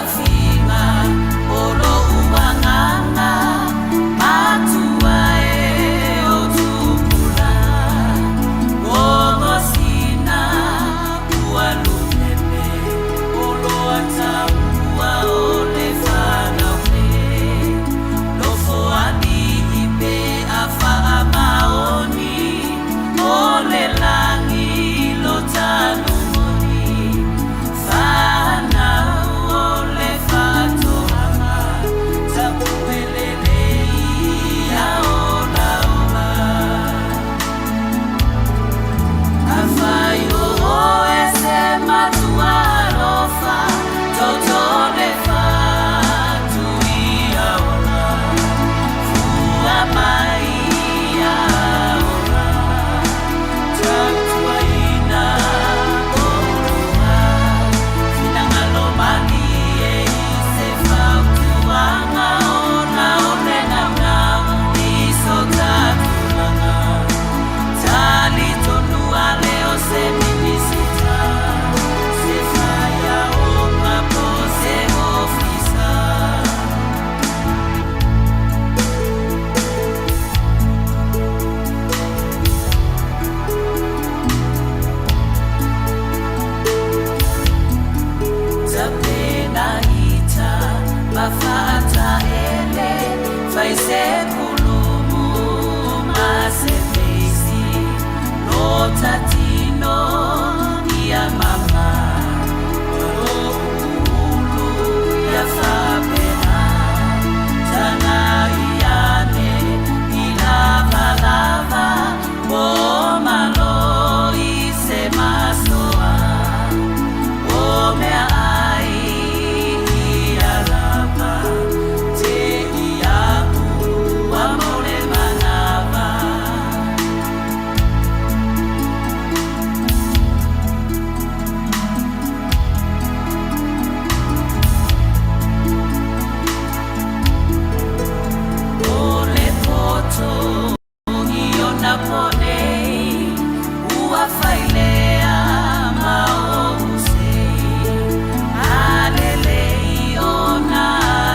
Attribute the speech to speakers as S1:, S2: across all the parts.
S1: Taofiga o lou agaga matua e o tupulaga Gogosina ua lupepe o loa taua o le fanau nei Nofoalii pe a faamaoni o le lagi lo tanumoni Fanau o le faatoaga tapuelele ia olaola Afai o oe se matua alofa toto le fatu ia ola Fua mai ia ola Tautuaina oulua Finagalo malie i se fautuaga ona o le naunau i so ta tulaga Talitonu ale o se Minisita se faiaoga po o se ofisa. Tapenaita ma faataele, fai se kulumu ma se feisi, lo ta tino ia mama, ma lou ulu ia faapena, tagai ane i lavalava, po malo i se masoa. O mea ai ia lava te iaʻu ua mau le manawa. O le poto I ona po nei ua fai lea ma ou sei, A lelei ona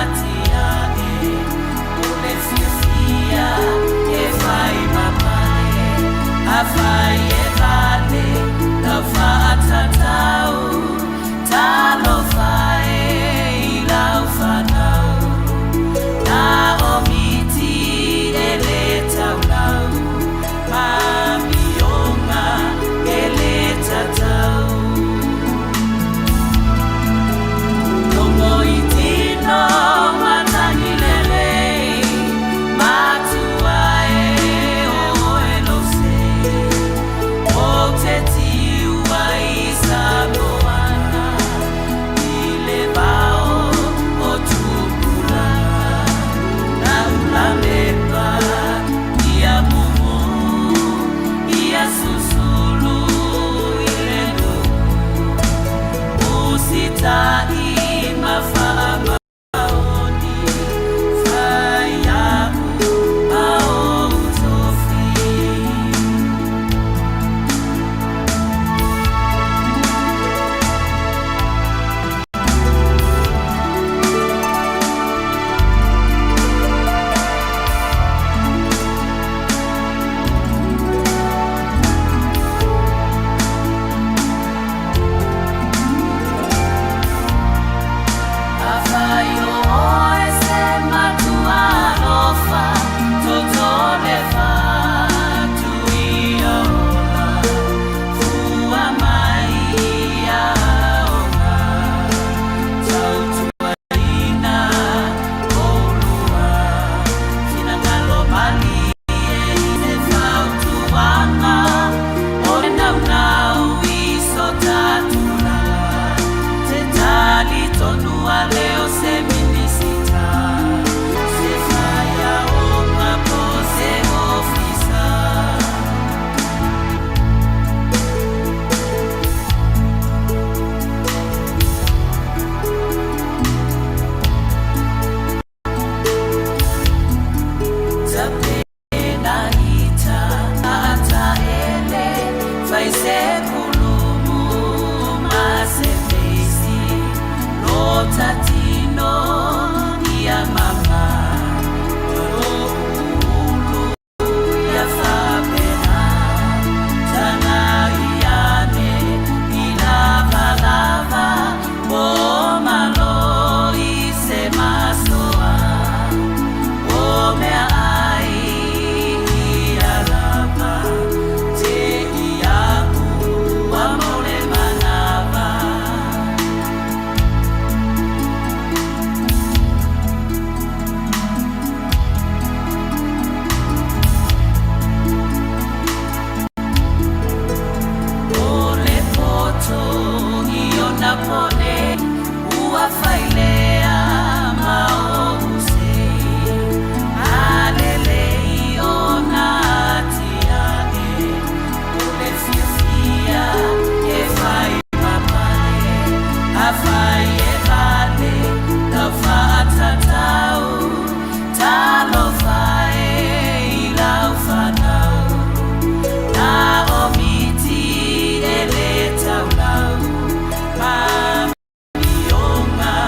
S1: atiae, o le fiafia e fai ma pale, Afai e vale lau faatatau, talofa e i lau fanau. Na o miti e le taulau, ma mioga e le tatau. Logo i tino matagi lelei, matua e o oe lou sei. Ou te tiu ai Samoana i le vao o Tupulaga. Na ulamepa ia mumu, ia susulu i le nuu. Usitaʻi ma faamaoni, fai iaʻu ma ou tofi. Afai o oe se matua alofa, toto le fatu ia ola, fua mai ia ola, tautuaina oulua, finagalo malie i se fautuaga, o le naunau i so ta tulaga, te talitonu ale o se Minisita, se faiaoga po o se ofisa. Tapenaita ataele, fai se kulumu ma se feisi, lo ta. Afai e vale lau faatatau, Talofa e i lau fanau, Na o miti e le taulau, Ma amioga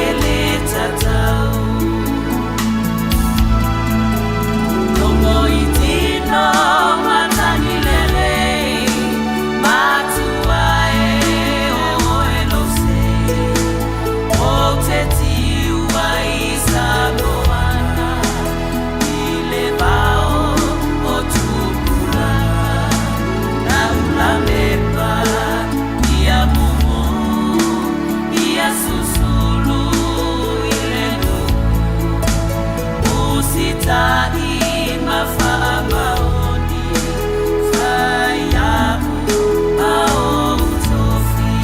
S1: e le tatau. Logo i tino matagi lelei, Matua e o oe lou sei. Ou te tiu ai Samoana, I le vao o tupulaga. Lau mepa ia mumu, Ia susulu i le nuu. Usita'i ma faamaoni, Fai a'u ma ou tofi.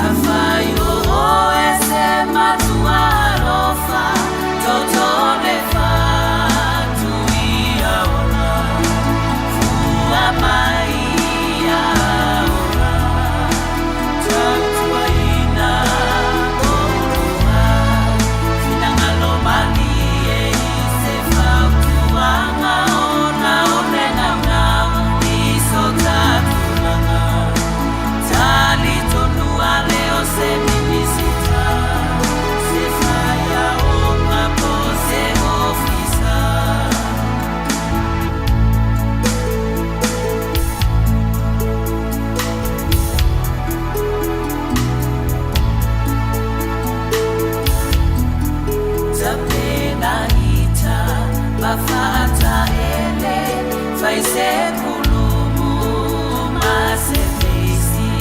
S1: Afai o oe se matua alofa, Toto le fatu ia ola, Fua mai ia ola, Tautuaina oulua, Finagalo malie i se fautuaga ona o le naunau i so ta tulaga. Talitonu ale o se Minisita, se faiaoga po o se ofisa. Tapena ita ma faataele, fai se kulumu ma se feisi,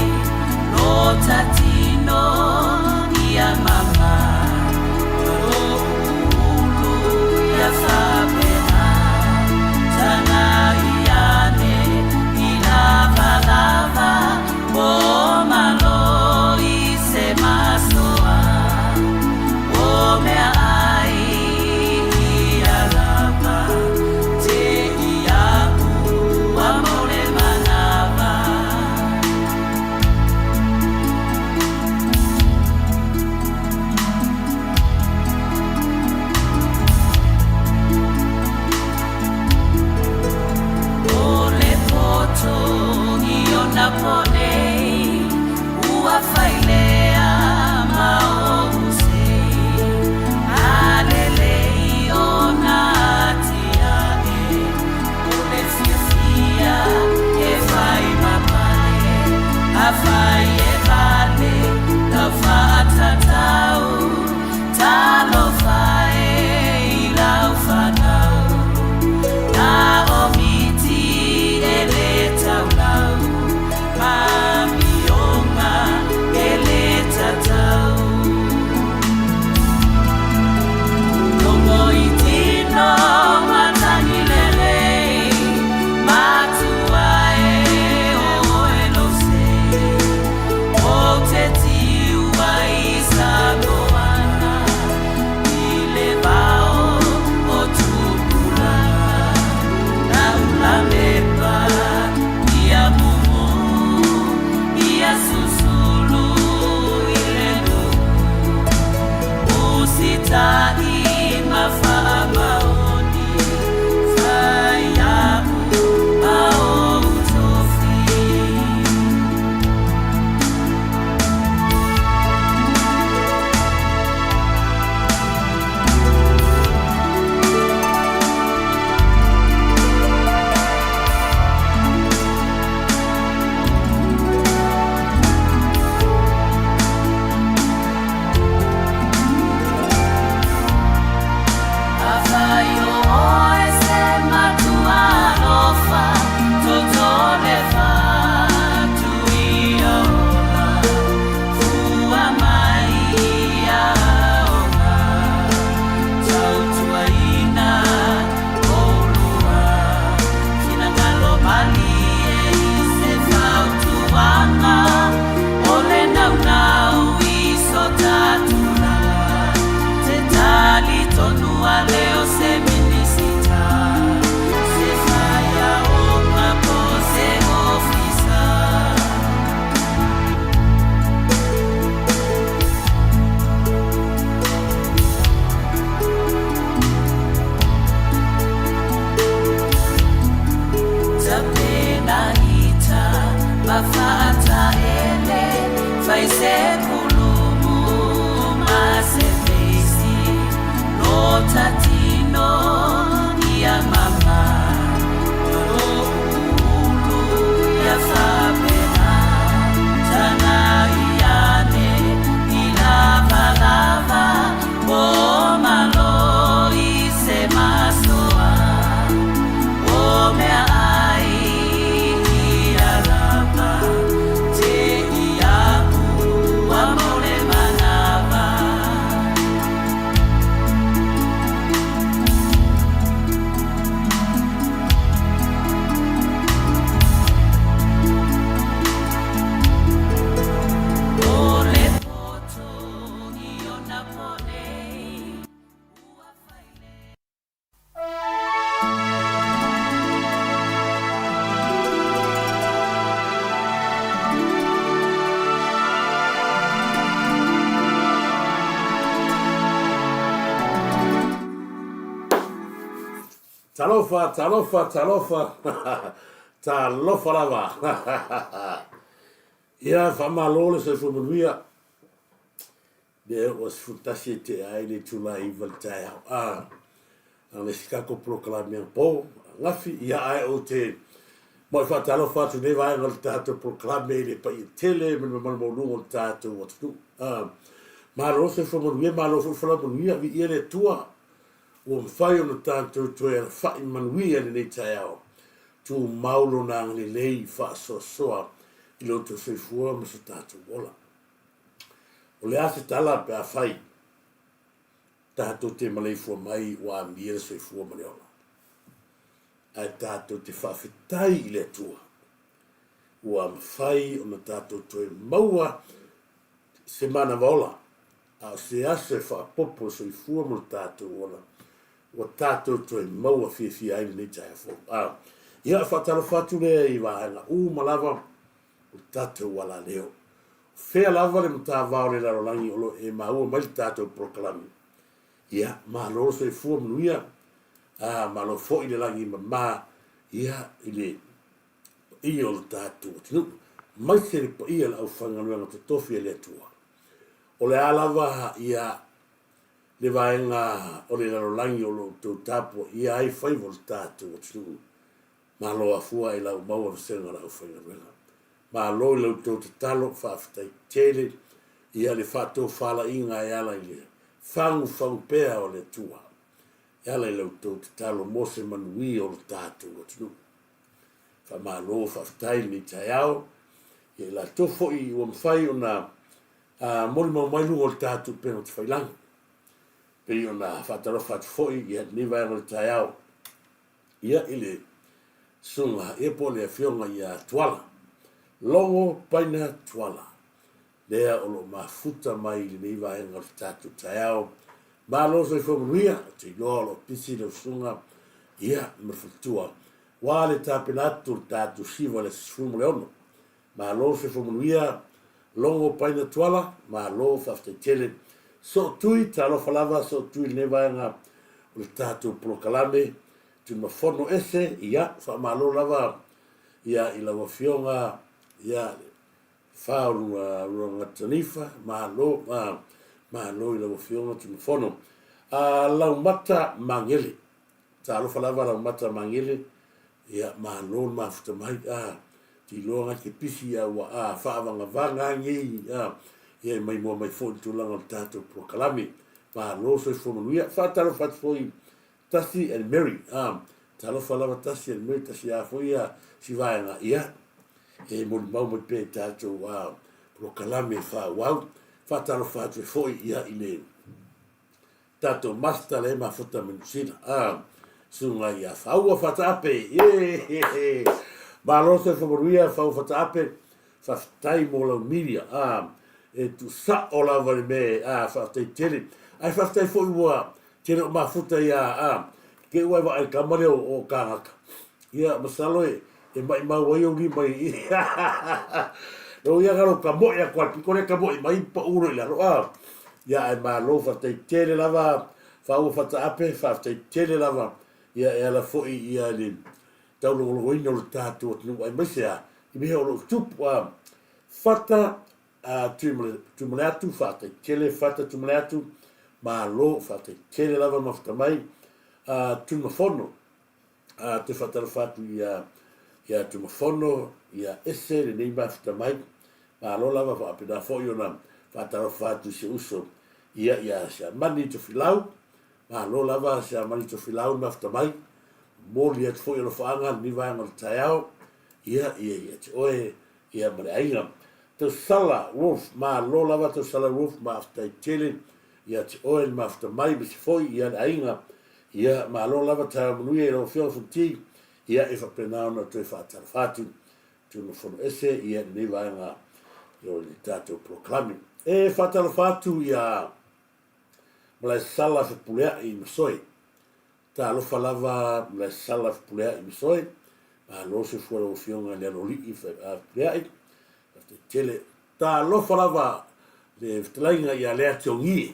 S1: Lota tino ia mama, Ulu ia faapena, Tagai ane i lavalava, Po malo i se masoa. O meaai ia lava, Te iaʻu ua mau le manava. O le poto i ona po nei, Ua failea ma ou sei, Alelei ona atiae, O le fiafia e fai ma pale, Afai e vale lau faatatau, Talofa e i lau fanau, Na o miti e le taulau, Ma
S2: Talofa, talofa, talofa, talofa lava. Ia, faamalo le soifua manuia. Lea ua 11 e tea ai le itula e 9 i le taeao. A, o le isi tatou polokalame anapo, ananafi, ia ae ou te moi faatalofa atu i lenei vaega o le tatou polokalame i le paia tele ma le mamalu maualuga o le tatou atunuu. A, malo le soifua manuia, malo foi le folau manuia, viia le Atua ua mafai ona tatou toe alafai manuia i lenei taeao. Tumau Lona agalelei faasoasoa i lo outou soifua ma so tatou ola. O le a se tala pe afai tatou te maleifua mai ua amia le soifua ma le ola, ae tatou te faafetai i le Atua ua mafai ona tatou toe maua se manava ola, a o se aso e faaopoopo le soifua ma lo tatou ola ua tatou toe maua fiafia ai lenei taeao fou. A, ia, faatalofa atu lea i vaega uma lava o le tatou alaleo. O fea lava le matavao o le lalolagi o lo o e maua mai le tatou polokalame, ia, malo le soifua manuia, a, malo foi le lagi e mama, ia, i le paia o le tatou atunuu, aemaise le paia o le aufaigaluega totofi a le Atua. O le a lava, ia, le vaega o le lalolagi o lo o outou tapuaia ai faiva o le tatou atunuu, Malo afua i lau maua vasega o le aufaigaluega. Malo i la outou tatalo, faafetai tele ia le faatofalaiga e ala i le fagufagu pea o le Atua e ala i la outou tatalo mo se manuia o lo tatou atunuu. Faamalo faafetai i lenei taeao ia i latou foi ua mafai ona molimau mai luga o le tatou upega tafailagi. Pei ona faatalofa atu foi ia lenei vaega o le taeao ia i le susuga ia po o le afioga ia Tuala, Logo Paina Tuala, lea o lo o mafuta mai i lenei vaega o le tatou taeao. Malo soifua manuia, ou te iloa o lo o pisi lau susuga ia ma le faletua, ua le tapena atu le tatou siva i le aso 16. Malo soifua manuia, Logo Paina Tuala, malo faafetai tele. Sootui, talofa lava Sootui i lenei vaega o le tatou polokalame, Tuimafono ese, ia, faamalo lava ia i lau Afioga ia le fa o lua Luagatanifa, malo, malo i lau Afioga Tuimafono. Laumata Magele, Talofa lava Laumata Magele, ia malo le mafuta mai, a te iloa ngai te pisi a ua a faavagavaga a nei a ia e maimoa mai foi le tulaga o le tatou polokalame. Malo soifua manuia. Faatalofa atu foi Tasi and Mary, a talofa lava Tasi and Mary, tasi a foi ia si vaega, ia e molimau mai pea i tatou a polokalame faaauau. Faatalofa atu foi ia i le Tatou Master lea e mafuta ma Niu Sila. Ah, susuga ia Faua Fataape. Ye! Malo soifua manuia Faua Fataape. Faafetai mo lau media. Ah, e tuusao lava le mea. Ah, faafetai tele. Ae faafetai foi ua tele o mafuta ia ah, te ua e vaai kama lea o kāgaka. Ia, masalo e, e maʻimau ai ou lima i Lou ia galo ka moʻi aku al piko le ka moʻi mai pa ulo i lalo a. Ia ae malo faafetai tele lava Faua Fataape, faafetai tele lava ia e ala foi ia le taulogologoina o le tatou atunuu aemaise a i mea o lo o tupu a. Fata a Tuimaleatu, faafetai tele Fata Tuimaleatu, malo faafetai tele lava mafuta mai a Tuimafono. A te faatalofa atu ia ia Tumafono, ia Ese lenei mafuta mai. Malo lava faapena foi ona faatalofa atu i si uso ia ia Siamani Tofilau. Malo lava Siamani Tofilau le mafuta mai. Momoli atu foi alofaaga lenei vaega o le taeao ia ia ia te oe ia ma le aiga. Tausala Wolf, malo lava Tausala Wolf, maafetai tele ia te oe le mafuta mai ma se foi ia le aiga. Ia, malo lava taeao manuia i lau Afioga Fonoti, ia e faapena ona toe faatalofa atu Tulafono ese ia lenei vaega o le tatou polokalame. E faatalofa atu ia Malaesala Fepuleai Masoe. Talofa lava Malaesala Fepuleai Masoe, malo soifua lau Afioga i le Aloalii Fepuleai, faafetai tele. Talofa lava le fetalaiga ia Leatiogī,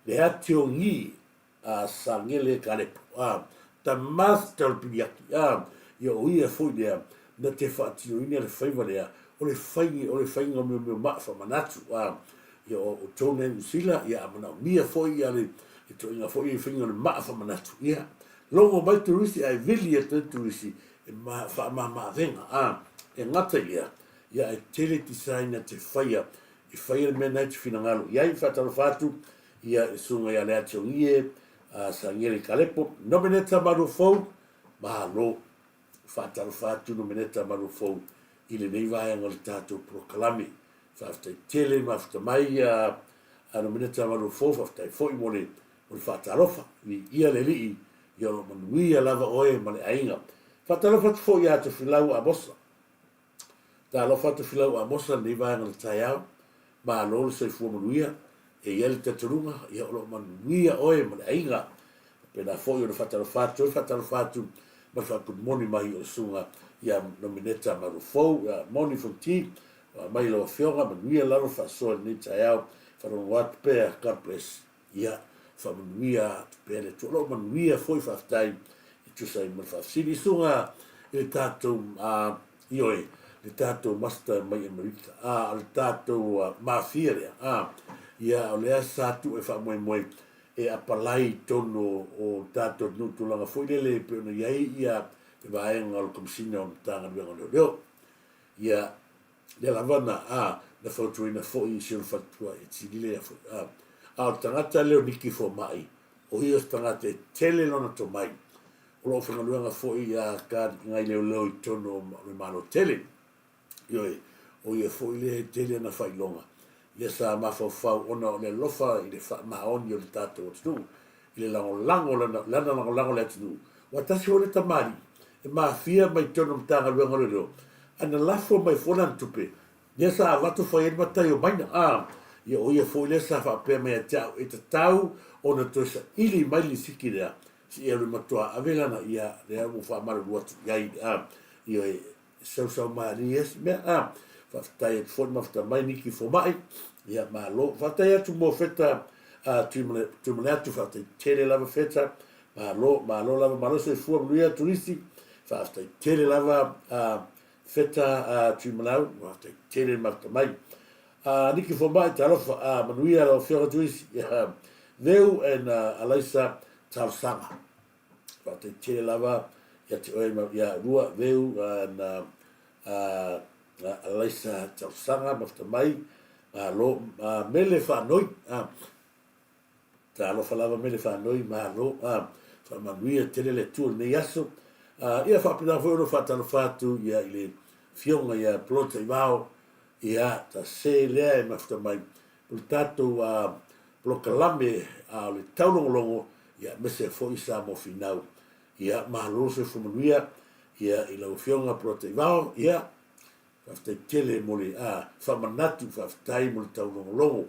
S2: Leatiogī a Sagele Kalepo. A, The Master o le Piliaki, a, ia o ia foi lea na te faatinoina le faiva lea, o le fai, o le faiga o mea maa faamanatu, a, ia o outou nei Niu Sila, ia a manaomia foi ia le ituaiga foi faiga o le maa faamanatu, ia, logo mai turisi ae vili atu ai turisi e faamama-avega, a, e gata i lea, ia ae tele design na te faia e faia le mea na e te finagalo i ai. Faatalofa atu ia i le susuga ia Leatiogie Sagiele Kalepo, Nomeneta Maluafou, malo. Faatalofa atu Nomeneta Maluafou i lenei vaega o le tatou polokalame. Faafetai tele le mafuta mai a Nomeneta Maluafou, faafetai foi mo le faatalofa. Viia le Alii, ia o lo o manuia lava oe ma le aiga. Faatalofa atu foi ia Tofilau Amosa. Talofa atu Filau Amosa lenei vaega o le taeao, malo le soifua manuia, e i ai le talitonuga, ia o lo o manuia oe ma le aiga. Faapena foi ona faatalofa atu ai, faatalofa atu ma le faa-good morning mai o le susuga ia Nomeneta Malufou, ia Moni Fonti, mai lau afioga, manuia lava faasoa i lenei taeao, faalogo atu pea, God bless. Ia, faamanuia atu pea le Atua. O lo o manuia foi, faafetai e tusa ai ma le faafesili. Susuga i le tatou, ioe, le tatou master mai Amerika, o le tatou mafia lea, ia, o lea sa tuu e faamoemoe e apalai i totonu o tatou atunuu tulaga foi lele e pei ona i ai ia le vaega o le Komesina o Matagaluega o Leoleo. Ia, Lea lava na, a, na fautuaina foi i si ona faletua e tilile ia foi, a. A o le tagata lea o Niki Fomai, o ia o se tagata e tele lona tomai, o lo o faigaluega foi ia ka ngai leoleo i totonu o le Malo tele. Ioe, o ia foi lea e tele ana faailoga. Ia sa mafaufau ona o le alofa i le faamaoni o le tatou atunuu, i le lagolago o lana, lana lagolago i le atunuu. Ua tasi foi le tamalii e mafia mai totonu o Matagaluega o Leoleo, ae na lafo mai fua lana tupe, lea sa avatu fai ai le matai o Maina. A, ia o ia foi lea sa faapea mai ia te au, e tatau ona toe saili mai le lisiti lea, seia alu e matua ave lana, ia, lea ua faamalulu atu i ai, a, ioe, sausau malie ai se mea a. Faafetai atu foi le mafuta mai Niki Fomai, ia malo. Faafetai atu mo Feta a Tuimaleatu, faafetai tele lava Feta, malo, malo lava, malo soifua manuia Turisi, faafetai tele lava a Feta a Tuimalau, faafetai tele le mafuta mai. A Niki Fomai, talofa, a manuia lau afioga Turisi, ia Veu and Alaisa talosaga. Faafetai tele lava ia te oe ma ia rua Veu na Alaisa tausaga mafuta mai malo mele faanoi talofa lava mele faanoi malo faamanuia tele le Atua i lenei aso ia faapena foi ona faatalofa atu ia i le afioga ia Plota Ivao ia ta se lea e mafuta mai o le tatou polokalame a o le taulogologo ia aemaise foi Samoa Finau. Ia malo le soifua manuia ia i lau Afioga Porota Ivao, ia faafetai tele mo le faamanatu, faafetai mo le taulogologo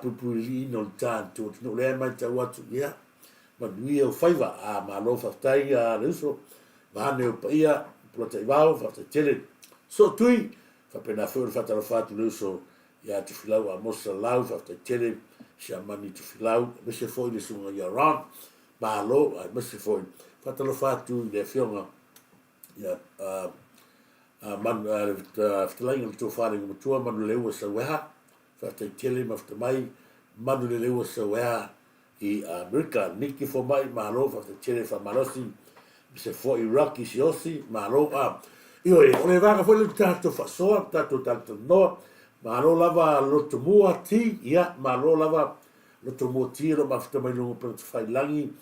S2: puipuiliina o le tatou atunuu lea e matau atu, ia manuia ou faiva, malo faafetai le uso, vaeane ou paia Porota Ivao, faafetai tele. Sootui, faapena foi ona faatalofa atu le uso ia Tofilau Amosa Lau, faafetai tele Siamani Tofilau, aemaise foi le susuga ia Ron, malo, aemaise foi faatalofa atu i le afioga ia le fetalaiga o le Tofa le Matua Manuleleua Saueha, faafetai tele mafuta mai Manuleleua Saueha i Amerika. Niki Fomai, malo, faafetai tele faamalosi, aemaise foi Rocky Siosi, malo. A, ioe, o le vaega foi lea o le tatou faasoa, le tatou talatalanoa, malo lava Lotomua T, ia, malo lava Lotomua T, o lo o mafuta mai luga o Upegatafailagi,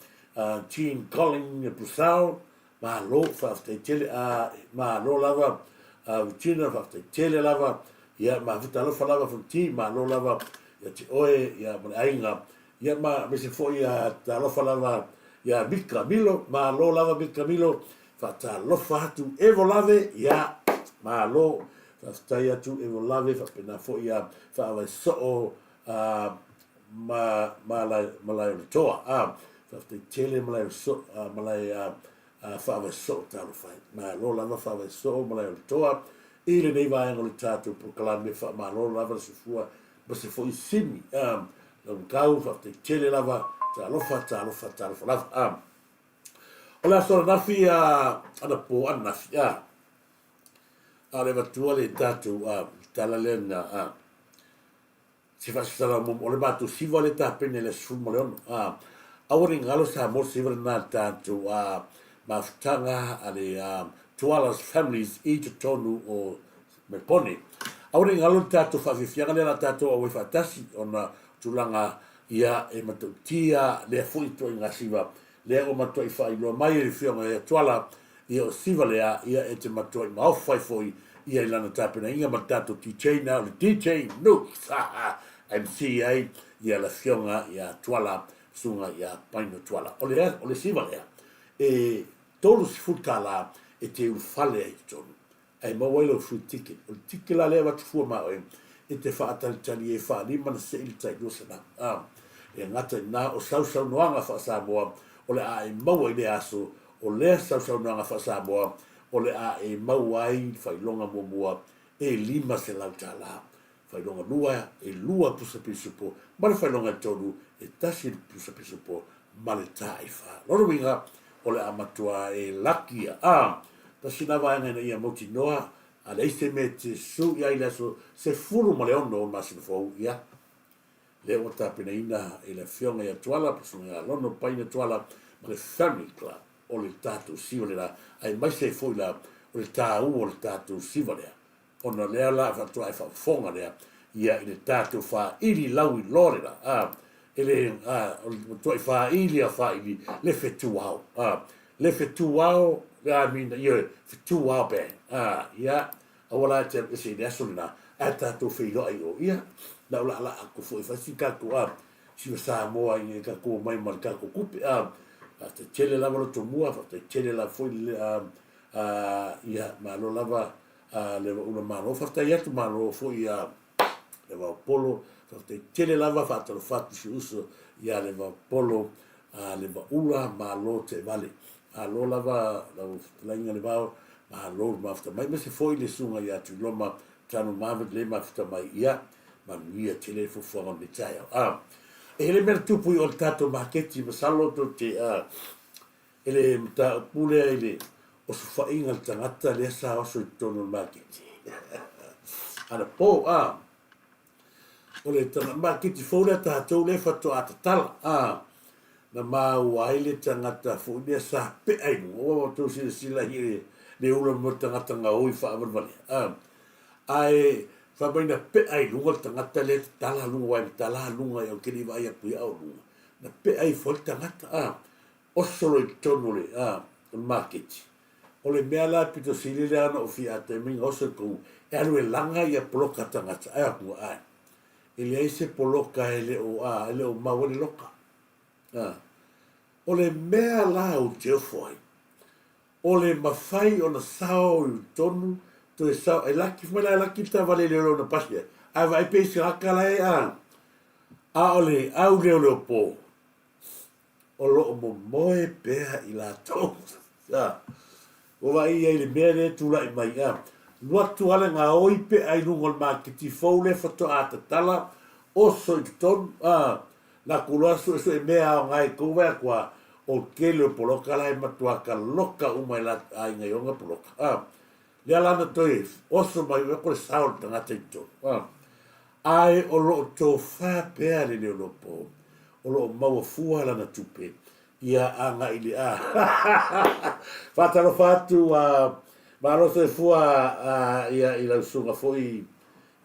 S2: Jean Colling Purcell, malo, faafetai tele, a, malo lava Regina, faafetai tele lava, ia, mafuta alofa lava Fonoti, malo lava ia te oe, ia, ma le aiga, Ia ma aemaise foi ia talofa lava ia Mika Milo, malo lava Mika Milo, faatalofa atu Evo Lave, ia malo, faafetai atu Evo Lave, faapena foi ia Faavaesoo ma Malaeoletoa, faafetai tele Malae Malae Faavaesoo talofa e, malo lava Faavaesoo Malaeoletoa i lenei vaega o le tatou polokalame, faamalo lava le soifua ma se foi simi lau matau faafetai tele lava talofa talofa talofa lava. O le aso ananafi a anapo ananafi a a o le avatua le tatou a tala lea na a se faasasala mo o le matou siva le tapena i le aso 16 a aua ne i galo Samoa le siva lena le tatou a mafutaga a le a Tuala's Families i totonu o Mepone. Aua ne i galo le tatou faafiafiaga lea la tatou auai faatasi ona tulaga ia e matautia lea foi ituaiga siva lea ua matuai faailoa mai e le Afioga ia Tuala, ia o siva lea, ia e te matuai maofa ai foi ia i lana tapenaina ma le tatou DJ na o le DJ Nukes, ha ha, MC ai ia le Afioga ia Tuala, Susuga ia Paino Tuala. O le, o le siva lea, e $30 e te ulufale ai i totonu ae maua ai lau free ticket. O le ticket la lea e avatu fua ma oe, e te faatalitali ai e faalima na sei le tai 200. A, e gata i na o sausaunoaga faa-Samoa o le a e maua i lea aso, o lea sausaunoaga faa-Samoa o le a e maua ai le faailoga muamua e $500, faailoga lua e lua pusa pisupo, ma le faailoga e tolu e tasi le pusa pisupo ma le taaifa. Lona uiga, o le a matua e laki ia. A, tasi na vaega ina ia mautinoa, a leai se mea e te su i ai i le aso 16 o le masina fou, ia, lea ua tapenaina e le Afioga ia Tuala, Pasuga ia Lono Paina Tuala ma le Family Club o le tatou siva lena, aemaise ai foi la o le taua o le tatou siva lea. Ona lea la faatoa e faafofoga lea ia i le tatou faaili lau iloa lena, a, e le, a, o le matuai faaili a faaili le fetuao, a, le fetuao, I mean, ioe, fetuao band, a, ia, aua la e te alu ese i le aso lena, ae tatou feiloai i o, ia, na o laalaa atu foi e fai si tatou, a, siva Samoa ina ia tatou omai ma le tatou tupe, a, faafetai tele lava lo tomua, faafetai tele lava foi le, a, a, ia, malo lava a le ula malo faafetai atu malo foi ia Levaopolo faafetai tele lava faatalofa atu si uso ia Levaopolo a Levaula malo teevale malo lava lau fetalaiga Levao malo le mafuta mai aemaise foi le susuga ia Tuiloma Tanu Marvin le mafuta mai ia manuia tele le fuafuaga o lenei taeao a e le mea na tupu i o le tatou maketi masalo tou te a E le mataupu lea i le osofaiga le tagata lea sa oso i totonu o le maketi. Anapo, a, o le maketi fou lea tatou lea faatoa tatala, a, na maua ai le tagata foi lea sa pea i luga. Ua outou silasila i le ula mo le tagata gaoi faavalevalea, a, ae fai mai na pea i luga le tagata lea tatala luga, aua e tatala luga, ou te le i vaai atu ia au luga. Na pea ifo ai le tagata, a, Oso loa i totonu o le, a, o le maketi. O le mea la pito sili lea ona ou fia atoa mai na oso i kou, e alu e laga ia poloka tagata, ae atu ae. E leai se poloka e le o, a, e le o mau ai le loka. A. O le mea la ou te ofo ai, o le mafai ona sao i totonu, toe sao, e laki, fai mai la e laki le taavale i le lona pasi ai, ae vaai pea i se tagata la e, a, a o le au leoleo po, o lo o momoe pea i latou. Ua vaai i ai i le mea lea e tulai mai. Alu atu lava le gaoi pea i luga o le maketi fou lea faatoa tatala, oso i totonu, na ku loa suesue mea aoga i kou vae atu a, o le tele o poloka la e matua kaloka uma i la aiga i ona poloka. Lea la na toe oso mai oe ko le sao o le tagata i totonu. Ae o lo o tofa pea le leolopo, o lo o maua fua lana tupe, ia agai i le a. Faatalofa atu a Malo soifua a ia i lau susuga foi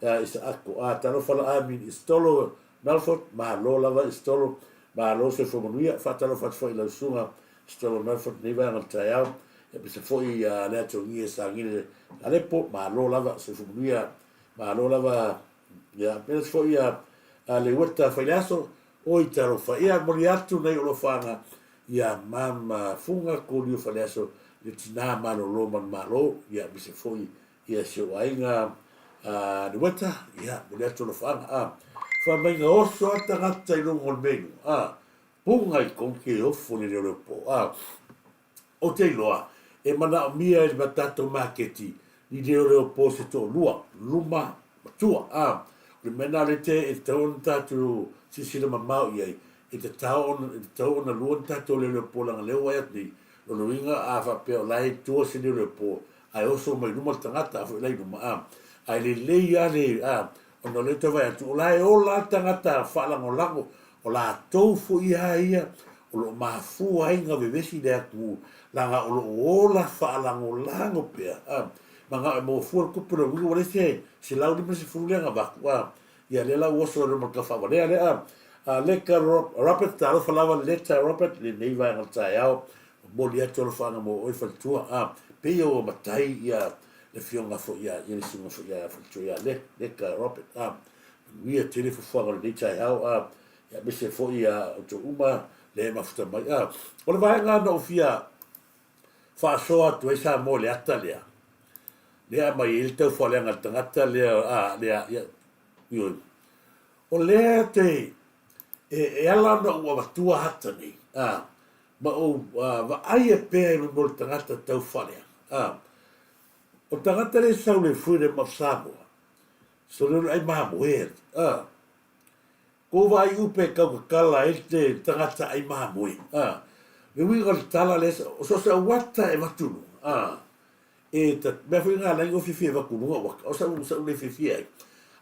S2: Isaako. A talofa la I mean Isitolo Melford, malo lava Isitolo, malo soifua manuia. Faatalofa atu foi i lau susuga Isitolo Melford i lenei vaega o le taeao. Ia aemaise foi a le atogia Sagile Alepo, malo lava soifua manuia, malo lava ia aemaise foi a Leueta Faileaso, oi talofa. Ia momoli atu nei alofaga ia Mama Fuga Kolio Faleaso le tina malolo manumalo, ia aemaise foi ia si ou aiga a Leueta, ia momoli atu alofaga. A fai mai na oso a tagata i luga o le mea i luga, a puga i kou ke ofo le leoleo po, a Ou te iloa, e manaomia e le tatou maketi ni leoleo po se toalua, luma ma tua. A, o le mea lena lea te, e tatau ona tatou silasila mamao i ai, e tatau ona, e tatau ona lua ni tatou leoleo po leaga lea ua vaai atu nei, Lona uiga a faapea o la e i tua se leo le po, ae oso mai luma le tagata, a foi la i luma, a. Ae lelei lava le, a, ona o lea ou te vaai atu, o la e ola lava le tagata faalagolago, o latou foi lava ia o lo o mafua ai ona vevesi le atunuu, leaga o lo o ola faalagolago pea, a. Manao e maua fua le tupe, lona uiga ua leai se 150 lea na avatu, a. Ia lea la ua oso ai loa ma le taufaavalea lea, a. A Leka Robert, talofa lava Leta Robert i lenei vaega o le taeao, momoli atu alofaaga mo oe faletua, a. Pei ua matai ia le afioga foi ia, ia le susuga foi ia faletua ia Leka Robert, a. Manuia tele fuafuaga o lenei taeao, a. Ia aemaise foi ia outou uma lea e mafuta mai, a. O le vaega na ou fia faasoa atu ai Samoa i le ata lea, lea aumai ai le taufaaleaga a le tagata lea, a, lea, ia, ioe. O lea te, e, e ala ona ou avatua ata nei, a, ma ou a, vaaia pea i mo le tagata taufaaleaga, a. O le tagata lea e sau i le Freedom of Samoa, sole o le ai mamoe, a. Ko vaai upe e kautatala ai te tagata ai mamoe, a. Le uiga o le tala lea, o so o se auata e avatu i luga, a, e ta, mea foi na ala ai ona ou fiafia e avatu i luga auata, o sau, sau le fiafia ai.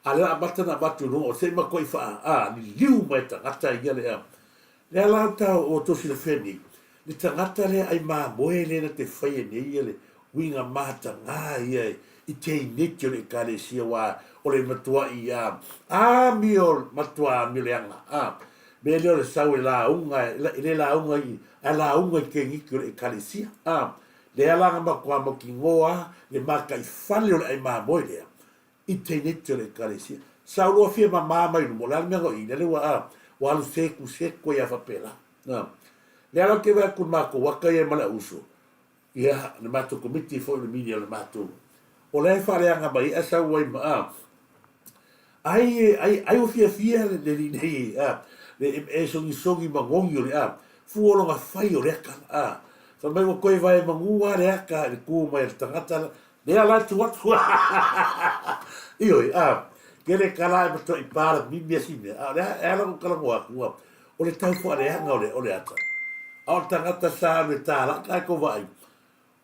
S2: A lea o le a amata ona avatu i luga, o se i matuai faa, a, liliu mai tagata ia le, a. Lea la o ta, o tou silafia nei, le tagata lea ai mamoe lea na te faia nei ia le uiga mataga ia i teineti o le Ekalesia aua o le matuai a amio matua amio leaga a mea lea o le sau e lauga e le lauga i ae lauga i teiniti o le Ekalesia a lea la na matua mautinoa le mataifale o le ai mamoe lea i teineti o le Ekalesia. Sa ou lua fia mama mai luma, o le a le mea na o i lele ua a, ua alu seku seku ai a faapela. A. Lea la ou te vaai atu i le matou ata ia ma le auuso, ia, le matou komiti foi o le media o le matou, o la e faaleaga mai ai ae sau ai ma, a, ai, ai, ai ua fiafia le alii nei, a, le, e sogisogi ma gogi o le, a, fua o lona fai o le ata, a, fai mai ua toe vae manu lava le ata i le tu mai a le tagata, Lea la e tu atu. Ioe, a, kele ka la e matuai pa la mimi asi mea, a o le a, e ala ona ou talanoa atu, a, o le tau faaleaga o le, o le ata. A o le tagata sa alu e tālaka ai kou vaai,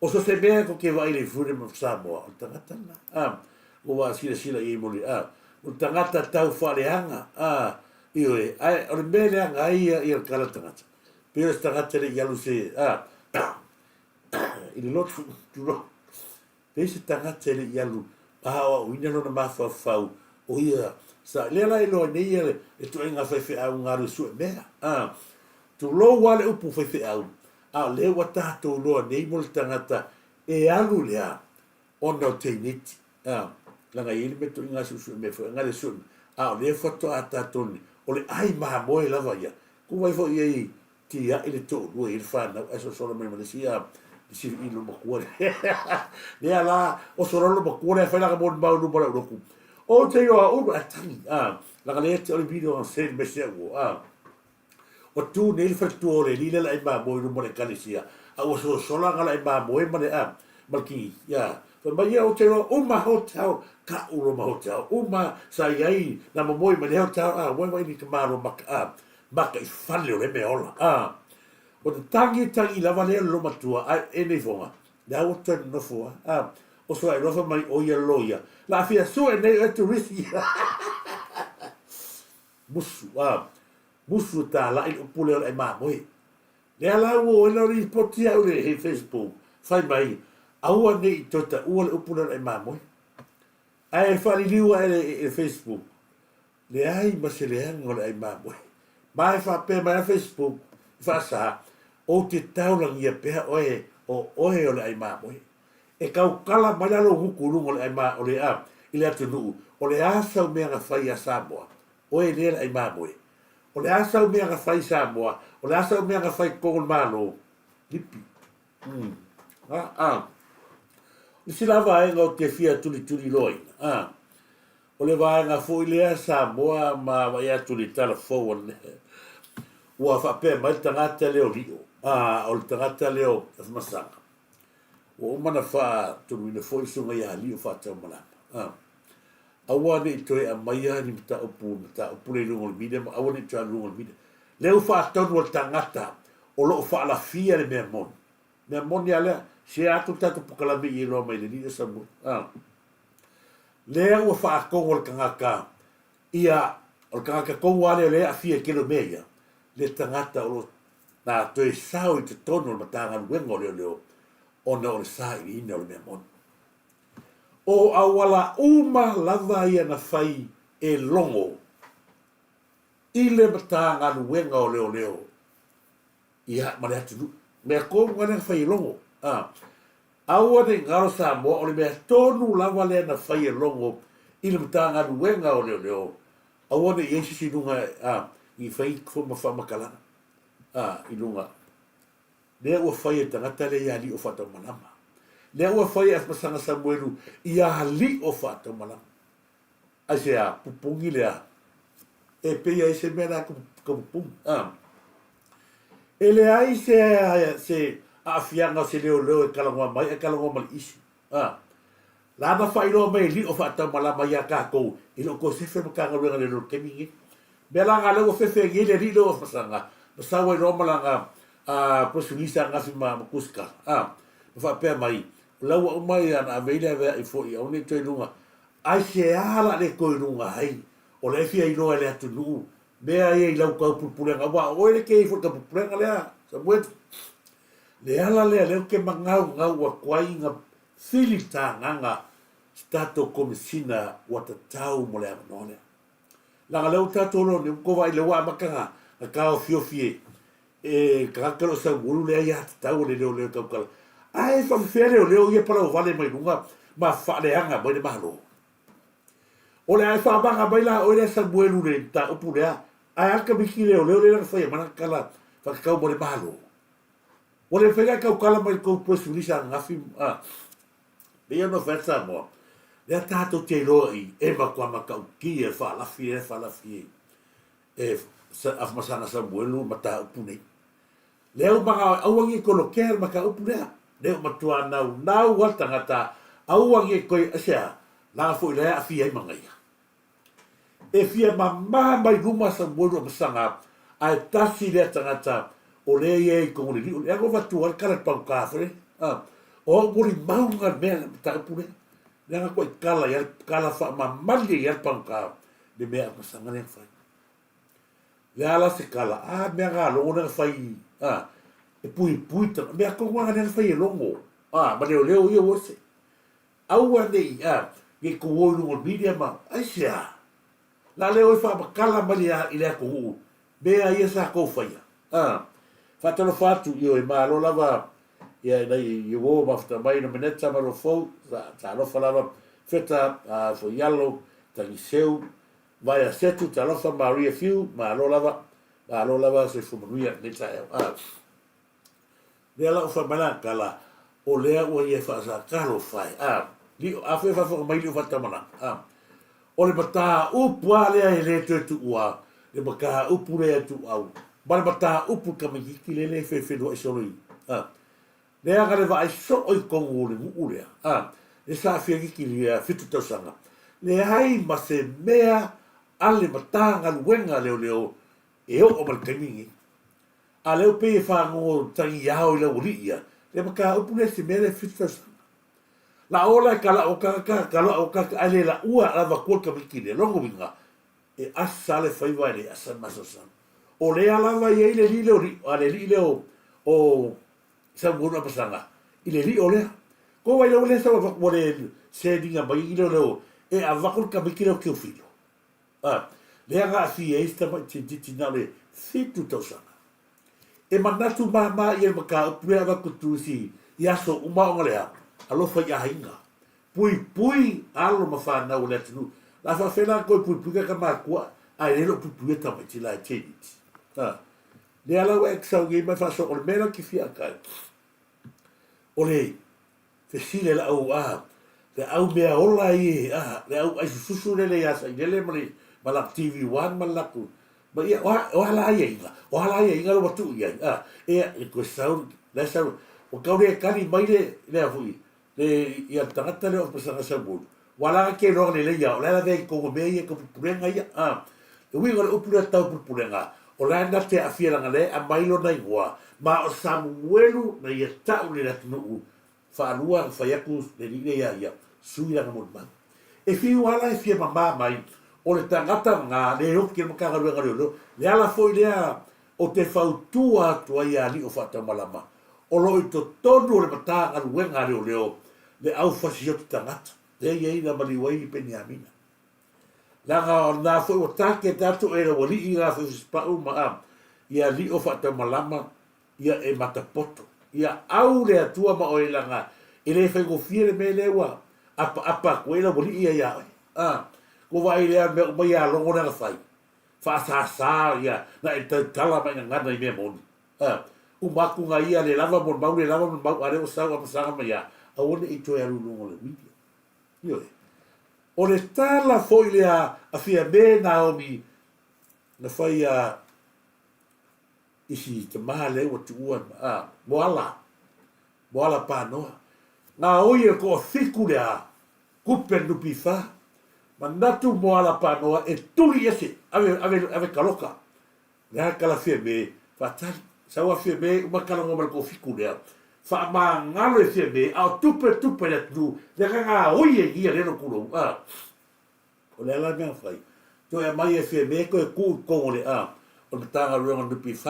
S2: o so se mea kou te vaai i le Freedom of Samoa, o le tagata lena, a, ua silasila i ai mo le, a, o le tagata tau faaleaga, a, ioe, ae o le mea e leaga ai ia, ia le tala tagata, pei o se tagata e le i alu se, a, i le lotu, tulou, pei se tagata e le i alu ma aoaoina lona mafaufau, o ia sa, lea la e iloa nei ia le ituaiga faifeau galue sue mea, a, tulou lava le upu faifeau, a o lea ua tatou iloa nei mo le tagata e alu lea ona o teiniti, a, leaga e i ai le mea ituaiga suesue mea foi, galue sue mea, a o lea faatoa tatou, o le ai mamoe lava ia, ku vai foi i ai Tiai le toalua i le fanau ae sosola mai ma le isi a isi i lo matua lea la oso loa lo matua lea fai lana molimau i luma o le aulotu ou te iloa ulu ae tagi a laga le te o le video na send mai se au a ua tu nei le faletua o le alii lea le ai mamoe i luma o le ekalesia a ua sosola ana le ai mamoe ma le a ma le kingi ia fai mai ia ou te iloa uma hotel ka u loma hotel uma sa i ai na momoe mai le hotel a ua vai ni ka malo maka a Maka i fale o le mea ola. A, o te tangi tangi lava lea le lomatua, ae e nei foga, lea ua toe nonofo a, a, oso ae loa fai mai o ia loia, la fia sue nei oe turisi. Musu, a, musu e tālaʻi le upu lea o le ʻai mamoe. Lea la ua o ai la o lipoti au i le Facebook, fai mai, aua ne i toe taua le upu lea o le ʻai mamoe. Ae faaliliu ae le, le Facebook, Leai ma se leaga o le ai mamoe. Ma e faapea mai a Facebook i faasa, Ou te taulagia pea oe o oe o le ai mamoe. E tautala mai la lou gutu i luga o le ai ma, o le a, i le atunuu, o le a sau mea na fai ia Samoa? Oe lea le ai mamoe. O le a sau mea na fai i Samoa? O le a sau mea na fai i totonu o le Malo? Lipi. Mm. A, a. O le isi la vaega ou te fia tulituliloaina, a, O le vaega foi lea Samoa ma vaai atu i le tala fou a le ua faapea mai le tagata lea o Lio, a, o le tagata lea o Afamasaga, ua uma ona faatonuina foi le susuga ia Lio Faataumalama, a, aua ne i toe aumaia ni mataupu, mataupu lea i luga o le media ma aua ne i toe alu i luga o le media. Lea ua faatonu e le tagata o lo o faalafia le mea moni. Mea moni a lea, share atu le tatou pokalame i iloa mai le alii o Samoa. A. Lea ua faatogo le tagata ia, o le tagata tonu lava lea o lea e aafia i tele o mea ia, le tagata o lo o na toe sao i totonu o le Matagaluega o Leoleo ona o le sailiina o le mea moni. O auala uma lava ia na fai e Logo i le Matagaluega o Leoleo ia ma le atunuu. Mea tonu lava lea na fai e Logo. A. Aua ne i galo Samoa o le mea tonu lava lea na fai e Logo i le Matagaluega o Leoleo, aua ne i i ai se isi i luga a, i fai ma faamatalaga a, i luga. Lea ua fai e le tagata lea ia Lio Faataumalama. Lea ua fai e Afamasaga Samuelu ia Lio Faataumalama. Aisea? Pupuni lea. E pei ai se mea la ka pupuni. A. E leai se, se aafiaga o se leoleo e talanoa mai ae talanoa ma le isi. A. La na faailoa mai e Lio Faataumalama ia tatou e le o toe fefe le Matagaluega Leoleo i le taimi lenei. Mea la na lea ua fefe nei le alii lea o Afamasaga ma sau ai loa ma lana press release ananafi ma tusikala. A. Ma faapea mai, o la ua uma ona ave ai le aveai foi aua ne i toe i luga. Aisea la le toe i luga ai? O lea e fia iloa e le atunuu mea ia i lau taupulepulega, aua o oe le te i ai foi i le taupulepulega lea, Samueli. Le ala lea lea ou te magaugau atu ai ina filitagaga se tatou Komesina ua tatau mo le avanoa lea. Leaga lea ua tatou iloa nei, ua tou vaai lea ua amata na taofiofi e e tagata o lo o sauulu le aiatatau a le leoleo e tautala. Ae faafefea leoleo ia palauvale mai luga ma faaleaga mai le Malo? O le a e faamaga mai la oe lea Samuelu le mataupu lea, ae a le Kamiti Leoleo lea na faia mai lana tala faatatau mo le Malo? Ua le mafai la e tautala mai le tou press release ananafi a pei ona fai atu Samoa, lea tatou te iloa i e matua matautia e faalafi lea e faalafi e e Afamasaga Samuelu mataupu nei. Lea ua magao aua nei toe lokea le mataupu lea. Lea ua matua naunau a le tagata aua nei toe aisea leaga foi la e aafia ai Manaia. E fia mama mai luma Samuelu Amasaga ae tasi lea tagata o lea e i ai i totonu o le liu lea ua avatua ai le tala i le pagota foi lea. A, o au molimauga le mea le mataupu lea. Leaga koe tala i le tala faamamali ai le pagota le mea Amasaga lea na fai. Le a la se kala, a mea nga logo lea na fai, a, e puipui ta, mea tonu lava lea na fai e logo, a, ma leoleo ia ua ese. Aua ne i, a, ne i tou o i luga o le media ma, aisea? La le o e faamatala mai le, i le atunuu mea ia sa tou faia, a. Faatalofa atu, ioe, malo lava, ia, nai uo mafuta mai na Meneta ma Lofou, sa, talofa lava, Feta, a, Foialo, Tagiseu, Vaea Setu, Talofa, Maria Fiu, malo lava, malo lava, soifua manuia lenei taeao. A, lea la ua fai mai lana tala, o lea ua ia e faasakalo fae. A, lio, a foi e faafofoga mai lio faatamalama. A, o le mataupu lava lea e le toe tuua, le mataupu lea e tuuau, ma le mataupu i le tamaitiiti lea e fefeluai solo i, a, Leaga le vaai soo i totonu o le nuu lea, a, le sa aafia iti i le 7 tausaga, leai ma se mea a le Matagaluega Leoleo e oo mai le taimi lenei. A lea ua pei e fagogo tagiao i le aualii ia, le mataupu lea i se mea lea 7 tausaga. La ola e kala o tagata, kala o tagata, ae le laua lava atua le tamaiti lea. Lona uiga, e asa le faiva e le asa le masalosalo. O lea lava e i ai le alii lea o, a le alii lea o, o Samuelu Amasaga i le lio lea. Ko wai lea sa ua le seniga mai i leo leo e avatu le tamaiti lea o Teofilo. A, lea na aafia ai se tamaiti titi na o le 7 tausaga. E manatu māmā ia le mataupu lea avatu tuisi i aso uma ona lea, alofa i aiga. Puipui alo ma whanau o le atunuu. La faafela koe puipui ka kamatua, ae le lo puipui e tamaiti la e teeniti. A, Lea la ua e sau nei mai faasoa, o le mea la ou te fia ata ai, o le fesili a le au, a, le au mea ola ia, a, le au ai sususu lele ia Sailele ma le, ma la TV One ma le latou, ma ia, o a, o a la aiaiga, o a la aiaiga la ua tuu i ai, a, ea, e toe sau, la e sau, ua tau le tali mai le, lea foi, le, ia le tagata lea o Pasaga Samuelu, ua la ke iloa lelei ia, o le a lavea i totonu o mea ia, taupulepulega ia, a. Le uiga o le upu lea taupulepulega, O la e na te aafia leaga lea e aumai lona igoa, ma o Samuelu na ia ta'u le atunuu faalua na fai atu le alii lea ia ia, sui lana molimau. E fiu lava la e fia mamā mai, o le tagata lena le oti i le Matagaluega o Leoleo, le ala foi lea ou te fautua atu ai ia alii o Faataumalama, o lo o i totonu o le Matagaluega a Leoleo le aufasioti tagata, lea e i ai na maliu ai Peniamina. Leaga o lena foi ua target atu e le aualii na Feusisipau ma a, ia alii o Faataumalama, ia e matapoto. Ia au le Atua ma oe leaga e le faigofie le mea lea ua apaapa atu ai le aualii ia ia oe. A, ua vaai lea mea uma ia logo lea na fai. Faasasa ia na e tautala ma e gagana i mea moni. A, uma atu na ia le lava molimau le lava molimau a lea ua sau amasaga mai ia, aua ne i toe alu i luga o le media. Ioe. O le tala foi lea a Fiame Naomi na fai a isi tama lea ua tuua a Moala, Moala Panoa. Gaoi e le toafitu lea tupe a le NPF. Manatu Moala Panoa e tuli ese, ave, ave, ave taloka. Le a tala Fiame, faatali. Sau a Fiame uma talanoa ma le toafitu lea. Faamagalo e Fiame, a o tupe tupe a le atunuu, lea na gaoi ai ia lea tulou a. O le a la le mea na fai? Toe aumai e Fiame toe tuu i totonu o le a o le Matagaluega o le NPF,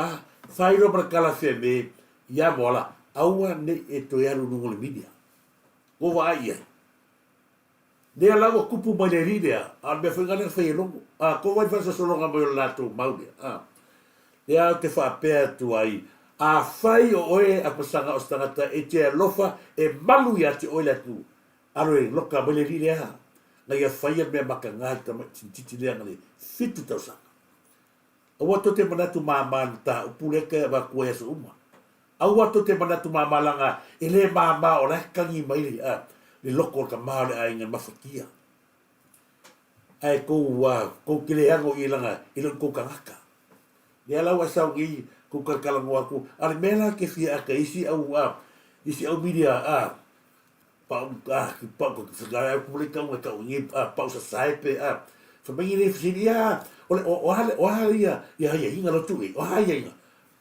S2: fai loa ma le tala a Fiame ia Moala, aua ne i e toe alu i luga o le media. Ua vaai i ai. Lea la ua tupu mai le alii lea, a o le mea foi lena lea na fai e Logo. A, kou ai le faasosologa mai o le latou mau lea. A, lea ou te faapea atu ai, afai o oe a pasaga o se tagata e te alofa e malu ia te oe le atunuu, Alo e loka mai le alii lea, na ia faia le mea makaga i le tamaititi lea na le fitu tausaga. Aua tou te manatu māmā i le mataupu lea ke avatu ai aso uma. Aua tou te manatu māmā leaga e le māmā o la e kagi mai le, a, le loko o le tama o le aiga i mafatia. Ae kou, a, kou te le ago i ai leaga e le o ni kou tagata. Lea la ua e sau nei kou talatalanoa atu, a o le mea la ke fia ata isi au, a, isi au media, a, Pau a pau ko te whakarae au kumule kau ngai kau ngi a pau sa sae pe a fa mai le fesili a o le o a o a ia ia ia inga lo tu o a ia inga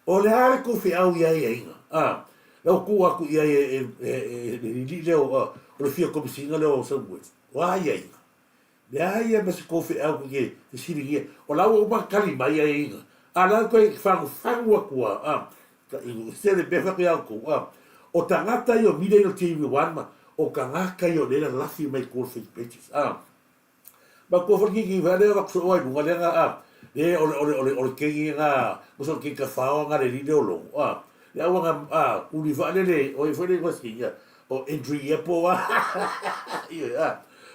S2: o le a le ko fe au ia ia inga a lau ku aku ia e e e e li le o o le fia komisinga le o sa mue o a ia inga le a ia ma se ko fe au ke fesili ia o la ua uma kali mai ia inga a la koe fangu fangu aku a Se le mea fai au kou a. O tagata ia o mile ino TV One ma o tagata ia o lea lafi mai ko fake pages a. Ma ko fo ki ki fa le va so ai lunga le a. Le o le o le o le o le kengi nga mo so ki ka fa o nga le li le o lo a. Le au nga a uli fa le le o i fo le ko si ia o entry ia po a. Ia a.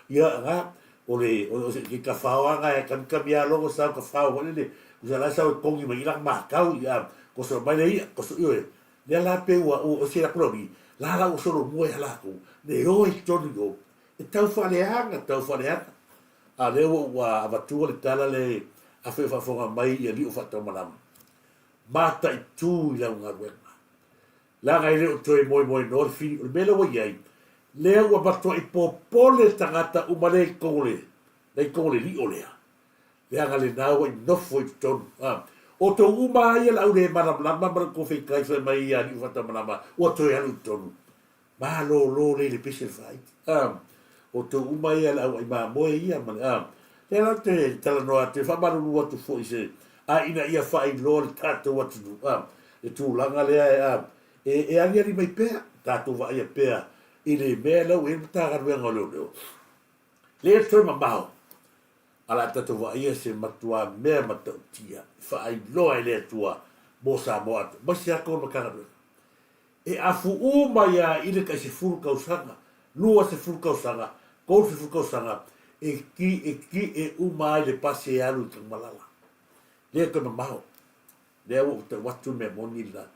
S2: Ia nga o le o se ki ka fa o nga e kami kami a logo sa ka fa o le le usa la sa o kongi mai ila ma kau ia ko so mai le ia ko so ioe lea la pe ua o se la kuloni la la o solo mua ia lakou le o i tonu o e tau faaleaga tau faaleaga a lea ua ua avatua le tala le afe faafofoga mai ia liu faataumalama mataitu i lau galuega Leaga e le o toe moemoenoa le fili, o le mea lea ua i ai, lea ua matuai popole tagata uma lea i totonu o le, lea i totonu o le lio lea. Leaga lena ua i nofo i totonu. A, o tou uma lava ia le au le malamalama ma le tou feitai fai mai ia Aliʻu Faatamalama ua toe alu i totonu. Malolo lea i le pese le faaiti. A, o tou uma ia le au ai mamoe ia ma le, a, lea la ou te talanoa atu e faamalulu atu foi se, a ina ia faailoa le tatou atunuu, a, le tulaga lea e, a, e, e aliali mai pea, tatou vaaia pea i le mea lea ua i ai le Matagaluega o Leoleo. Le toe mamao, a o le a tatou vaaia se matuā mea matautia e faailoa e le Atua mo Samoa atoa, aemaise lava tou Matagaluega. E afuʻū mai a i le tai sefulu tausaga, 20 tausaga, 30 tausaga e kiʻekiʻe uma ai le pasi e alu i Tanumalala. Lea toe mamao. Lea ua ou tau atu le mea moni lena.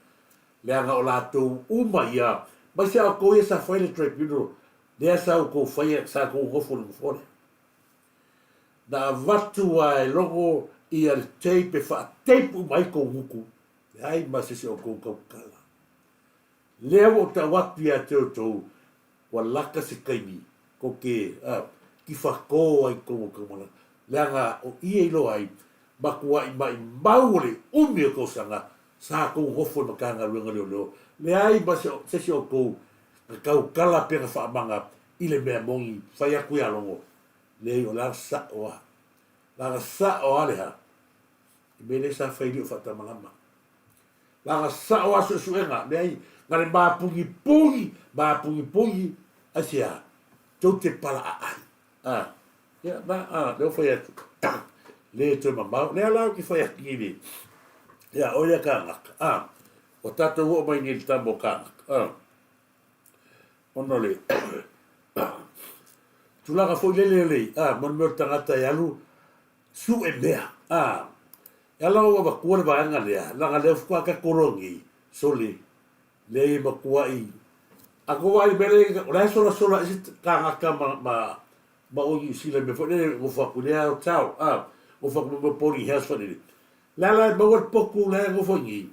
S2: Leaga o latou uma ia, mai se outou ia sa fai le tribunal, lea sa outou faia, sa outou nofo i le nofoa lea. Na avatu a e logo ia le tape e faa-tape uma ai tou gutu, Leai ma se isi o outou tautala. Lea ua ou tau atu ia te outou, ua laka se taimi kou te tifatō ai i totonu o tou malama, leaga o i e iloa ai, Matua'i maimau o le umi o tausaga sa tou nofo i Matagaluega Leoleo, leai ma se isi o outou na tautala pe na faamaga i le mea moni, fai atu ia Logo, leai o le a sa'o a, laga sa'o a le a? Le mea lea sa fai lio faatamalama. Laga sa'o a suesuega, leai, na le mapugipugi, mapugipugi, aisea? Tou te palaaai. A, ia, na, a, lea ua fai atu, le toe mamao. Lea la ou te fai atu nei le, ia, o ia kānaka, a, ua tatou oo mai nei i le tama o kānaka, a, ona o le tulaga foi lele o le, a, mo le mea o le tagata e alu suʻe mea, a, e ala ou avatua le vaega lea, leaga lea faatoa tatou loa nei, sole, Leai e matuai a tou vaai i le mea lea o la e solasola ai se tagata ma ma ma o Niu Sila i mea foi lele nofo atu i lea hotel a nofo atu ma boarding house foi lele la la e maua le potu la e nofo i nei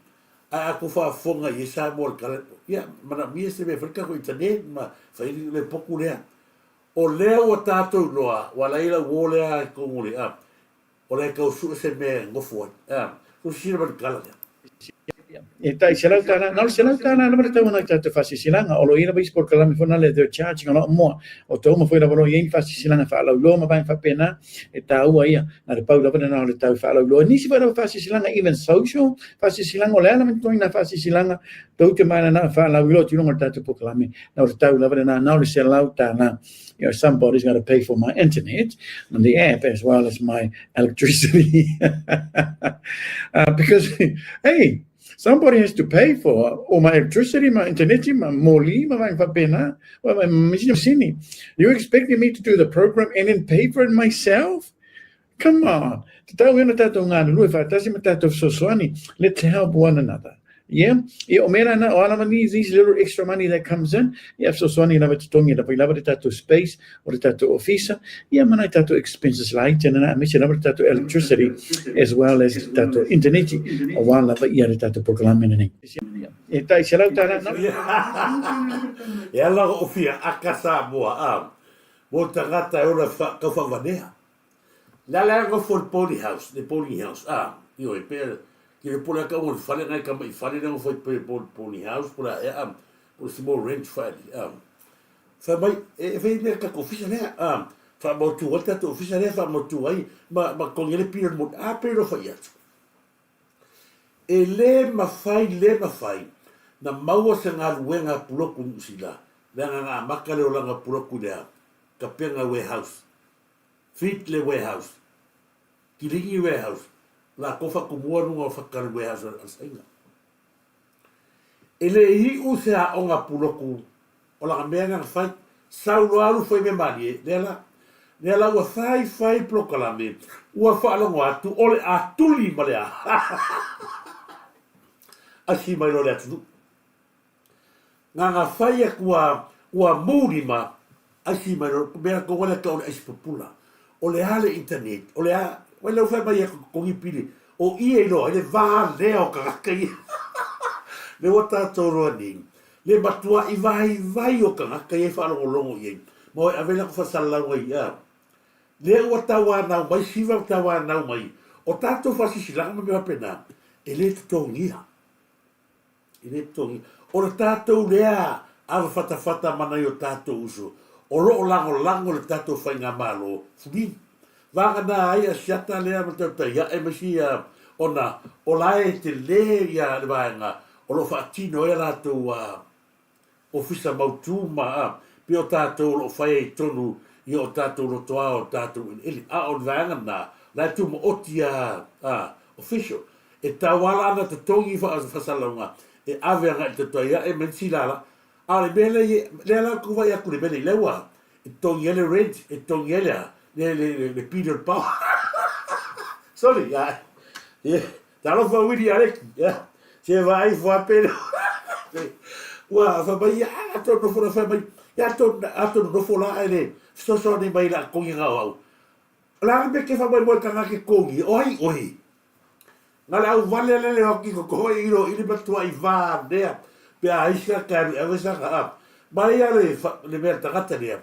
S2: ae a tou faafofoga i ai Samoa le tala ia manaomia se mea e fai le tatou internet ma fai le potu lea o lea ua tatou iloa ua la i lau uo lea i totonu o le a O le tau sue se mea e nofo ai. Ea, ua sisila mai le tala lea.
S3: E tai $100, na o le $100 lava le tau o nai tatou faasilasilaga. O lo o i ai lava isi polokalame foi nale they're charging a lot more. O tou uma foi lava o lo o i ai ni faasilasilaga faalauiloa ma vaega faapena, e taua ia. Na o le pau lava lena o le tau faalauiloa. Nisi foi lava faasilasilaga even social faasilasilaga, o le a lava ni ituaiga faasilasilaga tou te mananao e faalauiloa atu i luga o le tatou polokalame, na o le tau lava lena, na o le $100. You know, somebody's got to pay for my internet and the app as well as my electricity. Because, hey, somebody has to pay for all my electricity, my internet, my moli, my faapena, well, my sini. You expecting me to do the program and then pay for it myself? Come on. Tatau ia ona tatou galulue faatasi ma tatou fesoasoani. Let's help one another. Yeah. Ia o mea la na, o a lava ni these little extra money that comes in, ia fesoasoani lava totogi lava i lava le tatou space o le tatou ofisa, ia ma nai tatou expenses laiti na aemaise lava le tatou electricity as well as le tatou internet aua lava ia le tatou polokalame lenei. E tai $100 na.
S2: E ala o fia aka Samoa a mo tagata e ola fa tau faavanea. Le ala e nofo i le boarding house, le boarding house, a, ioe, pe, ke le pole aka ua le fale ngai kama i fale le nofo i pe boarding house, po le a ea, a, po le small rent fale, a. Fai mai, e, e fai mea tatou ofisa lea, a, faamautu ai tatou ofisa lea, faamautu ai, ma, ma togi ai le pili o le moni, a pe no fai atu. E le mafai, le mafai, na maua se galuega puloku i Niu Sila, leaga na amata le olaga puloku i le a, Kapenga Warehouse, Feed le warehouse, Kiligi warehouse, la ko whakumua runga o whakari warehouse a Saina. E le iu se aoga puloku o langa mea nga whai, sau loa alu whai me malie, lea la, lea la ua whai whai polokalame, ua whaalongo atu o le a tuli ma le a. Asi mai loa le atunuu. Nganga whai aku a ua mūlima aisi mai loa mea ko wale ka o le aisi pupula. O le a le internet, o le a, wai lau whai mai aku kongi pili, o ia i loa, i le vā lea o kangaka ia. Le ua tātou roa nei, le matua i vai vai o kangaka ia i whaalongolongo i ai. Ma oi ave la ku whasalalauga i a. Le ua tauānau mai, siva ua tauānau mai, o tātou whasisilaga ma mea whapena, e le totongia. I le totogi. O le tatou lea ava fatafata ma nai o tatou uso, o lo o lagolago le tatou faigamalo fulini. Vagana ai a siata lea ma tautai ae ma isi ona o la e tele ia le vaega o lo o faatino ai a latou ofisa mautu ma pei o tatou o lo o fai ai i totonu i o tatou lotoa o tatou eleele. A o le vaega lena, o la e tumaoti a official. E tauala ana totogi faasalalauga e ave agai i le tautai ae ma isi lala. A o le mea lea i, lea la ou te vaai atu i le mea lea, lea ua e totogi ai le rent, e totogi ai le a, le, le, le, le pili o le power. Sorry, yeah. Yeah. Talofa Wili Aleki, yeah. Se vaai fuape le. Ua fai mai, a tonu nofo la fai mai, ia tonu, a tonu nofo la ai le fesoasoani mai la kongi ngau au. La le meke fai mai mo tanga ke kongi, o ai oe. Na le au vale le le hoki ko ko i ro i matua i vā nea pe a isi a ka ave sa ka a. Mai a le le mea tangata lea.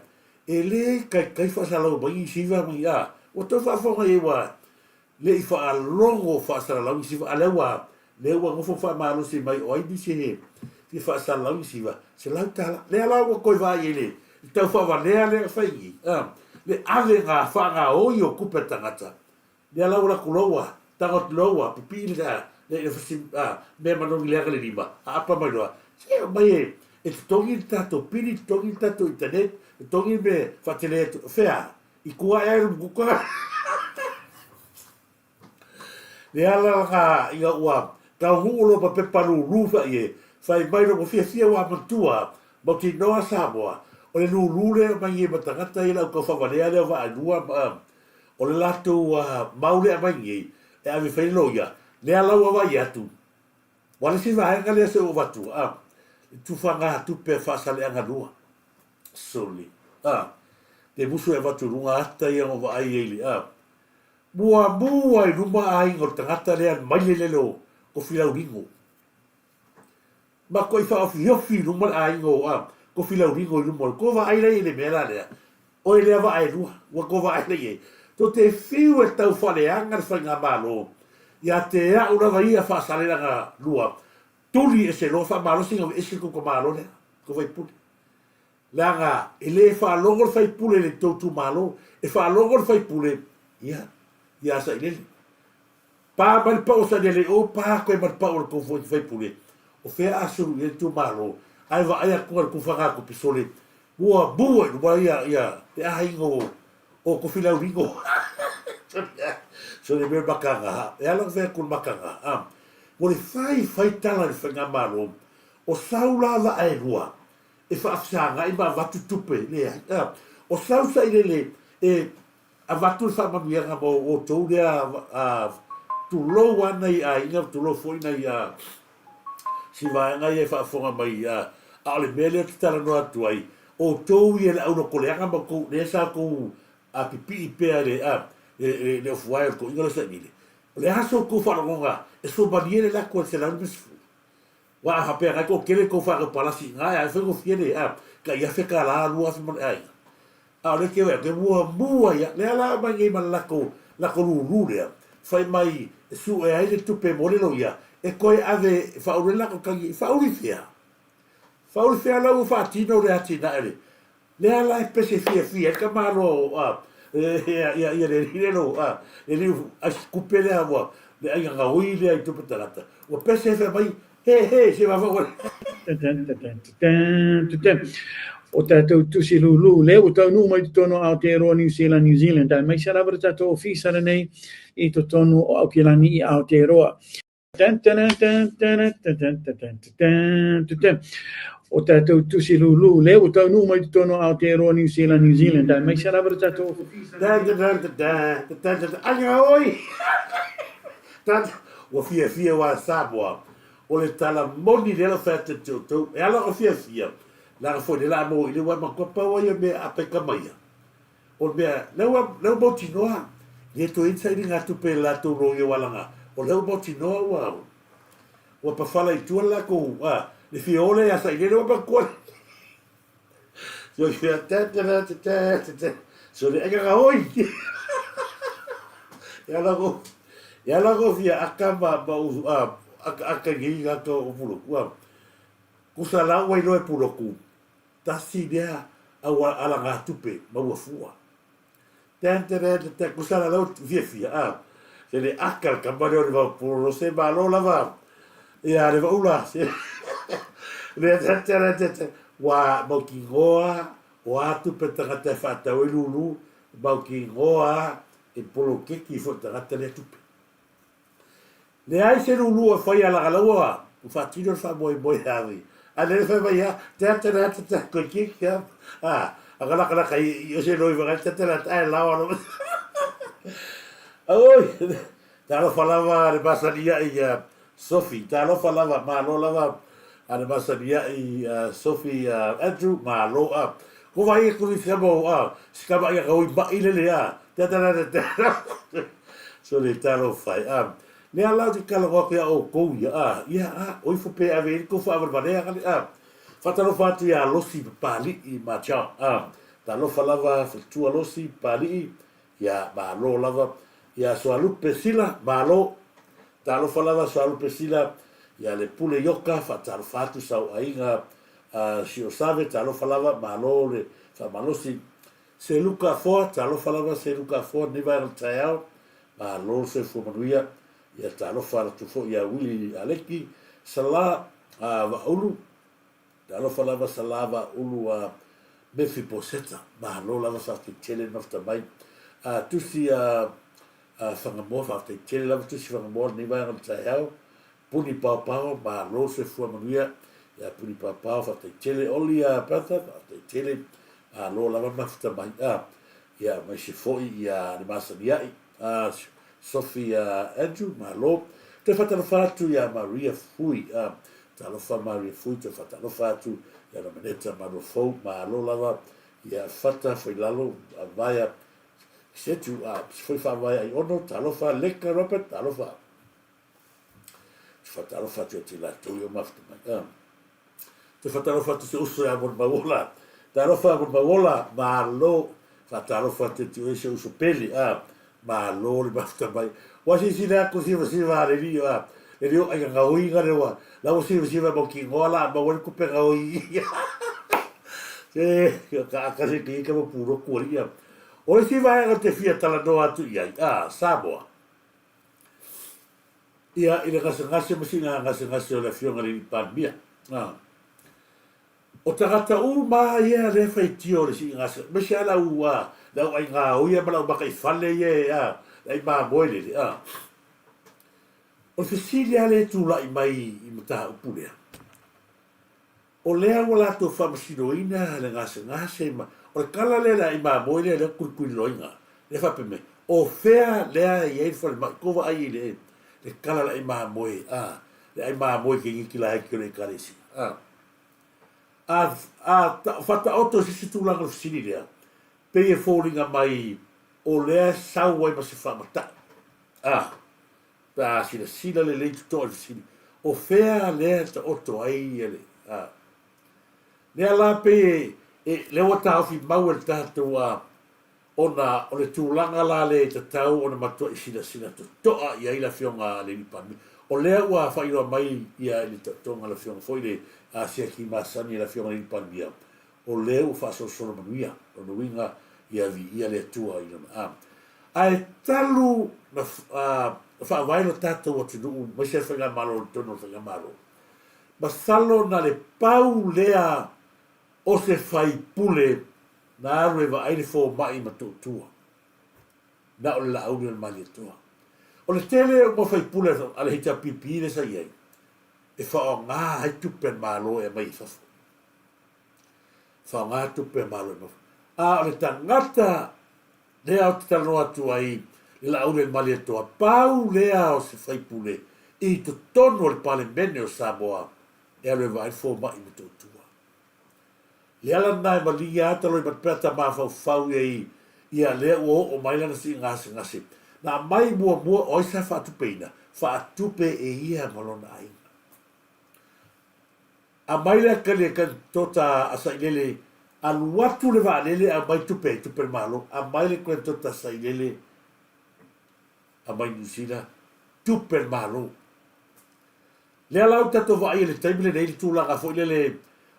S2: E le kai kai whasalau mai i siva mai a. Ua tau whaafonga i ua. Le i faalogo faasalalau i siva, a lea ua, lea ua nofo faamalosi mai o ai nisi he fia faasalalau i siva, $100. Lea la ua toe vaai i le tau faavalea lea na fai nei, a, le avega faagaoi o tupe a tagata. Lea la ua latou loa ua tago atu loa ua pipii le, le, le fasi, a, mea manogi leaga le lima, aapa mai loa, se omai e, e totogi le tatou pili, totogi le tatou internet, totogi le mea e faatele atu, fea? I tua ea le mukuka. Le ala lana ina ua taunuu loa ma pepa lulu fai e, fai mai loa ua fiafia ua matua mautinoa Samoa, o le lulu lea e aumai nei ma tagata ia le au taufaavalea lea o Vaaelua ma o le latou mau lea e aumai nei e ave e fai le loia, lea la ua vaai atu, ua le isi vaega lea se ua avatu, le tufaga tupe faasaleaga lua. Sole. A. Te musu e avatu i luga ata ia na vaai ai le a. Muamua i luma aiga o le tagata lea mai le lele o Kofi Laulino. Matuai faaofiofi i luma le aiga o a Kofi Laulino i luma o le ko vaai la i le mea la lea. Oe lea vaa e lua, ua ko vaai la i ai. To te fiu e tau faaleaga le faigamalo ia te a'u lava ia faasalelaga lua, tuli ese loa faamalosi na ese le tou tamalo lea, tou faipule. Leaga e le faalogo le faipule i le tou itumalo, e faalogo le faipule, ia, ia Sailele. Pa mai le pau o Sailele i o, pa koe ma le pau o le tou faipule, o fea a sulu i ai le itumalo, ae vaai atu i le tufagatupe sole, ua mua i luma ia, ia, le aiga o, o Kofilaulino. Sole mea makaga, e ala ona fai atu le makaga, a, ua le fai fai tala i le faigamalo, o sau la vaa e lua, e faafesagai ma avatu tupe, leai. A, o sau sailele e avatu le faamanuiaga mo outou lea, a, tulou lava nai aiga, tulou foi nai a, si vaega ia e faafofoga mai, a, a o le mea lea ou te talanoa atu ai, outou ia le aulotoleaga ma outou, lea sa outou a pipii pea i le, a, le, le ofuae o le toeaina lea o Sailele. O le a so outou faalogoga e suamalie le lako e $150? Ua a faapea nai toatele tou fanau palasi i ina, e faigofie le a tai $1,000, $2,000 ma le aiga. A o lea te vaai atu, e muamua ia, lea la aumai nei ma le latou, latou lulu lea, fai mai e sue ai le tupe mo le loia, e toe ave e faaulu ai le latou tagi, e faaulu i fea? Faaulu i fea la ua faatino le atinae le, Lea la e pese fiafia ai le tamaloa a ia ia ia le alii lea lo a le alii aisi kupe lea ua le aiga gaoi lea i tupe tagata ua pese fai mai he he se vava ua
S3: O tātou tusi lūlū, lea ua taunuu mai totonu o Aotearoa Niu Sila, New Zealand, aemaise lava le tātou ofisa lenei i totonu o Aukilani i Aotearoa. O tātou tusi lūlū, lea ua taunuu mai totonu o Aotearoa Niu Sila, New Zealand, aemaise lava le tātou ofisa.
S2: Aiga oi! Ua fiafia aua Samoa, o le tala moni lea lau fai atu ia te outou, e ala ona fiafia, leaga foi lea la a maua i le ua matua pau ai ia mea a peka mai ia. O le mea, lea ua, lea ua mautinoa, e le toe i ai ni sailiga tupe i le latou loia aua leaga o lea ua mautinoa ua, ua pafala i tua le latou, a, le fia o lea ia Sailele ua matua. So, ia, ta, ta, ta, ta, ta, ta, ta, so le aiga gaoi. E ala ko, e ala ko fia aka ma, ma u, a, aka, aka i ngei aka o Puloku, a. Kusa la ua iloa e Puloku, Tasi lea au alagatupe maua fua. Tan-ta-ra-ta-ta, kusa la lau fiafia, a. Se le aka le tama lea o le Vaupolo, se malo lava ia le Vaula, se le ta-ta-ra-ta-ta, ua mautinoa o a tupe tagata e faatau ai lulu, mautinoa e poloketi foi tagata lea tupe. Leai se lulu e fai a Lagalaua ua faatino le faamoemoe ave. A lele fai mai a, te ata le ata te koe ki ki a, a, a ka laka laka i o se loi waka te ata le ata ai lawa lo. Oi, talofa lava le masani ai a Sophie, talofa lava, malo lava a le masani ai a Sophie a Andrew, malo a. Ko vai e kuri whia a, sikama ia ka oi mai lele a, te ata le ata te ata. So le talofa e, a. Lea la ou te talanoa atu ia outou ia, a, ia, a, o ifo pe ave i ai le tou faavalevalea, a. Faatalofa atu ia Losi Papali'i ma John, a. Talofa lava Faletua Losi Papali'i, ia, malo lava. Ia Soalupe Sila, malo. Talofa lava Soalupe Sila, ia le Pule Ioka, faatalofa atu sau aiga a Siosave, talofa lava, malo le faamalosi. Seluka Afoa, talofa lava Seluka Afoa, lenei vaega o le taeao, malo le soifua manuia. Ia talofa atu foi ia Wili Aleki, Sala a Vaaulu, Talofa lava Sala Vaaulu a Mefiposeta, malo lava faafetai tele le mafuta mai. A tusi a Fagamoa, faafetai tele lava tusi Fagamoa lenei vaega o le taeao. Puni Paopao, malo le soifua manuia ia Puni Paopao, faafetai tele. Oli a Bertha, faafetai tele, malo lava le mafuta mai. A ia aemaise foi ia le masani ai a Sophie Andrew, malo. Toe faatalofa atu ia Maria Fui, a talofa Maria Fui, toe faatalofa atu ia Nomeneta Maluafou, malo lava ia Fata Foilalo, Vaea Setu, a foi faavaea i Ono, talofa Leka Robert, talofa. Faatalofa atu ia te latou i o mafuta mai. A. Te faatalofa atu se uso ia Molimauola. Talofa Molimauola, malo. Faatalofa atu te oe se uso pele. A, malo le mafuta mai. Ua silasila atu sivasiva a le alii a le alii o aiga gaoiga le ua la ua sivasiva mau kinoa la maua le tupe gaoi. Se ka aka se ki ka mo puloku alii a. O le isi vaega ou te fia talanoa atu i ai, a, Samoa. Ia, i le gasegase ma sina gasegase o le Afioga i le Alii Palemia. A. O tagata uma ia lea e faitio i le sii gasegase, aemaise lava le au, a, le au aigaoia ma le au makaifale ia e, a, le ai mamoe lele, a. O le fesili lava lea e tulai mai i mataupu lea, O lea ua latou faamasinoina le gasegase ma, o le tala lea le ai mamoe lea lea kulikuliloaina, lea faapea mai, o fea lea e i ai le falemai, tou vaai i le, le tala le ai mamoe, a, le ai mamoe keiniti laiti o le Ekalesia, a. A, a faataoto i se isi tulaga o le fesili lea, pei e foliga mai o lea e sau ai ma se faamatau, a. Pe a silasila lelei totoa i le fesili, o fea lea e taoto ai le, a. Lea la pei e, e, lea ua taofi mau e le tatou a, ona o le tulaga la lea e tatau ona matuai silasila totoa i ai le Afioga a le Alii Palemia. O lea ua faailoa mai ia i le taotoga a le Afioga foi le siaki masani a le Afioga i le Alii Palemia, o lea ua faasolosolo manuia, lona uiga ia viia le Atua i lona a. Ae talu na faavae lo tatou atunuu aemaise le faigamalo i totonu o le faigamalo, masalo na le pau lea o se faipule na alu e vaai le fomai ma Motootua, na o le Laauli o le Malietoa. O le tele o mau faipule a le HRPP lea sa i ai, e faaaoga ai tupe a le Malo e aumai i fafo. Faaaoga tupe a Malo i fafo. A o le tagata lea ou te talanoa atu ai, le Laauli o le Malietoa, pau lea o se faipule i totonu o le Palemene o Samoa e alu e vaai le fomai i Motootua. Le ala lena e malie ata loi mate pe a mafaufau ia i ia lea ua oo mai lana sii gasegase. Na aumai muamua o ai sa faatupeina? Faatupe e ia ma lona aiga. Aumai lea kali e kali tota a Sailele, alu atu le vaalele aumai tupe ai, tupe a le Malo, aumai le kali tota a Sailele aumai Niu Sila, tupe a le Malo. Lea la ua tatou vaai i le taimi lenei i le tulaga foi lele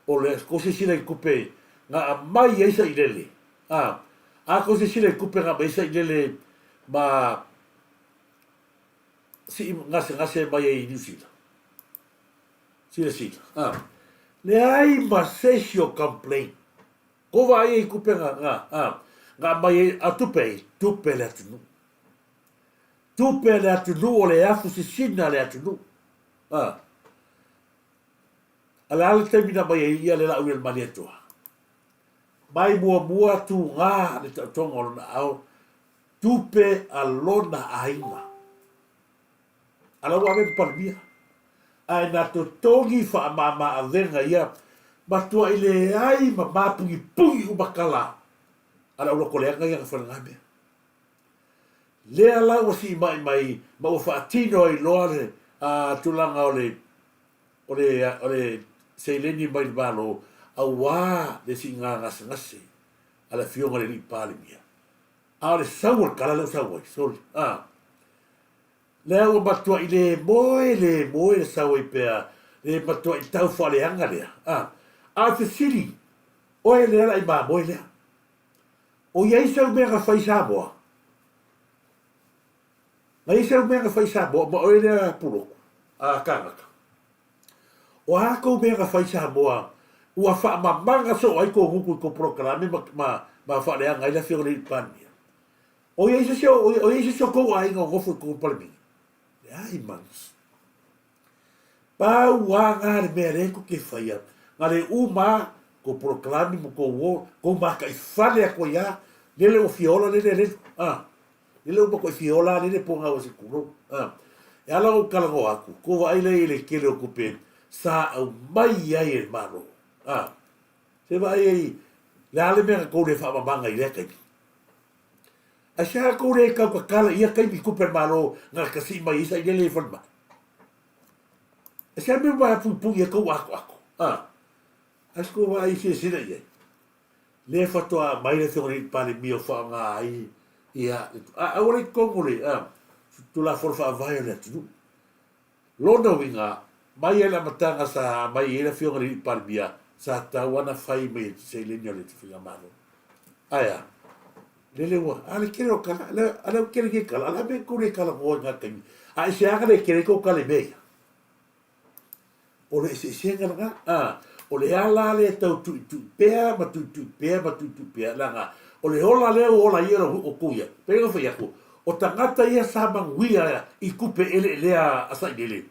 S2: o le kou silasila i tupe na aumai ai Sailele, a, a kou silasila i tupe na aumai ai Sailele ma sii gasegase mai ai i Niu Sila. Silasila, a, leai ma se isi o complain. Kou vaai ai i tupe na, na, a, na aumai ai, a tupe ai, tupe a le atunuu. Tupe a le atunuu o le afu sisina a le atunuu. A. A le a le taimi na aumai ai ia le Laauli a le Malietoa? Mai muamua tuga le taotoga o lona aao, tupe a lona aiga. A la ua ave ma Palemia. Ae na totogi faamama avega ia, matuai leai ma mapugipugi uma tala a le aulotoleaga ia na falegamea. Lea la ua siimai mai ma ua faatino ai loa le tulaga o le o le o le seleni mai le Malo aua le siiga gasegase a le Afioga i le Alii Palemia. A o le sau o le kala lea ua sau ai, sorry, a. Lea ua matuai le moe, le moe le sau ai pea, le matuai tau faaleaga lea, a. A o le fesili, oe lea la i mamoe lea. O i ai sau mea na fai i Samoa? Na i ai sau mea na fai i Samoa ma oe lea Puloku, a Kanaka? O a kou mea na fai i Samoa ua faamamaga soo ai kou gutu i kou polokalame ma, ma, ma faaleaga ai le Afioga i le Alii Palemia? O i ai se isi o, o i ai se isi o kou aiga o nofo i kou Palemene? Leai manis. Pau a nga le mea lea tou te faia, na le uma a kou polokalame ma kou o, kou mataifale atu ai a, lele ua fia ola lele lelu, a. Lele ua matuai fia ola a lele po gau se tulou, a. E ala ona ou talanoa atu, tou vaai lea i le tele o tupe sa aumai ai e le Malo, a. Se vaai ai, le a le mea na tou le faamamaga i lea taimi? Aisea tou le tautatala i ia taimi i tupe a le Malo na tasii mai ai sailele i falemai? Aisea mea ua puipui ai tou atoato, a? Ae se tou vaai silasila i ai? Lea faatoa aumai le Afioga i le Palemia o faaaoga ai ia, a aua le i totonu o le Tulafono Faavae o le atunuu. Lona uiga, mai lava i le amataga sa aumai ai le Afioga i le Palemia, sa tatau lava ona fai mai e seleni a le Faigamalo. Ae a? Lele ua, a le tele o tala, a lea ua tele nei tala, a o le a mea e tou le talanoa i na taimi? A aisea na le tele ai tou tala i mea ia? O le eseesega lena. A, o le ala lea e tau tuitui pea ma tuitui pea ma tuitui pea, leaga o le ola lea ua ola ai ia outou ia, pei ona fai atu, o tagata ia sa manuia i tupe eleelea a Sailele,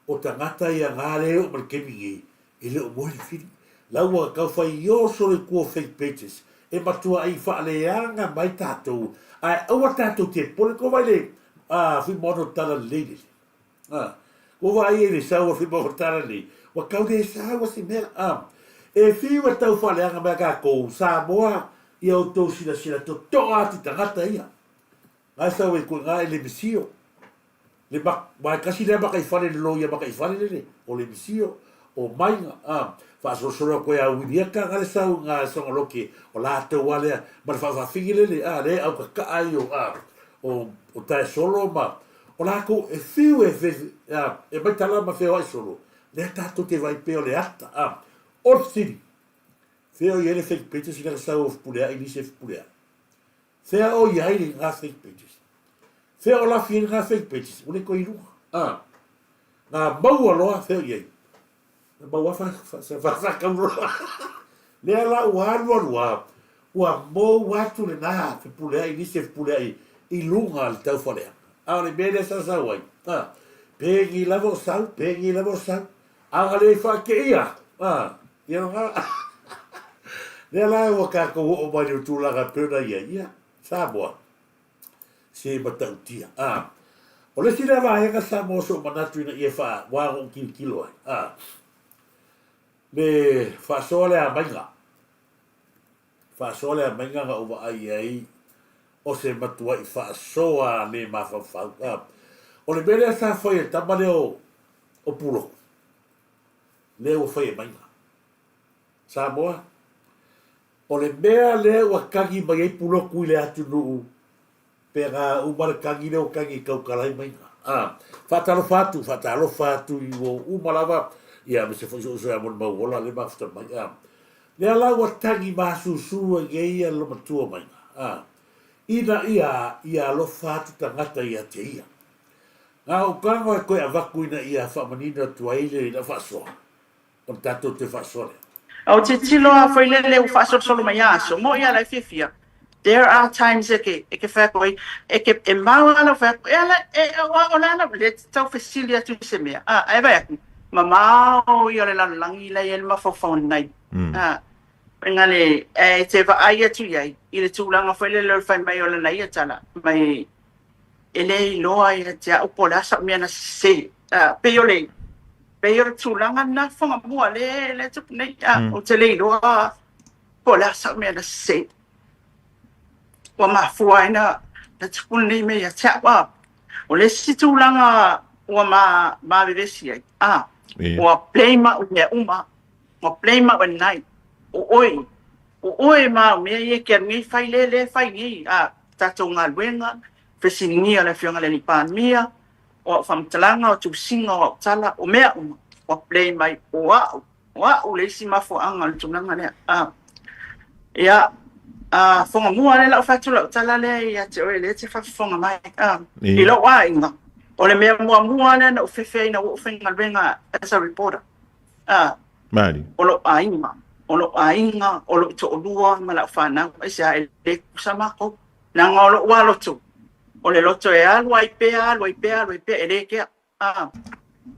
S2: o tagata ia na lea e oo mai le taimi nei, e le o moe le fili. La ua tau fai oso le itu o fake pages, e matuai faaleaga mai tatou, ae aua tatou te popole, tou vaai i le Fuimaono Talalelei lele, A, ua vaai ai i le sau o le maota nei, ua tau le sau a se mea. A, e fiu e tau faaleaga mai a tatou Samoa ia outou silasila totoa atu i tagata ia. Na e sau ai koe na e le misio. Le ma, ma e kasi lea makaifale le loia makaifale lele, o le misio, o maiga, a, faasolosolo atu ai a Wilieta na le sau na e sogaloke o latou a lea, ma le faafaafigi lele, a, le au kakaa ai o, a, o, o taesolo ma, O latou e fiu e e maitala ma feoai solo, lea tatou te vaai pea o le ata, a. O le fesili, fea o i ai le fake pages ina ka sau o Fepuleai nisi e Fepuleai? Fea o i ai ngā fake pages? Fea o lafi ai ngā fake pages? Ua le toe i luga, a. Ngā maua loa, fea o i ai? Na maua fa, fa, fa, fa, fa, Lea la ua alu alu a, ua mou atu lena fepuleai nisi e fepuleai i luga le tauwhaleaga. A o le mea lea sa sau ai, a, pengi lava o sau, pengi lava o sau, a na le whaakeia, a, ia nga, lea la ua tatou oo mai le tulaga e pei ona i ai, ia, Samoa, se matautia. A, o le isi lea vaega Samoa o so'u manatu ina ia wha, wā o tilotilo ai, a, le faasoa le amaiga, faasoa le amaiga na ou vaai i ai o se matuai faasoa le mafaufau. A, o le mea lea sa fai e le tama lea o, o Puloku, lea ua fai e Maiga. Samoa, o le mea lea ua tagi mai ai Puloku i le atunuu, Pe na uma le tagi lea o tagi i tautala ai maiga. A, faatalofa atu, faatalofa atu i ua uma lava, ia aemaise foi si ou uso ia Molimauola lea e mafuta mai. A, lea la ua tagi masusu ai nei ia le matua maiga. A, ina ia, ia alofa atu tagata ia te ia. Na ou tago e toe avatu ina ia faamanino atu ai le lau faasoa. O le tatou toe faasoa lea.
S4: Ou tilotilo a foi lele ua faasolosolo mai a aso, moʻi a la e fiafia. There are times e ke, e ke fai atu ai, e ke, e mau a lau fai atu, e ala, e, o, o le ala, le tau fesili atu i se mea, a, ae vaai atu, mamao ia o le lalolagi la e i ai le mafaufau nei. A, faiga le, e te vaai atu i ai, i le tulaga foi lele o le fai mai o lana ia tala, mai, e le iloa ia te au po o le a sau mea na sese. Uh, pei o le, pei o le tulaga lena Fagamua le, le tupu nei. Uh, mm. Ou te le iloa po o le a sau mea na sese. Ua mafua ai na, na tupu lenei mea ia te au. Uh, o le isi tulaga ua ma, ma vevesi ai. Uh, yeah. Ua blame au mea uma. Ua blame au e nai. O oi, o oe ma au mea ia ke alu nei fai le, le fai nei. Uh, tatou galuega, fesiligia le Afioga i le Alii Palemia, o au faamatalaga, o tusiga, o au tala, o mea uma ua play mai o au, o au le isi mafuaaga o le tulaga lea. Ah. Ia, a foga mua lea lau fai atu lau tala lea ia te oe lea e te faafofoga mai. Ah. I lou aiga, o le mea muamua lea na ou fefe ai ina ua ou faigaluega as a reporter. Ah.
S5: Malie.
S4: O lou aiga, o lou aiga, o lou toalua ma lau fanau, aisea e le tutusa matou. Leaga o lou lava loto, o le loto e alu ai pea, alu ai pea, alu ai pea, e le kea. Ah.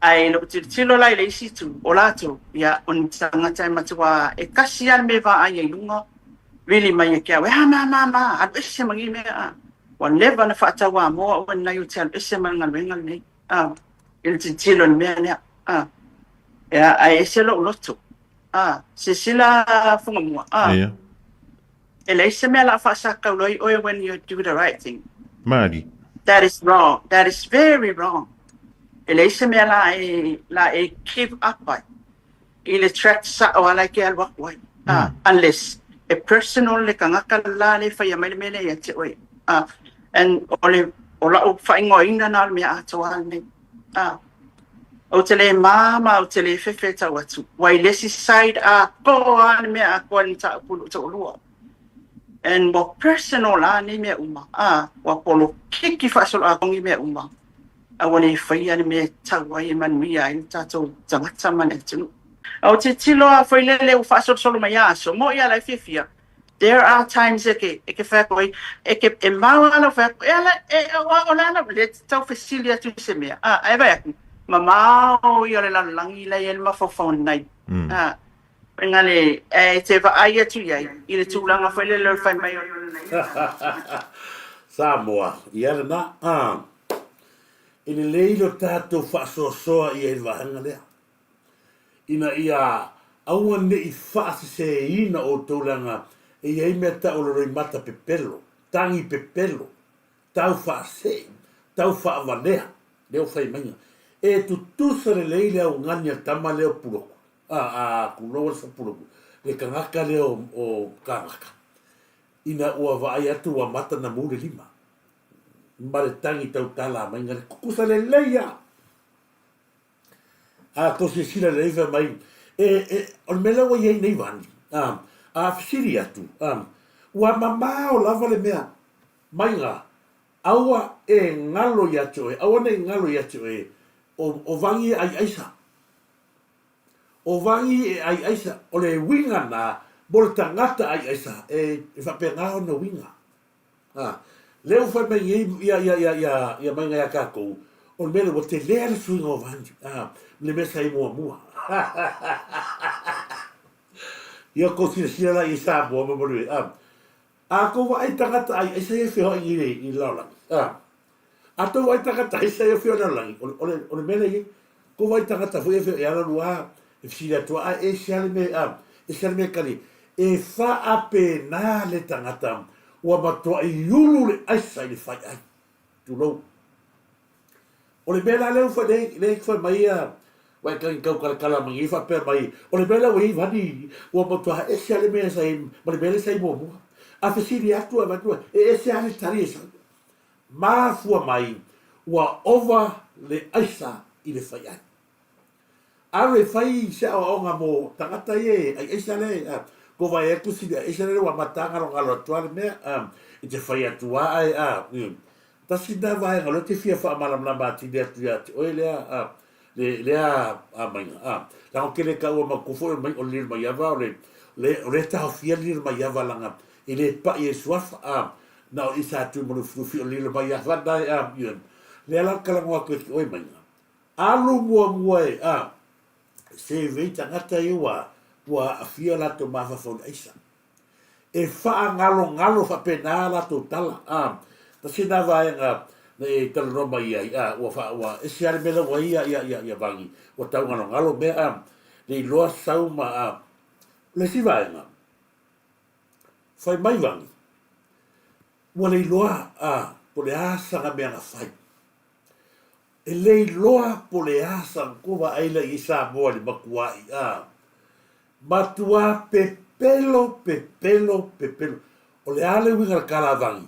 S4: Ae i lou tilotilo la i le isi itu, o latou, ia, o ni tagata e matua e tasi lava le mea e vaai ai i luga, vili mai ia te au, e a ma ma ma, alu ese ma nei mea, ah. Ua leva ona faatauamoa oe lenei ou te alu ese ma le galuega lenei, ah, i le tilotilo i le mea lea, ah. Ia, ae ese lou loto, ah, silasila Fugamua, ah.
S5: Ia.
S4: E leai se mea o le a faasatauro ai oe when you do the right thing.
S5: Malie.
S4: That is wrong. That is very wrong. E leai se mea la e, la e give up ai i le track sao a la e ke alu aku ai. Ah, unless e personal le tagata la le faia mai le mea lea ia te oe. Ah, and o le, o lau faaigoaina na o le mea atoa lenei. Ah. Ou te le māmā, ou te le fefe tau atu. Ua i le isi side atoa le mea atoa i le mataupu i lou toalua. And ua personal la nei mea uma. Ah, ua polokiki faasoloatogi mea uma. A ua le faia le mea e tatau ai e manuia ai le tatou tagata ma le atunuu. Ou te tilo a foi lele ua faasolosolo mai aso, moʻi a la e fiafia. There are times e ke, e ke whai atu ai, e ke, e mau a lau whai atu, e ala, e, o, o le ala, le tau fesili atu i se mea, a, e vaai atu, mamao ia o le lalolagi la i ai le mafaufau nei.
S5: Mm.
S4: A, inga le, e te vaai atu i ai, i le tulaga foi lele o le fai mai o
S2: Samoa, ia lena, a, e lelei lo tatou faasoasoa i ai le vaega lea. ina ia aua ne i faaseseina outou leaga e i ai mea tau o le roimata pepelo, tagi pepelo, tau faasee, tau faavalea, lea ua fai maiga. E tutusa lelei le augani a le tama lea o Puloku, a, a Kuloa le Puloku, le tagata lea o, o Kagaka, ina ua vaai atu ua mata na mu le lima, ma le tagi tautala maiga le tutusa lelei lava. A tou silasila lelei fai mai, e, e, o le mea lea ua i ai nei vani, a, a fesili atu, a, ua mamao lava le mea maiga, aua e galo ia te oe, aua ne i galo ia te oe, o, o vagi e ai aisa. O vagi e ai aisa, o le uiga na, mo le tagata ai aisa, e, e faapena ona uiga. A, lea ua fai mai nei ia, ia, ia, ia, ia maiga ia tatou, o le mea lea ua telea le suiga o vani, a, le mea sa i muamua. Ia kou silasila la i Samoa ma malu e, a, a kou vaai tagata ai, aisa ia feoai i le, i le lalolagi, a, a tou vaai tagata aisa ia feoai i le lalolagi, o le, o le, o le mea lea i ai, kou vaai tagata foi ia feoai, e ala lua, e fesili atu a, e ese lava le mea, a, ese lava le mea e kali, e faapena le tagata ua matuai ulu le aisa i le faiai. Tulou. O le mea la lea ua fai, lea, lea fai mai ia, ua e tagi taukalatala mai nei faapea mai, o le mea lea ua i ai vani, ua matua ese lava le mea sa i ai, ma le mea lea sa i muamua. A fesili atu, avatu, e ese lava le tali e sau. Mafua mai, ua ova le aisa i le faiai. Alu e fai se aoaoga mo tagata ia e aiaisa le a ko vai atu si le aiaisa le ua mata galogalo atu a le mea a i te fai atu a ai a tasi na vaega lea te fia faamalamalama atili atu ia te oe lea a le lea a maiga a leaga tele taua mautu foi o mai o le lilo maiava o le le o le taofia le lilo maiava laga e le pa'i ai suafa a na o isa atu i Malufilufi o le lilo maiava na e a lea la talanoa atu e te oe maiga Alu muamua e, a, survey tagata ia ua, ua aafia o latou mafaufau i le aisa. E faagalogalo faapena a latou tala, a, tasi lena vaega na e talanoa mai ai, a, ua faa, ua ese lava le mea la ua i ai ia, ia, ia Vagi, ua taugalogalo mea, a, le iloa sau ma, a, o le isi vaega, fai mai Vagi, ua le iloa, a, po o le a sana mea na fai. E le iloa po le a sankova ai la i Samoa i le matua'i a matuā pepelo pepelo pepelo. O le a le uiga o le kalavagi?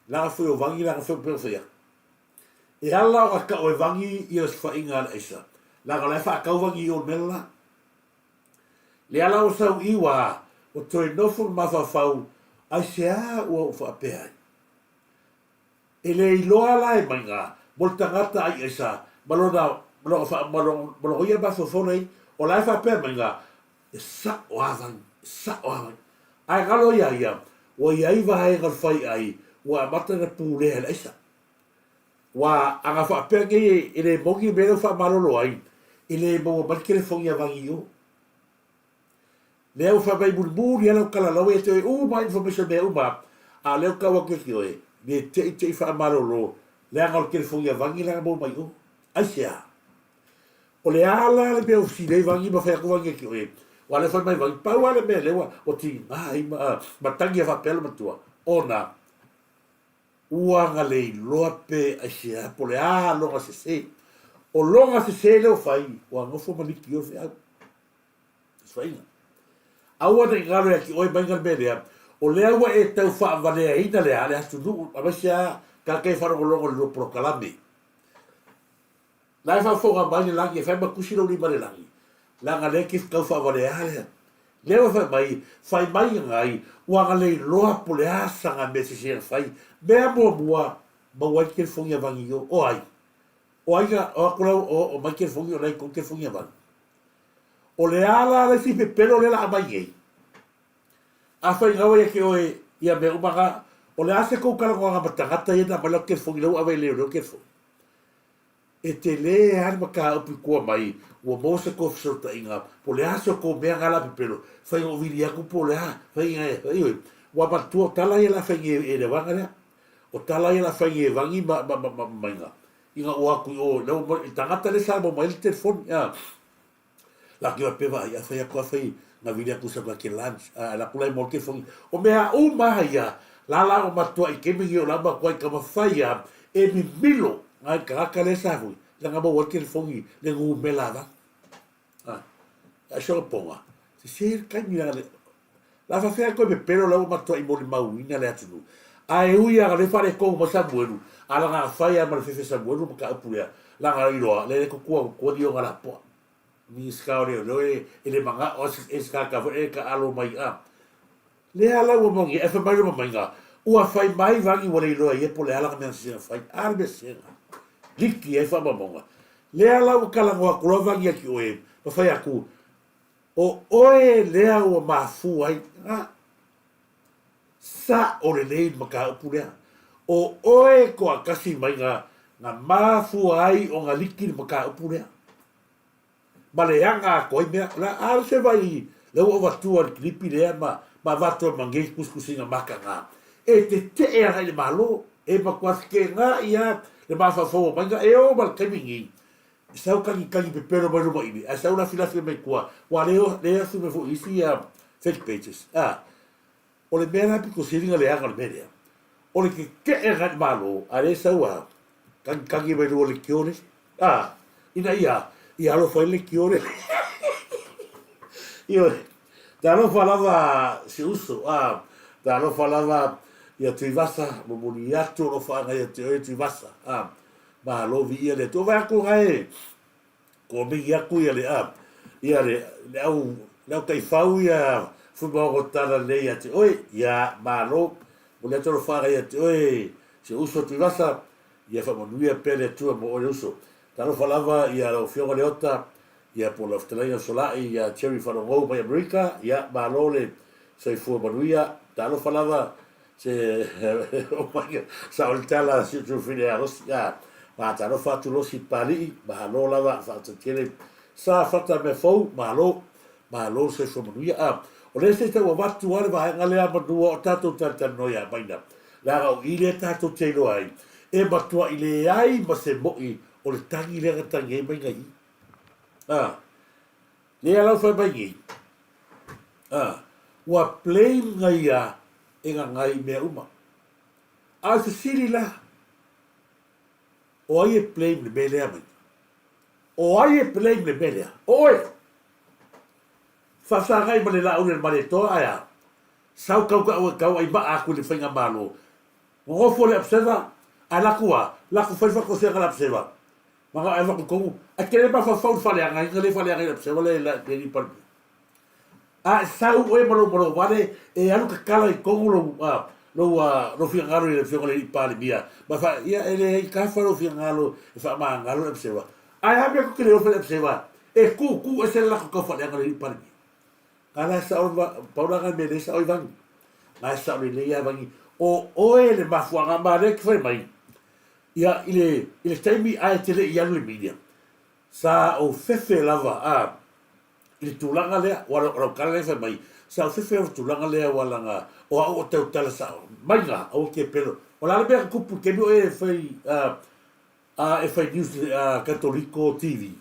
S2: Leaga foi o Vagi leaga foi o pea fai atu. E ala o ka o e Vagi ia osofaiga a le aisa, leaga o la e faatau Vagi i o le mea le la. Le ala o sau i ua, ua toe nofo ma mafaufau, aisea ua ou faapea ai? E le iloa la e maiga mo le tagata ai aisa ma lona ma lona fa ma lona ia mafaufau lai, o la e faapea maiga, e sa'o a Vagi, e sa'o a Vagi. Ae galo ia ia, ua i ai vaega o le fai ai ua amata ona pulea e le aisa. Ua aga faapea nei e le moni le mea lea ua faamalolo ai, e le maua mai le telefoni a Vagi i o. Lea ua fai mai mulimuli lava lau tala la ua ia te oe uma information mea uma, a o lea ua tau atu ia te oe, ne te i te i faamalolo, leaga o le telefoni a Vagi la na maua mai i o. Aisea? O le a la le mea ua fesili ai Vagi ma fai atu Vagi ia te oe, aua o lea fai mai Vagi, pau lava le mea lea ua tiga ai ma tagi ai faapea le matua, ona Ua agalei loa pe aisea po o le a lona sese. O lona sese lea ua fai, ua nofo ma liki oe feau. Osofaiga. Aua ne i galo ia te oe maiga le mea lea, o lea ua e tau faavaleaina le a le atunuu, aemaise lava tagata ia faalogologo i le lua polokalame. La e faafofoga mai le lagi e fai ma tusi lou lima i le lagi, leaga lea e te tau faavalea lea. Lea ua fai mai, fai mai agai, ua agalei loa po le a saga mea sese na fai. Mea muamua, maua ai le telefoni a Vagi o, o ai? O ai na, o atu la o, o mai telefoni o la i kou telefoni a Vagi. O le a la le isi pepelo lea la a mai nei? Afai gaua ia te oe ia mea uma na, o le a se kou talanoaga ma tagata ia na aumai lau telefoni lea ua ave i leoleo telefoni? E tele lava le mataupu i tua mai, ua maua se tou fesootaiga, po o le a se tou mea na la pepelo, fai na ou vili atu po o le a, fai na, ioe, ua manatua o tala ia la fai nei e le vaega lea. O tala ia la fai nei e Vagi ma, ma, ma, ma Maiga, ina ua atu i o, i lau, i le tagata lea sa maua mai ai le telefoni, a. Laki faapea vaai, a fai atu a fai na vili atu sa ke lunch, a la kula e mo telefoni. O mea uma ia, la la o matua i kemi ni o la matua i kama fai a, e mimilo ngai tagata le sa hui, la nga maua telefoni le numela va. A, a sio ponga. Se se kaimi la le, la fa fea koe pepelo la ua matua i molimauina le atunuu. A e ui a le faaletonu mai Samuelu, a la nga fai a ma le fefe Samuelu ma ka upu lea, la nga iloa, le le kukua kukua ni o nga lapoa. Minisita o Leoleo e le manao e se tagata foi e taalo mai a. Lea la ua moni ai, fai mai loma maiga, ua fai mai vagi ua le iloa e ia po o le a lana mea na sesega fai, a le mea sesega. Liki ai faamaumauga. Lea la ua talanoa atu loa vagi ia te oe, ma fai atu, o oe lea ua mafua ai, a, sa'o lelei le mataupu lea. O oe toatasi maiga na mafua ai ona liki le mataupu lea. Ma leaga atu ai mea. O le a se vai lea ua avatua i le kilipi lea ma ma avatu ai ma nei tusitusiga mataga e tetee agai i le Malo, e matua fekega'i lava le mafaufau o maiga e oo ma le taimi nei, e sau tagitagi pepelo mai luma i ae sau lafilafi mai tua, ua le le asu mai foi i isi fake pages. A, o le mea la pito sili ona leaga o le mea lea, o le tetee agai i le Malo, a o lea e sau a tagitagi mai lua leitio le, a, ina ia, ia alofa ai le leitio le. Ioe, talofa lava si uso, a, talofa lava ia Tuivasa, momoli atu alofaaga ia te oe Tuivasa, a, malo viia le Atua. Vaai atu gae, Komigi atu ia le a, ia le, le au, le au taifau ia Fuimaono Talalelei ia te oe, ia malo, momoli atu alofaaga ia te oe si ou uso Tuivasa, ia faamanuia pea le Atua mo oe le uso. Talofa lava ia lau Afioga Leota, ia po o lau fetalaiga Solai ia Jerry Falogou mai Amerika, ia malo le soifua manuia. Talofa lava se sao le tala si utu file a Losi, ia ma talofa atu Losi Papalii, malo lava faafetai tele sa fata mea fou, malo, malo le soifua manuia. A o lea se i tau avatu lava le vaega lea manua o tatou talatalanoa ia Maina, leaga o i lea tatou te iloa ai, e matuai leai ma se mo'i o le tagi lea na tagi ai maiga i i. A, lea lau fai mai nei, a, ua blame ngaia e gagai i mea uma. A o le fesili la, o ai e blame le mea lea maiga? O ai e blame le mea lea? O oe! Faafesagai ma le lauli a le Malietoa, ae a? Sau tau tau tau ai maa atu i le faigamalo. Gogofo le observer, ae laku a, laku fai le faatosega le observer. Maka ai faatotonu, ae tele mafaufau i le faaleagaina lea e faaleaga ai le observer lea e le i Palemia. A e sau oe ma lou malo vale e alu tatala i totonu lou a, lou a, lou finagalo i le afioga i le alii Palemia, ma fa, ia e leai tafa lou finagalo e faamagalo le observer. Ae a mea tou te le ofa i le observer e tutu ese le latou taufaaleaga i le alii Palemia. A la e sao le pau la na mea le sao i vangi. Na e sao lelei a vangi. O oe le mafuaaga ma lea e te fai mai, ia i le, i le taimi ae te le i alu i le media, sa ou fefe lava a, i le tulaga lea, ua o lau tala lea e fai mai, sa ou fefe lava i le tulaga lea ua laga o au o tautala sao maiga aua te pelo. O le a le mea na tupu i le taimi o e fai a, a e fai news a Katoliko TV.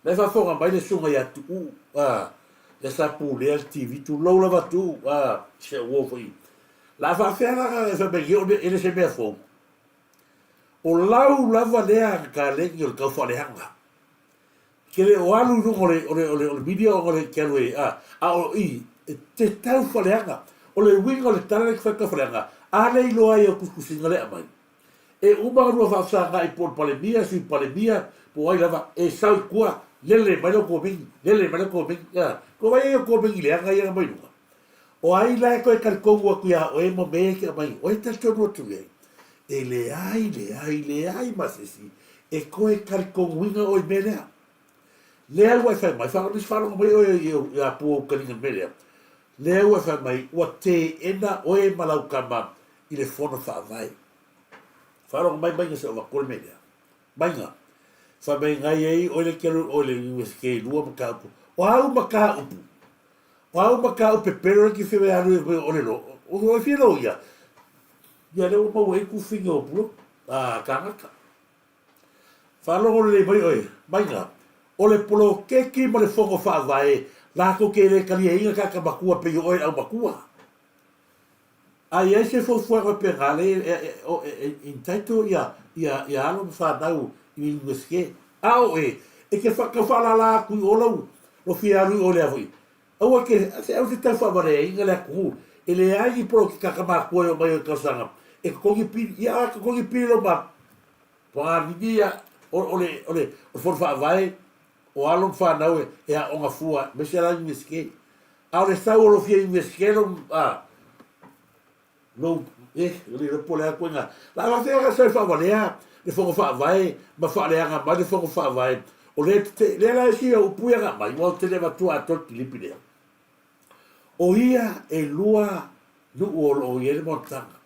S2: La e faafofoga mai le susuga ia Tuuu, a, lea sa pulea le TV, tulou lava Tuuu, a, si au uo foi. La a faafefea la e fai mai nei, o le, e le se mea fou. O lau lava lea kalegi o le taufaaleaga. Ke le o alu i luga o le, o le, o le, o le media ona o le ke alu e, a, a o i, e te taufaaleaga. O le uiga o le tala lea e te fai taufaaleaga, a le iloa ai e au tusitusiga lea e aumai. E uma ona lua faafesagai po o le Palemia, Sui Palemia, po o ai lava, e sau i tua, lele mai lau komeni, lele mai lau komeni. Ea, ko vai ai au komeni leaga ia na mai luga? O ai la e toe talitonu atu iā oe ma mea ia e te aumai, o ai e talitonu atu i ai? E leai, leai, leai ma se isi e toe talitonuina oe i mea lea. Lea ua e fai mai, faalogo mai oe ia Pua Ukalina i le mea lea, lea ua e fai mai, ua teena oe ma lau tama i le fono faavae. Faalogo mai maiga se avatu le mea lea. Maiga. Fai mai ngai ai oe le kelu oe le Universite i lua mataupu. O au mataupu. O au mataupu pepelo le ki whiwe alu e o le lo. O oe fia lo ia. Ia le ua maua i ku finga o pulo. A kāngata. Faalogo lelei mai oe, maiga. O le poloketi ma le fono faavae lākou ke le kaliaina kāka matua pei o oe le aumatua. A i ai se fuafuaga faapena, lea e entitle ia alo ma fanau i le Iunivesite. A o oe, e te tau faalala atu i o lau lou fia alu i o lea foi. Aua te, se aua te tau faavaleaina le atunuu. E leai ni poloketi a ka matua e omai ai i tausaga e totogi pili. Ia a totogi pili lou pagalini ia, o le, o le fono faavae o alo ma fanau e aoga fua, aemaise la Iunivesite. A o le sau o lou fia Iunivesite lou, a, lou, eh, le iloa po o le a ituaiga. La a faafefea ona sau e faavalea le fono faavae ma faaleaga mai le fono faavae o lea e te, lea la isi upu ia na aumai, aua ou te le avatua atoa le kilipi lea. O ia e lua nuu o lo o i ai le monotaga.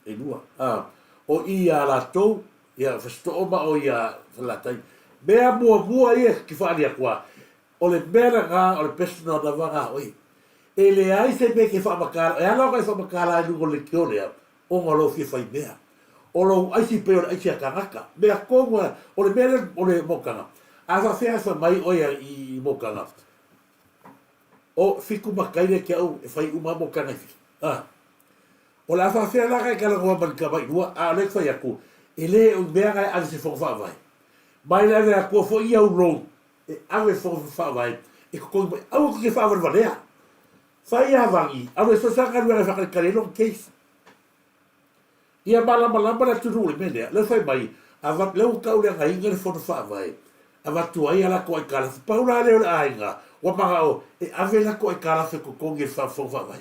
S2: E lua. A, o i iā latou, ia Fasitoo ma o iā Falelatai. Mea muamua ia ki whaali atu a, o le mea lena o le personal lava na oe. E leai se mea e te whaamatala, e ala ona e whaamatala ai luga o le leitio lea, ona o lou fia whai mea. O lou aisi pei o le aisi a tagata. Mea tonu a, o le mea lea o le monotaga. A faafefea e whai mai oe i monotaga? O fiku matai lea ki au e whai uma monotaga i fiku. A. O le a faafefea la ka e talanoa ma ni tamailua, a o lea e fai atu, e le o mea na e ave se fono faavae. Ma e le ave atua foi i au loan e ave fono faavae e totogi mai. Aua tou te faavalevalea. Fai a vagi, alu e so sa galuega e faatalitali ai lona case. Ia malamalama le atunuu i le mea lea. Lea ua fai mai, lea ua tauleagaina le fono faavae, avatu ai a latou aitalafu. Pau la lea o le aiga, ua manao e ave latou aitalafu e totogi e le fono faavae.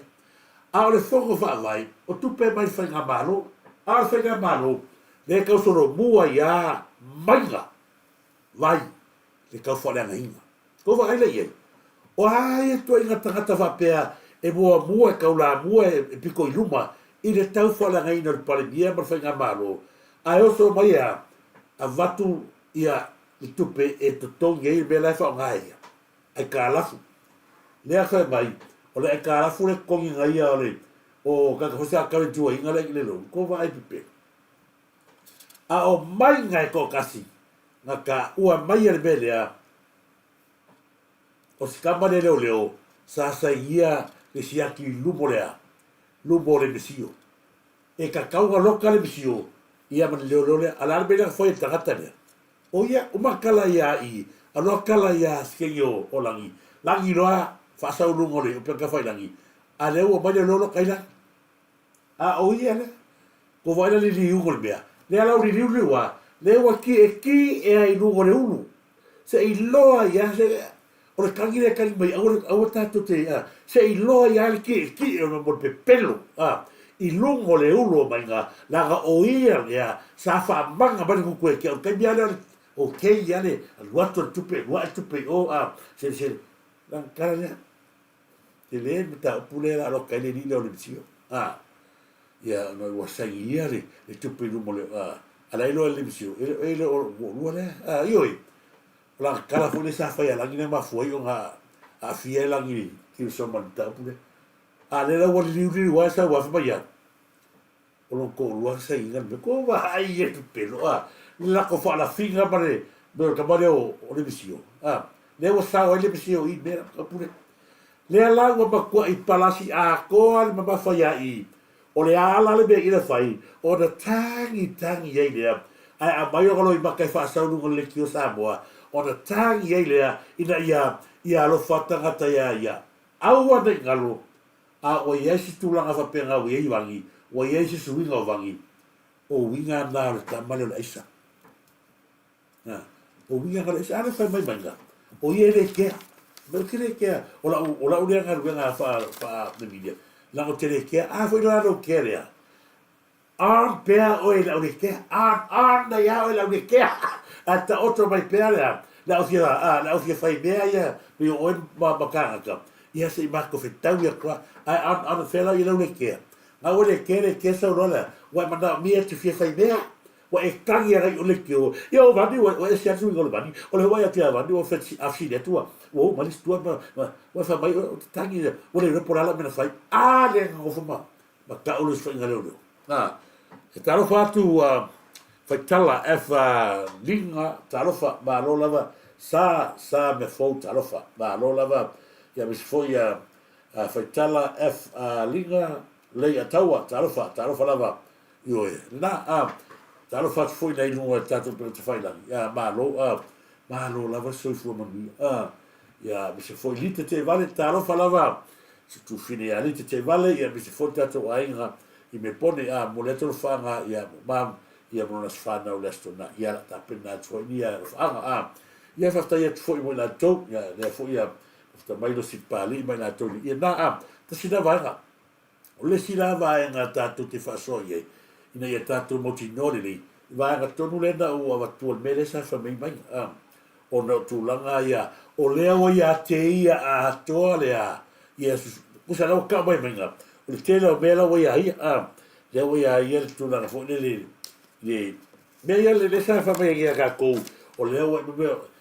S2: A o le fono faavae, o tupe mai le faigamalo. A o le faigamalo, lea e tau solomua ai lava maiga vai le tau faaleagaina. Kou vaai lea i ai? O a ia ituaiga tagata faapea e muamua e taulamua e pito i luma i le tau faaleagaina o le Palemia ma le faigamalo, ae oso mai e a? Avatu ia le tupe e totogi ai le mea la e faaaoga e ia. Aikalafu. Lea fai mai, o le aikalafu le totogiga ia o le o kaka foi sa kau i tuaiga lea i le loan, ko vaai pepelo. A o maiga e toatasi na taua mai e le mea lea, o si tama lea leoleo sa sainia le siaki i luma o le a? Luma o le misio. E tatau ona loka le misio ia ma le leoleo lea. A o le a le mea lea na fai e le tagata lea? O ia, uma kala ia i, aloa kala ia sikegi o, o lagi. Lagi loa, faasau luga o le upega tafailagi, a lea ua mai le lolo kai lagi. A o ia lea. Ko vaai la liliuga o le mea, lea la o liliu a, lea ua ki e ki ea i luga o le ulu. Se i loa ia, se, o le kagi lea e kagi mai, aua, aua tatou te, a, se i loa ia le ki e ki ea mo le pepelo, a, i luga o le ulu o maiga, leaga o ia lea sa faamaga mai le gugu e ke, o le taimi lava lea o le, okay ia le alu atu o le tupe, alu ae tupe i o, a, se, se, leaga tala lea. Tele le mataupu lea la loka ai le alii lea o le misio. A, ia, ona ua saini ia le, le tupe i luma o le, a, a la iloa e le misio, e, e le o lua lea. A, ioe, o la kala foi le sa fai a Lagi na mafua ai ona aafia e Lagi i le soma i le mataupu lea. A lea la ua liliu liliu lava sau afe mai au. O lona toalua sa iga le mea, ko vaai e pepelo, a, le lako faalafiga ma le mea o le tama lea o le misio, a, lea ua sao ai le misio i mea la pule. Lea la ua matuai palasi atoa le mamafa ia i, o le a la le mea i le fai, ona tagi tagi ai lea, ae aumai ona loimata e faasau luga o le leitio Samoa, ona tagi ai lea ina ia ia alofa tagata ia ia. Aua nei galo, A ua i ai se tulaga faapena ua i ai Vagi, ua i ai se suiga o Vagi, o uiga na o le tama lea o le aisa. A, o uiga na o le aisa. A le fai mai maiga, o ia e le kea. Mai ou te le kea, o lau, o lau lea galuega faa, faa Namilia, leaga ou te le kea. A foi la lou kea lea, On pea oe i le aulekea, on, on nei a oe i le aulekea. Ae taoto mai pea le a, le au fia, a, le au fia fai mea ia, pei o oe ma, ma kāngata. Ia se i matou fetaui atu lava. Ae on, on fea la i le aulekea. Na ua le kea, le kea sau loa lea, ua e manaomia e te fia fai mea. Ua e tagi agai i o le keo. Ia o vani, ua, ua ese atu suiga o le vani. O le hoa ia atu ia vani, ua fetsi, a fesili atu ua, ua oo mai le isi tua ma, ma, ua e fai mai, o te tagi, ua le iloa po o le a lau mea na fai. A le nonofo ma, ma tau le osofaiga leoleo. Na, e talofa atu ua faitala F liga talofa malo lava sa sa mea fou talofa malo lava ia aemaise foi ia faitala F liga lei ataua talofa talofa lava ioe lena a talofa atu foi nai luga i le tatou upega tafailagi a malo a malo lava le soifua manuia a ia aemaise foi Lita Teevale talofa lava Se tufine ia Lita Teevale ia aemaise foi le tatou aiga i Mepone a momoli atu alofaaga ia mam ia ma lona fanau le Aso Toonai ia la tapena atu foi ni alofaaga a ia faafetai atu foi mo i latou ia lea foi ia mafuta mai losi Papalii ma i latou ia na a tasi na vaega. O le isi la vaega tatou te faasoa i ai ina ia tatou mautinoa lelei, i vaega tonu lea na ou avatua i le mea lea sa fai mai mai, a, ona o tulaga ia, o lea ua ia te ia atoa lea, ia, tusa la ua tau mai maiga, o le tele o mea la ua ia ia, a, lea ua ia ia le tulaga foi lele, le mea ia lea sa fai mai ai ia tatou, o lea ua,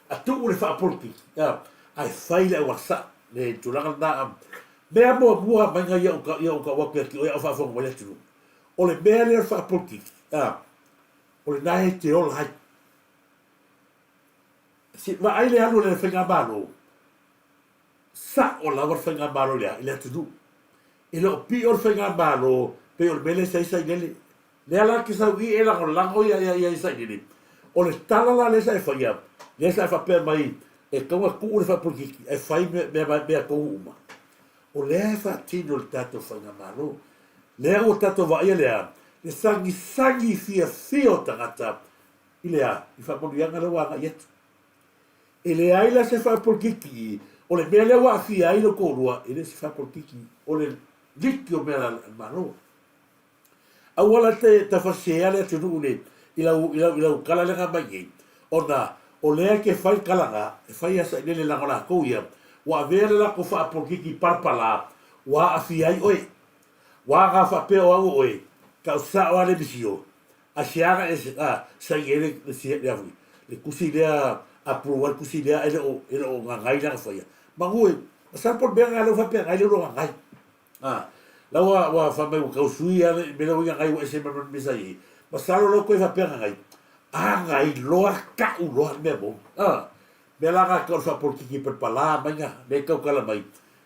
S2: a tuu le faapolokiki, a, ae fai le auala sao, le tulaga lena, a, Mea muamua maiga ia ou ia ou tau atu ia te oe a o faafofoga mai le atunuu, o le mea lea o le faapolokiki, a, o lena e te ola ai. Se vaai le alu a le faigamalo, sa'o lava le faigamalo i le a? I le atunuu. E le o piʻo le faigamalo pei o le mea lea sa i ai Sailele. Lea la te sau i e lagolago ia ia ia Sailele. O le tala la lea sa e faia, lea sa e faapea mai e tatau ona tuu le faapolokiki ae fai mea mea mea tonu uma. O lea e faatino le tatou faigamalo. Lea ua tatou vaaia le a? Le sagisagi fiafia o tagata i le a? I faamanuiaga lea ua agai atu. E leai la se faapolokiki, o le mea lea ua aafia ai le toalua, e le o se faapolokiki, o le liki o mea a le Malo. Aua la te tafasea le atunuu nei i lau, i lau, i lau tala lea na aumai nei, ona o lea e te fai tala na, e fai a sailele leaga o latou ia, ua avea le latou faapolokiki palapala, ua aafia ai oe. Ua aga faapea o au o oe, tau sao lava le misio, a se aga e a, saini ai le, le, le, le, le tusi lea, approve ai le tusi lea, e le o, e le o gagai lana faia. Manu e, masalo po o le mea lena lea ua faapea nai lea ua gagai. A, la ua, ua fai mai ua tau sui a le mea lea ua gagai ua ese mai ma le mea sa i ai. Masalo la ua toe faapea gagai, a gai loa tau loa le mea moni. A, mea la na tau o le faapolitiki palapala mai na, lea e tautala mai,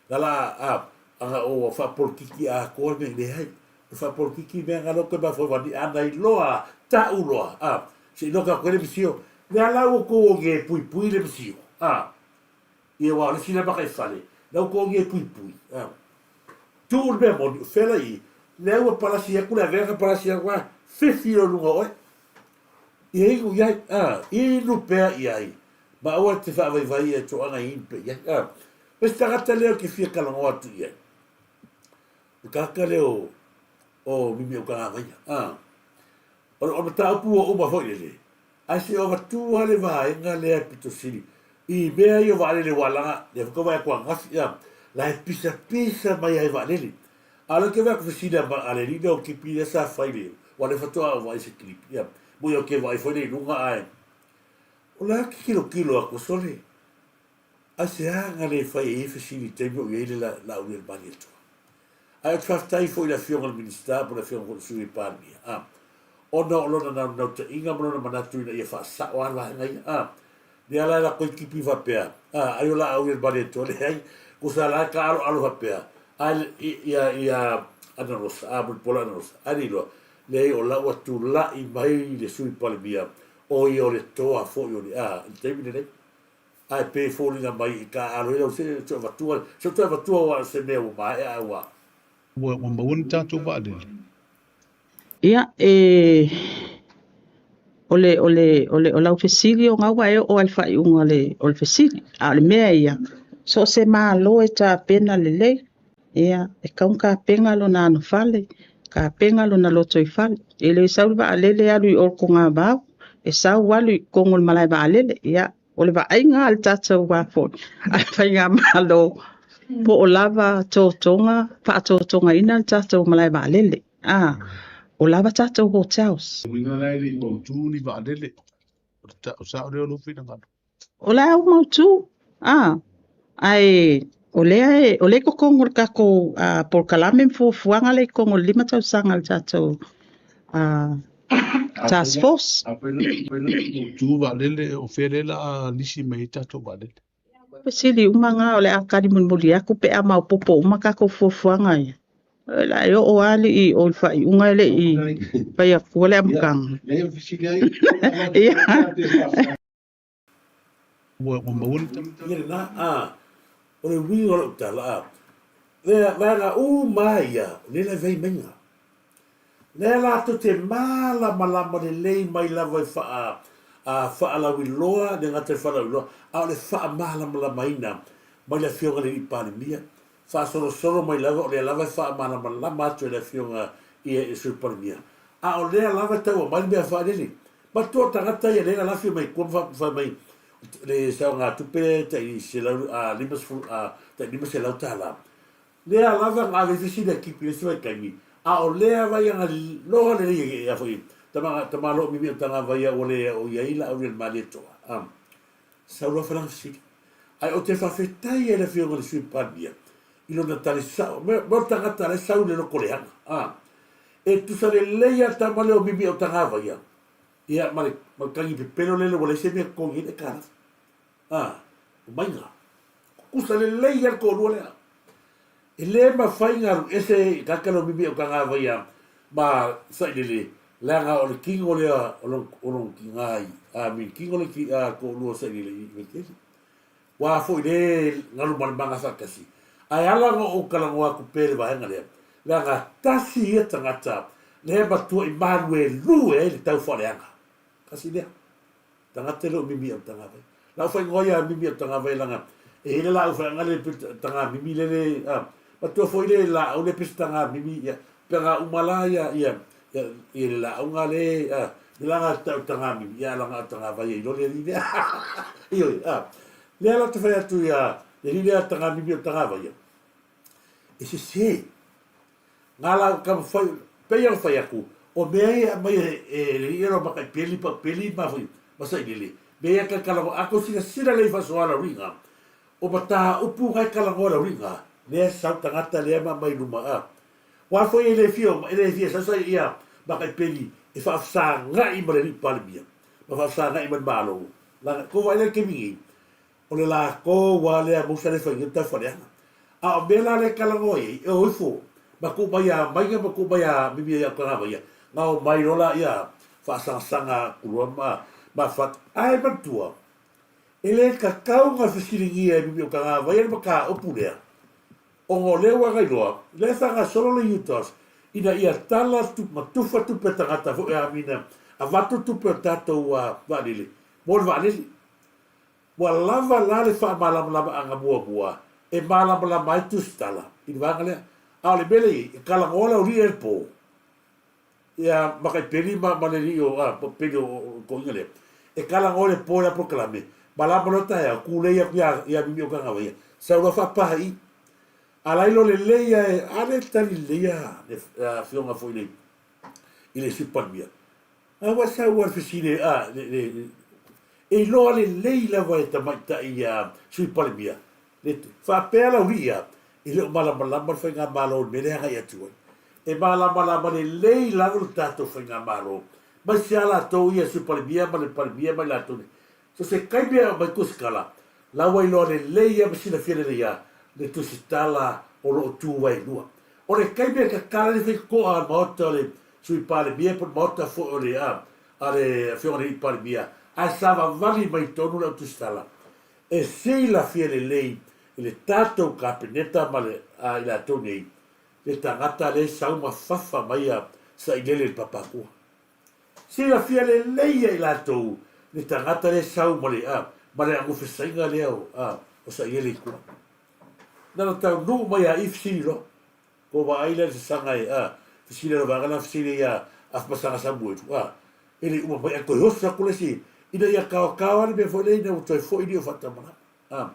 S2: na la, a, ana o faapolitiki atoa le mea, leai. O le faapolitiki mea na la ua toe mafaufau, a nai loa, tau loa, a, se i loa tatou ai le misio. Lea la ua tou oge e puipui le misio, a. Ia aua o le isi lea makaifale, la ua togi e puipui. Tuu le mea moni, o fea la i? Lea ua palasi atu le avega palasi atu a, fefi loa i luga o oe. Ia inu i ai, a, inu pea i ai, ma aua e te faavaivai ia toaga e inu pea i ai, a. O se tagata lea ou te fia talanoa atu i ai, o le tagata lea o, o Mimiaukagavaia, a. O le mataupu ua uma foi lele, ae se i o avatua le vaega lea pito sili i mea ia o vaalele ua alaga, lea foi ka vaai atu ananafi, a, la e pisapisa mai lava i vaalele. A o lea ou te vaai atu fesili a a le alii lea o Kipi lea sa fai le, aua o lea faatoa ou vaai i se clip, ia, moni ou te vaai foi lea i luga ae, o la e tilotilo atu, sole, aisea na le fai ai fesili i le taimi o i ai le Laauli a le Malietoa? Ae ou te faafetai foi i le Afioga i le Minisita po o le Afioga foi i le Sui Palemia, a, ona o lona naunautaiga ma lona manatu ina ia faasao lava le vaega ia, a. Lea la e lako ai tipi faapea, a, ai o Laauli a le Malietoa, leai, tusa la e taaaloalo faapea, a ia, ia Analosa, a, Mulipola Analosa, ae le iloa, leai o la ua tulai mai le Sui Palemia, o ia o le toa foi o le, a, i le taimi lenei. Ae pei e foliga mai i ka alo i lau se toe avatua, se toe avatua ua se mea ua maea ae ua.
S5: Ua maua ni tatou vaalele.
S4: Ia, e, o le, o le, o le, o lau fesili o gaua e oo ai le faaiuga o le, o le fesili. A o le mea ia, so o se Malo e tapena lelei, ia, e tatau ona tapena lona anofale, tapena lona lotoifale. E le sau le vaalele alu i o i le togavao, e sau alu i totonu o le malae vaalele. Ia, O le vaaiga a le tatou foi a le Faigamalo, po o lava totoga, faatotogaina le tatou malae vaalele, a o lava tatou hotels.
S5: O uiga la e le i mautu ni vaalele, o le tau sao lea o lou finagalo.
S4: O la ua mautu, a, ae o lea e, o lea e i totonu o le tatou polokalame ma fuafuaga lea i totonu o le 5 tausaga a le tatou task force.
S5: Afai la mautu vaalele, o fea lea o le a lisi mai ai tatou vaalele?
S4: Fesili uma na o le a tali mulimuli atu pe a maopoopo uma tatou fuafuaga ia. O le a e oo lava alii o le faaiuga e le i fai atua le amataga. Ia.
S5: Ua maua ni
S2: Ia lena, a, o le uiga o lau tala, a, lea, vaega uma ia, o lea la e vai maiga. Lea latou te malamalama lelei mai lava i faa, a, faalauiloa, le gata i le faalauiloa, a o le faamalamalamaina mai le Afioga i le Alii Palemia, faasolosolo mai lava, o lea lava e faamalamalama atu e le Afioga i le Sui Palemia, a o lea lava e tau aumai le mea faalele. Matua tagata ia lea na lafi mai tua ma fai mai le saogatupe lea tai 150 a tai $500. Lea lava na ave ai fesili a Kipi i le isi vaitaimi, a o lea lava ia na loa lelei e a foi tama tamaloa mimi o tagava ia ua le o i ai Laauli a le Malietoa. A sau loa falaga fesili. Ae ou te faafetai ai i le Afioga i le Sui Palemia i lona tali sao. Mo le tagata la e sau i le loto leaga. A e tusa lelei lava le tama lea o Mimi o Tagava ia, ia ma le, ma le tagi pepelo lele ua leai se mea e totogi ai le aitalafu. A, o maiga. Tusa lelei lava le toalua lea. E le mafai ona alu ese i tagata lea o Mimi o Tagava ia ma Sailele, leaga o le tino lea o lona, o lona tina i, a mi tino le ti, a toalua o Sailele i Vaitele. Ua foi le galu ma le maga faatasi. Ae ala ona ou talanoa atu pea i le vaega lea, leaga tasi ia tagata lea e matuai maluelue ai le tau faaleaga. Tasi lea. Tagata e le o mimi au tagavai. Lau faaigoa ia mimi au tagavai leaga e i ai le laau faiaga le taga mimi lele a matua foi le laau le pese taga mimi ia pe ga uma la ia ia ia ia le laau ga le a le laga tau taga mimi ia laga au tagavai ai lo le alii lea ioe a lea la te fai atu ia le alii lea taga mimi au tagavai ia e sese Ngā la ka whai, pei ona whai atu, o mea ia e aumai e le ia rau maka i peli pa peli ma foi ma sailele, mea ia ka kalawa a ko sila sila lei whasoa lau ringa, o mata upu ngai kalangoa lau ringa, lea sau tangata lea ma mai luma a. Wa foi e le fia e le fia sasa ia maka i peli e whaafsangai ma le alii Palemia, ma whaafsangai ma le Malo. Langa, ko wai le kemi nei, O le lākou a lea Musa le faiga tau faleaga. A o mea la le kalagoa i ai, e o ifo, ma ku mai a maiga ma ku mai a mimi ai au kagava ia, nga o mai lola ia faasangasaga aku loa ma ma fat, ae manatua, e le kakau nga fesiligia e mimi o kagava ia le mataupu lea, ona o lea ua gailoa, lea e faagasolo le UTOS Ina ia tala ma tufa tupe a tagata foi amina avatu tupe o tatou vaalele mo le vaalele. Ua lava la le faamalamalamaʻaga muamua e malamalama ai tusitala i le vaega lea. A o le mea lea i ai, e talanoa le aualii lea i le po, ia ma Taipeli ma, ma le alii o, a, peli o, o toeaina lea. E talanoa i le po i la polokalame, malama loa taeao, tulei atu ia, ia Mimi o Tagavaia, sau loa faapa i i. A la iloa lelei a e, a le tali lelei a le afioga foi i le, i le Sui Palemia. A ua sau a le fesili a, le, le, le, e iloa lelei lava e tamaitai a Sui Palemia, le, faapea lau lii a, e le o malamalama le Faigamalo i le mea lea e agai atu ai. E malamalama lelei lava le tatou Faigamalo, aemaise lava latou ia Sui Palemia ma le Palemia ma i latou nei. So se taimi e aumai tusitala, la ua iloa lelei lava ma silafia lelei lava le tusitala o lo o tu ai lua. O le taimi e tatala ai le faitotoa a le Maota o le Sui Palemia po o le Maota foi o le a le Afioga i le Alii Palemia, ae savavali mai tonu le au tusitala e silafia lelei i le tatou Kapeneta ma le a i latou nei le tagata lea e sau ma fafa mai a sailele i le papa atua. Silafia lelei e i latou le tagata lea e sau ma le, a, ma le agufesaiga lea o, a, o sailele i tua. Na ona taunuu mai a i fesili loa. Ko vaai lea i le sasaga e, a, fesili a le vaega lena fesili ia Afamasaga Samuelu, a, e le i uma mai ae toe oso atu le isi ina ia taotao lava le mea foi lea ina ua toe foi lio faatamalama. A,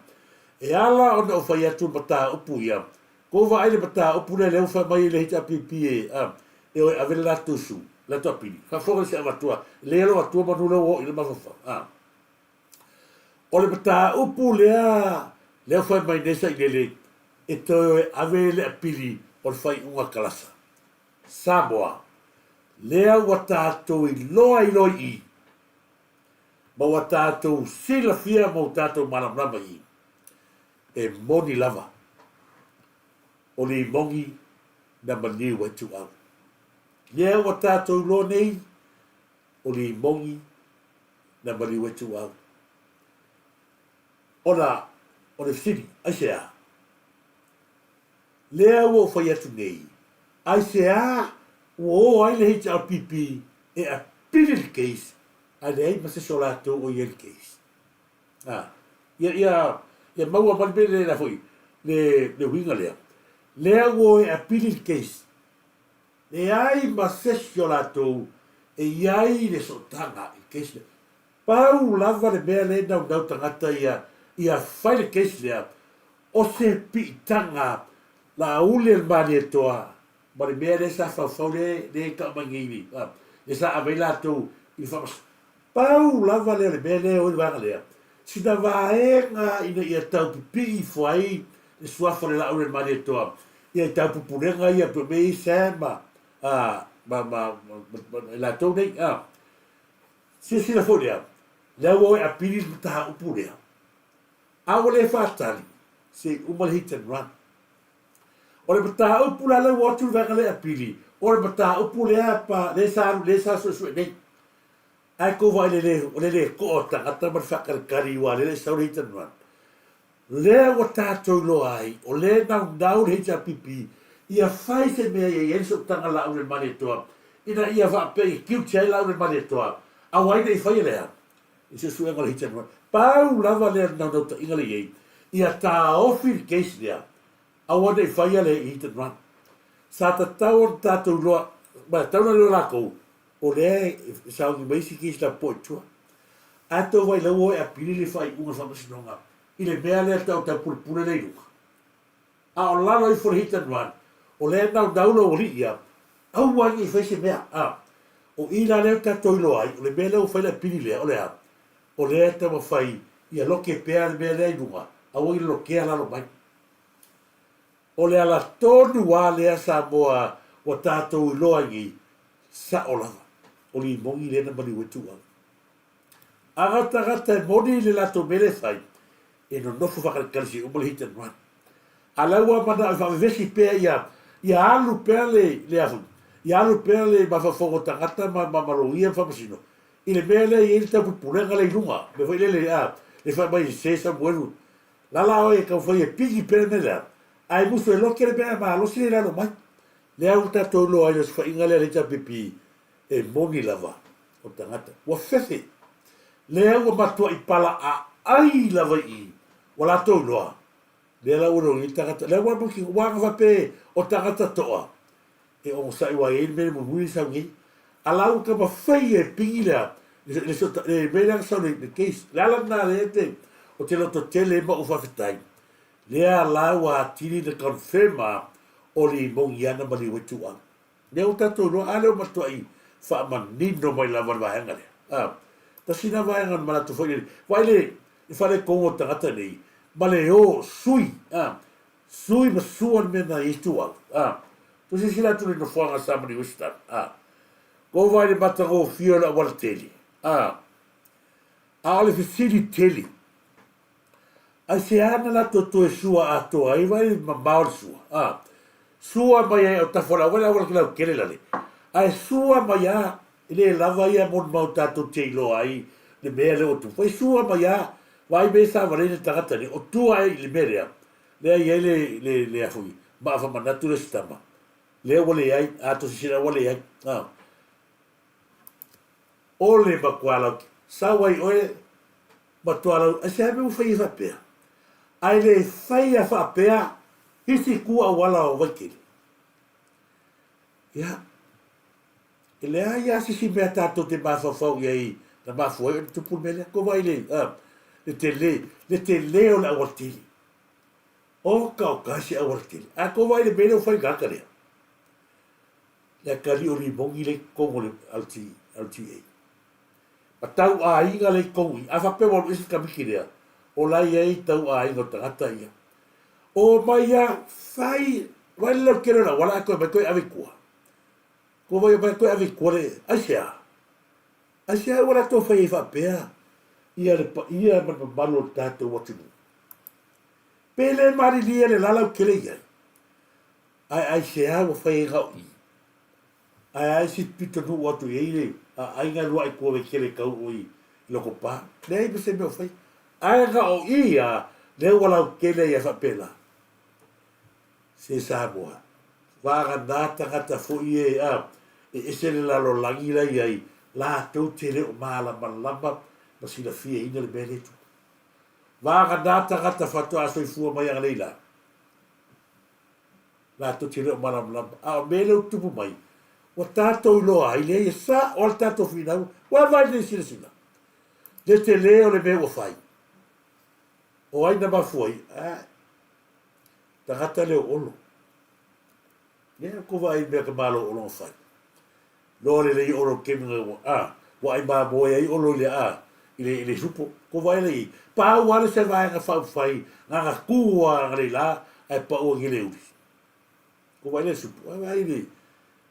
S2: e ala ona ou fai atu mataupu ia, kou vaai le mataupu lea lea ua fai mai e le HRPP e, a, e o e ave le latou su, latou apili. Faafofoga i se avatua, lea lou atua manu lea ua oo i le mafaufau. A, o le mataupu lea, lea ua fai mai nei Sailele, e toe o e ave le apili o le faaiuga kalasa. Samoa, lea ua tatou iloa iloa i i, ma ua tatou silafia ma ua tatou malamalama i i, e moni lava, o limogi na maliu ai tuau. Lea ua tatou iloa nei, o limogi na maliu ai tuau. Ona o le fesili, aisea? Lea ua ou fai atu nei, aisea ua o ai le HRPP e apili le case ae leai ma se isi o latou o i ai le case? A, ia, ia, ia maua mai le mea lea foi, le, le uiga lea. Lea ua o e apili le case, leai ma se isi o latou e i ai le sootaga i le case lea. Pau lava le mea lea e naunau tagata ia, ia fai le case lea, O se piitaga Laauli a le Malietoa ma le mea lea sa faufau lea lea e tau mai nei i lea sa ave ai latou i le faamasinoga. Pau lava lea o le mea lea e o i le vaega lea, sina vaega ina ia tau pipii ifo ai le suafa o le Laauli a le Malietoa ia i taupupulega ia pei o mea ia i Sam ma ma ma ma i latou nei. Silasila foi lea, lea ua o e apili le mataupu lea. A ua le faatali, se i uma le hit and run. O le mataupu la lea ua atu le vaega lea apili, o le mataupu lea pa, lea sa alu, lea sa suesue nei. Ae tou vaai le le, o le le toa o tagata ma le faatalitali aua lea le sau le hit and run. Lea ua tatou iloa ai, o lea e naunau le HRPP ia fai se mea ia i ai le sootaga Laauli-le-Malietoa ina ia faapea ia guilty ai Laauli-le-Malietoa, aua ai ne i faia le a? i suesuega o le hit and run. Pau lava lea o le naunautaiga lea i ai, ia taofi le case lea, aua ne i faia le hit and run. Sa tatau ona tatou iloa, ma e tatau ona iloa latou, o lea e sauni mai isi case lapopoa i tua. Ae tou vaai la ua o e apili le faaiuga o le faamasinoga i le mea lea e tau taupulepule lea i luga. A o lalo ifo le hit and run, o lea e naunau lou alii ia, aua ne i fai se mea, a. O i la lea tatou iloa ai, o le mea lea ua fai le apili lea, o le a? O lea e taumafai ia loke pea le mea lea i luga, aua i le lokea lalo mai. O le ala tonu lava lea Samoa ua tatou iloa ai nei, sao lava, o limogi lea na maliu ai Tuuau. A na o tagata e moni le latou mea lea e fai, e nonofo faakalikali se i uma le hit and run. A la ua manao e faavevesi pea ia, ia alu pea le, le a foi, ia alu pea le mafaufauga o tagata ma, ma, ma loia ma faamasino, i le mea lea e i ai le taupulepulega lea i luga, mea foi lele, a, le fai mai se Samuelu, lala oe e taumafai e pigi pea le mea lea, ae musu e lote le mea malosi lea i lalo mai. Lea ua tatou iloa ai le osofaiga lea a le HRPP e moni lava o tagata. Ua fefe. Lea ua matuai palaaai lava i i, ua latou iloa. Lea la ua iloa tagata. Lea ua muki, ua aga faapea o tagata toa e onosai ua i ai le mea le mulimuli le sau nei. A la ua taumafai e pigi lea, le, le, le mea lea na sau le, le case. Le ala lena lea te, o te loto tele ma ou faafetai. Lea la ua atili na confirm a o Limogi ana ma Liuai Tuuau. Lea ua tatou iloa, a lea ua matuai faamanino mai lava le vaega lea. A, tasi lena vaega na manatu foi lele. Vaai le, le faaletonu o tagata nei, ma le o sui, a, sui ma sua le mea na i ai Tuuau. A, tou silasila atu i le nofoaga a Samani Western, a, kou vaai i le matagofie o le aualatele, a, a o le fesili tele, Aisea na latou toe sua atoa ai vai le mamao le sua? A. Sua mai ai autafa o le auala auala ke laukele lale. Ae sua mai a e le lava ia mo le mau tatou te iloa ai le mea lea ua tupu. Vai sua mai a vaai mea sa valei le tagata nei o tua ae i le mea lea. Lea i ai le le le a foi maa manatu le sitama. Lea ua leai a to sisila ua leai. A. Ole matua lau sau ai oe Matua lau, aisea mea ua fai ai faapea? Ae le faia faapea isi itu auala o Vaitele. Ia, e leai lava se isi mea tatou te mafaufau i ai na mafua ai ona tupu le mea lea. Ko vai le, le tele, le tele o le aualatele. Oka oka se aualatele. Ae ko vai le mea lea ua fai gata lea. Le akali o Limogi le totonu o le LTA. Ma tau aiga lea i tonu i, a faapea ua alu ese le Kamiti lea, o la e i ai tau aiga o tagata ia. O mai a, fai, vaai le lautele o le auala ae toe aumai toe ave i tua. Ua vai mai toe ave i tua le, aisea? Aisea ua latou fai ai faapea ia le paia ma le mamalu o le tatou atunuu? Pe le malilie le la lautele i ai, ae aisea ua fai ai na o i? Ae a isi pitonuu atu i ai le aiga luaʻi tua Vaitele tau o i Lokopa, leai ma se mea o faia. Ae na o i a lea ua lautele ai a faapela. Se Samoa, vagana tagata foi e a e ese le lalolagi la i ai, latou te le o malamalama ma silafiaina le mea lea e tupu. Vagana tagata faatoa soifua mai agalei la. Latou te le o malamalama. A o mea lea ua tupu mai, ua tatou iloa ai, leai e sao lava le tatou finau, ua vaai lelei silasila. Le tele o le mea ua fai. O ai na mafua ai? A, tagata lea o Olo. Lea ko vaai mea ka malo o Olo na fai. Loa lelei Olo kemi nga ua, a, ua ai mamoe ai Olo i le, a, i le, i le supo. Ko vaai lei, pau lava le se vaega faaupufai nga nga ku a nga lei la, ae pau a ngile uli. Ko vaai le supo, ai vaai le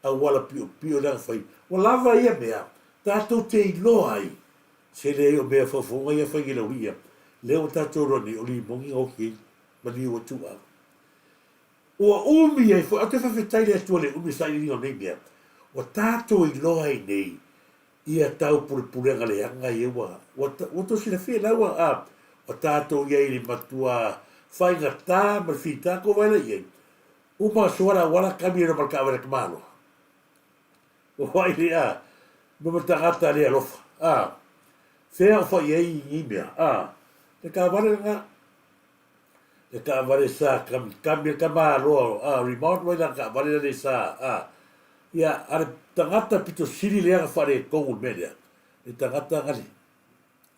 S2: auala piopio lea na fai. Ua lava ia mea, tatou te iloa ai, se leai o mea faufauga ia fai ngile uli ia. Lea ua tatou iloa nei, o limogi na oti ai, ma liu atu au. Ua umi ai foi, ou te faafetai i le Atua i le umi o sailiiliga o nei mea, ua tatou iloa ai nei ia taupulepulega leaga ia ua, ua, ua tou silafia la ua, a, ua tatou i ai i le matua faigata ma le fita, ko vae la i ai, uma sua le auala kami ai loa ma le taavale a tamaloa. Ua vaai le, a, ma tagata le alofa, a, fea o fai ai nei mea, a, le taavale lena. Le taavale sa kamikami le tamaloa a remote mai lana taavale lea le sa a ia a le tagata pito sili lea na faaletonu le mea lea le tagata na le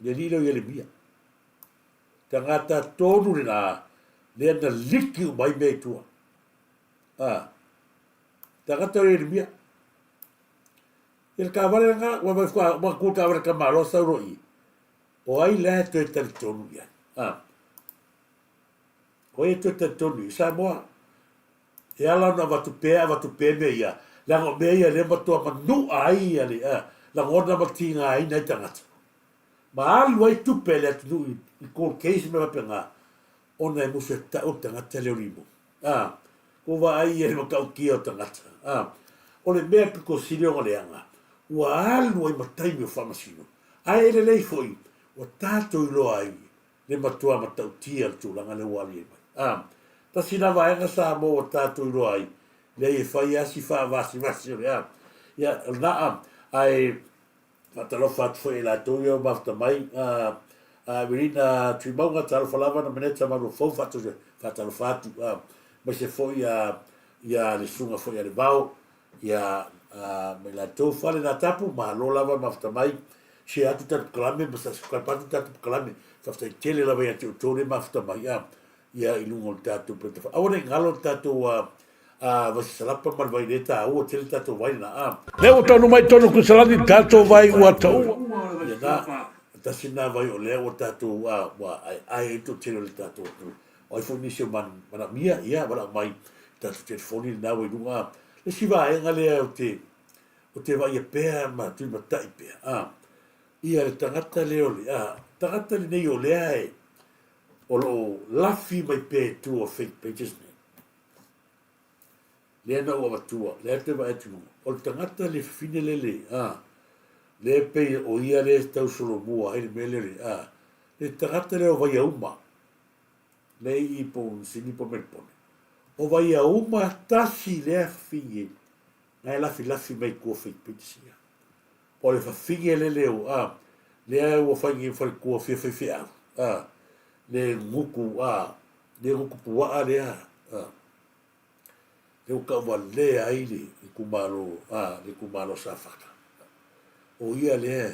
S2: le alii lea o Ielemia tagata tonu lena lea na liki uma ai mea i tua a tagata o Ielemia ia le taavale lena ua mai ua tu le taavale tamaloa sau loa i O ai la e toe talitonu i ai? A. O ai e toe talitonu i Samoa? E ala ona avatu pea, avatu pea mea ia, leaga o mea ia lea matua manu'a ai ia le, a, lagona ma tigaina ai tagata. Ma alu ai tupe a le atunuu i, i court case ma mea faapena, ona e musu e ta'u le tagata lea o Limo. A, ko vaai ia i le matautia o tagata. A, o le mea pito sili ona leaga, ua alu ai ma taimi o faamasino. Ae e lelei foi, ua tatou iloa ai le matua matautia o le tulaga lea ua alu ai mai. A, tasi la vaega Samoa ua tatou iloa ai, Leai e fai lava si faavasivasi o le a. Ia, o lena a, ae faatalofa atu foi i latou ia ua mafuta mai, a, a Evelina Tuimauga, talofa lava na Maneta Maluafou, faatalofa atu, a, aemaise foi a, ia le susuga foi a Levao, ia, a, ma i latou fale na tapu, malo lava mafuta mai, share atu tatou polokalame ma subscribe atu tatou polokalame, faafetai tele lava ia te outou le mafuta mai, a, ia i luga o le tatou peta. Aua ne i galo le tatou a, a vaisasalapa ma le vai le taua tele tatou vai lena a.
S6: Lea ua taunuu mai totonu o Kuisalani le tatou vai ua taua.
S2: Ia na, tasi lena vai o lea ua tatou a, ua aeae ai le toatele o le tatou atunuu. O ai foi nisi o manaomia, ia valaau mai i tatou telefoni lena ua i luga a. Le isi vaega lea ou te, ou te vaaia pea ma tulimatai pea a, ia le tagata lea o le, a, tagata lenei o lea e, o lo o lafi mai pea i tua o fake pages nei. Lea na ou avatua, lea te vaai atu luga. O le tagata le fafine lele, a, lea pei o ia lea e tau solomua ai le mea lea, a, le tagata lea o Vaiauma, lea i po o Sini po o Melipone. O Vaiauma tasi lea fafine na e lafilafi mai i tua o fake pages ia. O le fafine lele o, a, lea ua fai nei faletua fia faifeau, a, le gutu, a, le gutu puaa lea, a, lea ua tauvalea ai le itumalo, a, le itumalo Safata. O ia lea,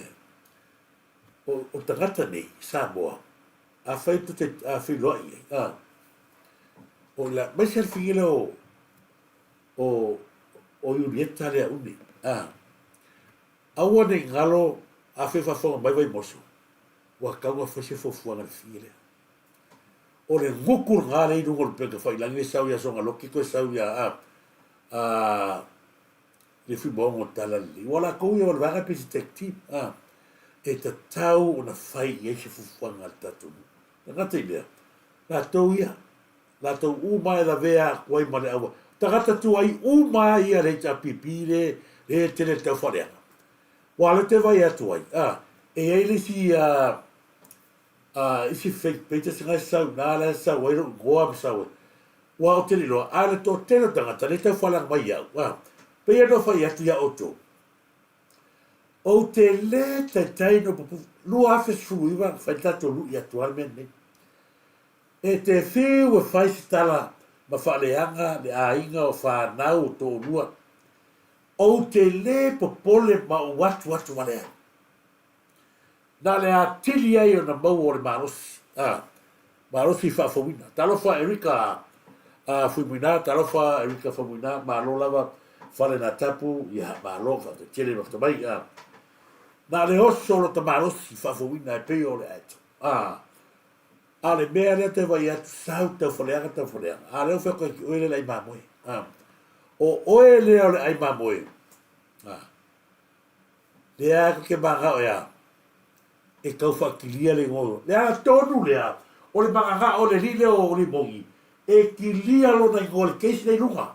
S2: o, o tagata nei, Samoa, afai tou te, a feiloai ai, a, o la, aemaise le fafine lea o, o, o Iulieta lea une, a, aua ne i galo a fia faafofoga mai Vaimoso, ua tatau ona fai se fuafuaga i le fia lea. O le gutu lena lea i luga o le upega faiilagi lea e sau ia Sogaloki toe sau ia a, a, le Fuimaono o le Talalelei. Ua latou ia o le vaega pei se tag team, a, e tatau ona fai i ai se fuafuaga a le tatou nuu. E le gata i lea, latou ia, Latou uma e lavea atu ai ma le aua. Tagata tuai uma ia le HRPP le le tele le taufaaleaga. Ua le te vai atu ai, a, e i ai le isi a, a, isi fake pages nga e sau na la e sau ai lou igoa ma sau ai. Ua ou te le iloa, a le toatele o tagata le taufaaleaga mai iau, a, pei ona fai atu ia outou. Ou te le taitai no pupu, 2019 na fai le tatou lui atu a le mea lenei. E te whiu e fai se tala ma faaleaga le aiga o fanau o toalua. Ou te le popole ma ou atu atu vale ai. Na le atili ai ona maua o le malosi, a, malosi faafouina. Talofa Erika a, Fuimuina, talofa Erika Famuina, malo lava fale na tapu, ia malo faafetai ma mai, a. Na le oso lo ta malosi faafouina e pei o le aeto, a. A o le mea lea te vai atu, sau tauwhaleaga, tauwhaleaga. A lea ua fai atu ai ki oe lea le ai mamoe. A, o oe lea o le ai mamoe. A, lea e ke mangao ea, e tau whaakilia le ingoa. Le ala tonu lea, o le mangangao o le alii lea o Limogi, e kilia lona ingoa le case lea i luga.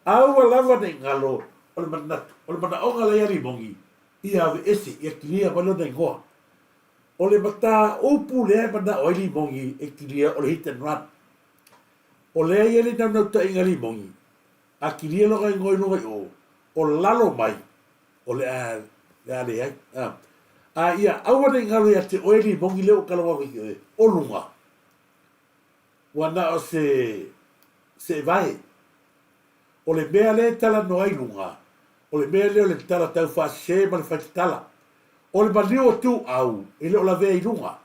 S2: Aua lava ne i galo o le manatu, o le manaoga lea ia Limogi, ia aveese, ia kilia mai lona ingoa. O le mataupu lea e manao ai Limogi e kilia o le hit and run. O lea e i ai le naunautaiga Limogi, a kilia lona igoa i luga i o, o lalo mai, o le a, le a leai. A, a ia aua ne i galo ia te oe Limogi lea ua talanoa atu i oe, o luga, ua na o se, se evae. O le mea lea e talanoa ai luga, o le mea lea o le tala taufaasese ma le faitatala. O le maliu o Tuuau e le o lavea i luga.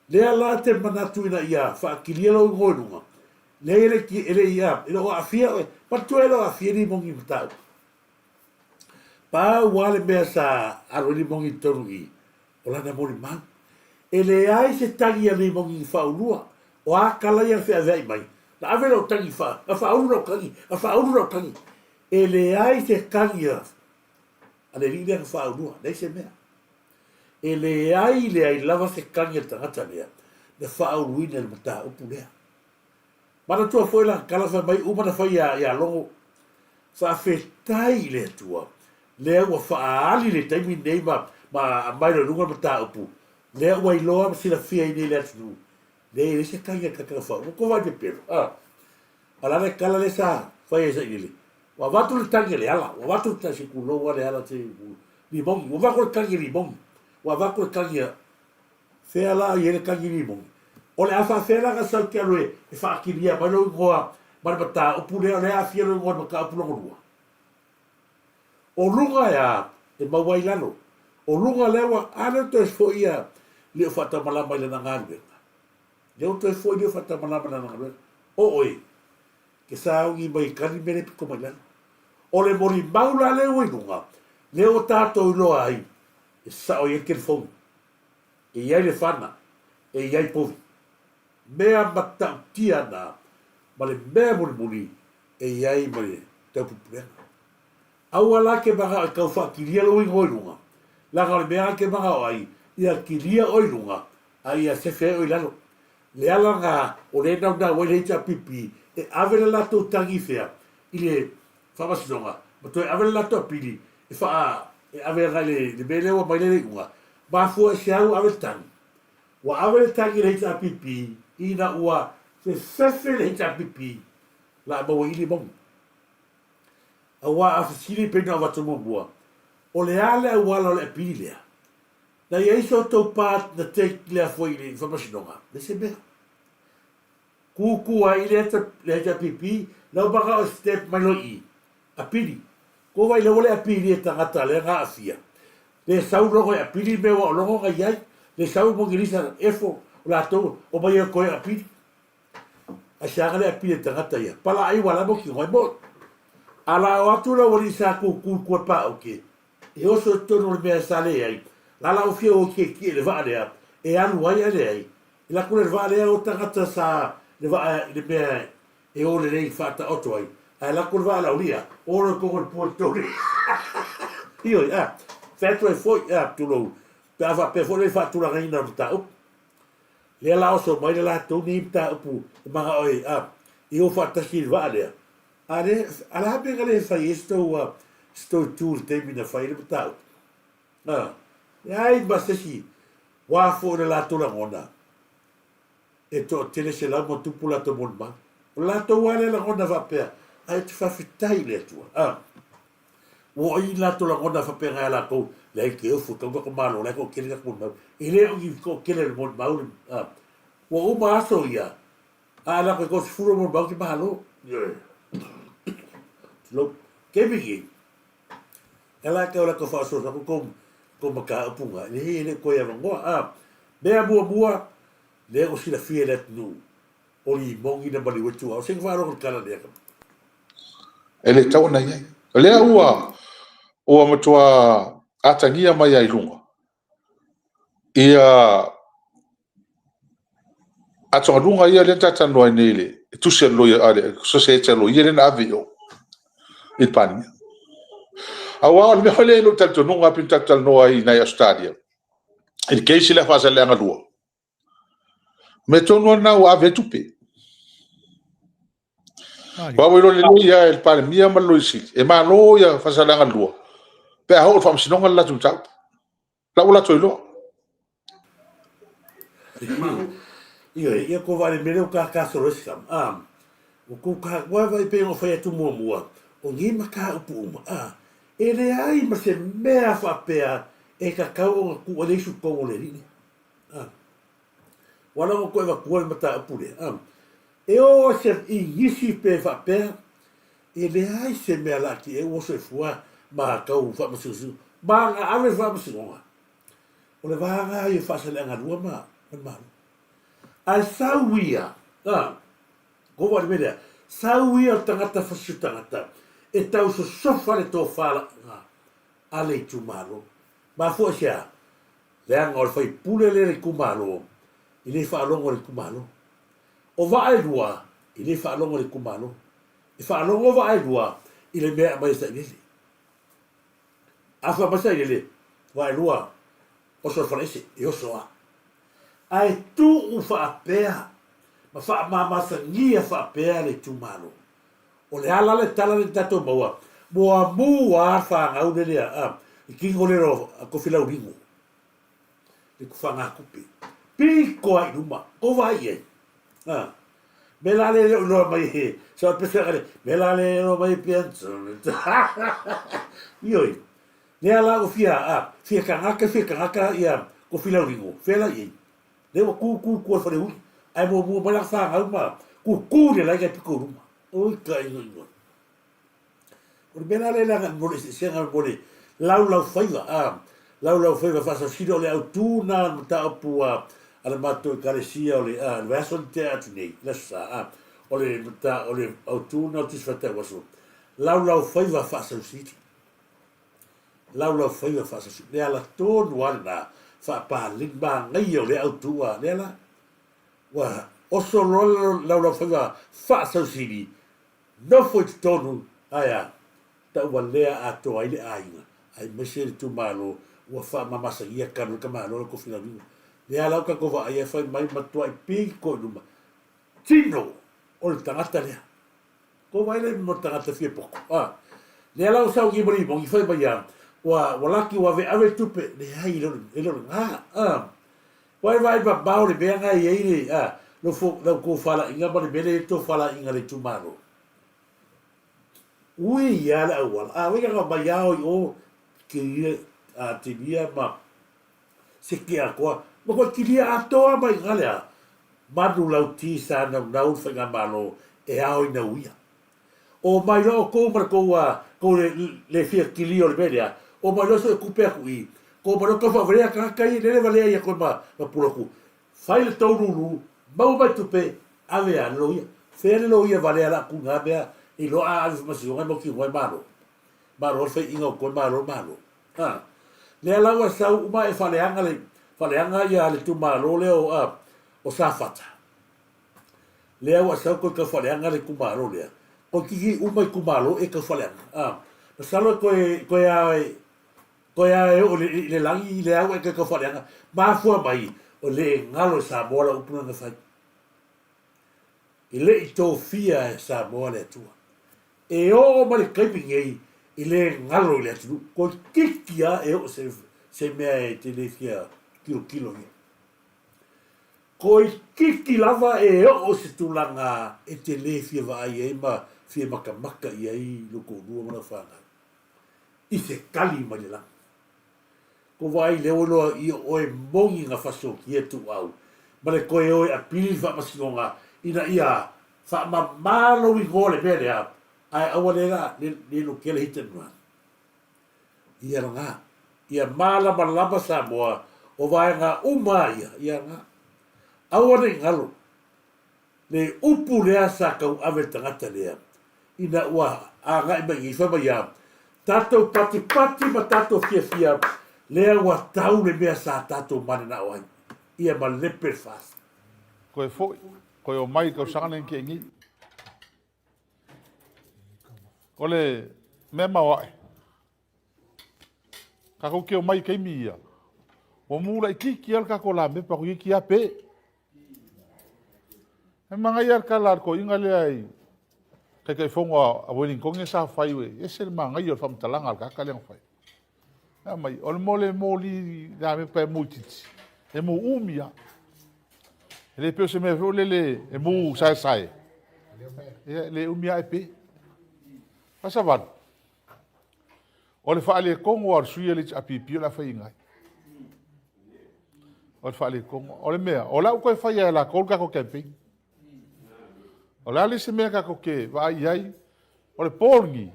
S2: Lea la te manatu ina ia faakilia lou igoa i luga, leai e le i, e le i, e le o aafia oe. Manatua e le o aafia Limogi i mataupu. Pau lava le mea sa alu ai Limogi i totonu i i, o lana molimau. E leai se tagi a Limogi i faaulua, o a tala ia na feaveai mai, na ave lau tagi faa, na faaulu lau tagi, na faaulu lau tagi. E leai se tagi a a le alii lea na faaulua, leai se mea. E leai, leai lava se tagi a le tagata lea na faauluina i le mataupu lea. Manatua foi lana tala fai mai uma na fai ia, ia Logo, faafetai i le Atua, lea ua faaali le taimi lenei ma, ma aumai loa i luga le mataupu, lea ua iloa ma silafia i nei le atunuu, leai e leai se tagi a le tagata na faaulu. Ua tou vaai pepelo, a. A o le a le tala lea sa. Fai ai sailele. Ua avatu le tagi a Leala, ua avatu le tagi, se tulou a Leala se limogi, ua avatu le tagi a limogi, ua avatu le tagi a, fea la i ai le tagi limogi? O le a faafea la na sau te alu e faakilia mai lou igoa ma le mataupu lea o lea e aafia lou igoa i le mataupu lona lua? O luga e a, e maua ai lalo. O luga lea ua, a lea ua toe foi ia Leo Faatamalama i lana galuega. Lea ua toe foi Leo Faatamalama i lana galuega. O oe, ke sauni mai e kali mea le pito mai lalo. O le molimau la lea ua i luga, lea ua tatou iloa ai, e sao i ai le telefoni, e i ai le fana, e i ai povi. Mea matautia na ma le mea mulimuli e i ai ma le taupupulega. Aua la ke manao e tau faakilia lou igoa i luga, leaga o le mea lava ke manao ai, ia kilia oe i luga, a ia sefe ai oe i lalo. Le ala na o lea e naunau ai le HRPP e ave le latou tagi i fea? I le Faamasinoga, ma toe ave le latou apili e faa, e ave agai i le mea lea ua aumai le iuga. Mafua i se a ua ave le tagi? Ua ave le tagi i le HRPP ina ua fefefe le HRPP la a maua i i limogi. Aua a fesili pei ona avatu muamua, o le a le auala o le apili lea? Na i ai so outou part na take lea foi i le faamasinoga? Le se mea. Kūkū ai i le le HRPP, lau manao e step mai loa i i. Apili. Ko wai le ua le apili e tagata lea na aafia. Le sau logo e apili mea ua o logo na i ai. Le sau mongilisa efo o latou o mai e koe apili. Ai se aga le apili e tagata ia. Pala ai ua la mo ki ngoi mo. A la o atu lau alii sa kūkū i kua pā oke. E oso i totonu o le mea sa leai, la la o fia o kiekie i le vaa lea, e alu ai ae leai. E lako le vaa lea o tagata sa le vaa i le mea e o lelei faataoto ai, ae lako le vaa laulia, o loa i totonu o le pua i totonu. Ioe, a, fai atu ai foi, a, tulou, pe a faapea foi le faatulagaina o le mataupu. Lea la oso mai le latou nei mataupu e manao e, a, e o faatasi i le vaa lea. A le, a le a mea na le fai ai se tou, se tou itu i le taimi na fai ai le mataupu? A, leai ma se isi wā foi o le latou lagona e toatele selau ma tupu latou molimau. O le latou lava lea lagona faapea, ai ou te faafetai i le Atua. A, ua o i latou lagona faapena ia latou, leai ke ofu, e tau na malo, la e toatele tatou molimau. E le o ni toatele o le molimau, a, ua uma aso ia, a latou e toasefulu o molimau ke malo. Tulou. Taimi nei, E ala ake o latou faasoaso atu kou kou mataupu na, e le o toe avanoa. A mea muamua, lea ua silafia e le atunuu, o limoni na maliu ai tuaau. Se i faalogo i le tala lea.
S7: E le tatau ona i ai. O lea ua ua matua atagia mai ai i luga ia atugaluga ia lea na talatalanoa ai nei i le tusi a le loia a le sosiaete a loia lea na ave i o i le Palemia. Aua o le mea foi lea i lou talitonuga pei ona tatou talanoa ai i nai Ausetalia i le case lea Faasaleleaga 2, mea tonu lava lena ua ave ai tupe. Aua ua iloa lelei lava e le Palemia ma le Loia Sili, e malo ia Faasaleleaga 2 pe a oo i le Faamasinoga le latou mataupu. La ua latou iloa.
S2: Ioe, ia ko vale mele o ka ka solo esi kam. Ah, o ko ka wa vai pe o fai atu muamua. O ni ma ka upu uma. Ah, e leai ma se mea faapea e tatau ona tuu ai le isi totonu o le alii lea. Ah, ua ala ona toe avatua le mataupu lea. Ah, e oo se i nisi pe faapea, e leai se mea laatia ai ua soifua ma tau faamasinomasino, ma na ave i le faamasinoga. O le vaega ia o Faasaleleaga 2 ma le Malo. Ae sau ia, a, ko wai le mea lea, sau ia o le tagata fasiso tagata e tau sosofa le tofa laaga a le itumalo. Mafua i se a? Leaga o le faipule lea i le itumalo, e le faalogo i le itumalo. O vaa e lua, e le faalogo i le itumalo. E faalogo vaa e lua i le mea e aumai e sailele. A fai mai sailele, vaa e lua, oso i le falaese, e oso lava. Ae tuu faapea ma faamamasagia faapea le itumalo. O le ala le tala lea na tatou maua, muamu lava le fanau lele a le kigolelo a Tofilaulino, le tufagatupe, pito lava i luma, tou vaai i ai. Me la le leo iloa mai he, sa o pese le, me la le iloa mai pian. Ioi, lea la ua fia, a, fia kagaka, fia kagaka ia ko Filaulingo, fea la i ai. Lea ua ku ku ku o le fale uli, ae muamua mai lana fanau ma kuku le laina i piko i luma. Oi ka igoigo. O le mea la lea leaga mo le eseesega mo le laulaufaiva, a, laulaufaiva faasasili o le autū na o le mataupu a, a le matou ekalesia o le, a, le vaiaso na tea atu nei, le Aso Sa, a, o le mata, o le autū na o le Tusi Faitauaso, laulaufaiva faasausili. Laulaufaiva faasausili. Le ala tonu lava lena faapaleni manaia o lea autū, a, lea la, ua oso loa le laulaufaiva faasausili Nofo i totonu, ae a? Tauvalea atoa ai le aiga, aemaise le itumalo ua faamamasagia talu ai ka Malo le kofi lauiga. Lea la ua tatou vaai ai fai mai matuai pito i luma. Tino o le tagata lea. Kou vaai lea mo le tagata fia poto. A. Lea la ua sauni ma limoni fai mai a ua ua laki ua aveave le tupe. Leai e le o le lena. A. Ua e vaai mamao le mea na e i ai le, a, lau fo, lau tofalaiga ma le mea lea e i ai le tofalaiga a le itumalo. Ui ia le auala. A wai ka mai ao i o kilia, a, tilia ma seke atoa. Ma koe kilia atoa mai nga lea. Manu lau ti sa naunau le faigamalo e ao ina uia. O mai loa outou ma le tou a, tou le, le fia kilia o le mea lea, o mai loa so e tupe atu i, kou mai loa tau faavalea tagata ia, lele valea ia koe ma, ma pulaku. Fai le tou lulu, maua mai tupe, ave a le loia. Fea le loia valea la ku nga mea i loa a ave faamasinoga e mautinoa e malo. Malo le faiina o koe malo le malo. Ha. Lea la ua sau uma e faaleaga le, faaleaga ia le itumalo lea o, a, o Safata. Lea ua sau koe taufaaleaga le itumalo lea. Koe kiki uma itumalo e taufaaleaga. A, masalo e koe, koe a, koe a e oo i le lagi i le au e koe taufaaleaga. Mafua mai, o le e galo e Samoa lau upu na fai. E le i tofia e Samoa le Atua. E oo mai le taimi nei i le galo i le atunuu. Koe kiki a e oo se, se mea e te le fia tilotilo ia. Toeitiiti lava e oo i se tulaga e te le fia vaai ai ma fia matamata i ai lou toalua ma lau fanau i se tali mai le lagi. Ko vaai lea ua iloa i oe moni na fasiokia tuuau ma le toe o e apili le faamasinoga ina ia faamama lou igoa le mea lea ae aua le la le lotea le hit and run. Ia lena. Ia malamalama Samoa o vaega uma a ia, ia lena. Aua ne i galo le upu lea sa tauave le tagata lea ina ua agai mai nei, fai mai a tatou patipati ma tatou fiafia lea ua tau le mea sa tatou mananao ai. Ia malepe le FAST.
S7: Koe foi, koe omai i le tausaga lenei na tea nei. O le mea maoae, kakou ke omai i taimi ia, ua mu laitiiti lava le tatou lamepa toeitiiti lava pe. E manaia le tala a le toeaina lea i Taitaifono a Wellington sa fai, e ese le manaia o le faamatalaga a le tagata lea na fai. Fai mai, o le mea o le moli lamepa e mu itiiti, e mu umi lava. E le pei o se mea foi lele e mu saesae. Ia, e le umi lava e pe. Fasavalu, o le faaletonu lava o le sui o le HRPP o le a faiaina ai. O le faaletonu. O le mea, o la ua toe faia e latou le tatou campaign. O le a le isi mea tatou te vaai i ai, o le po lenei,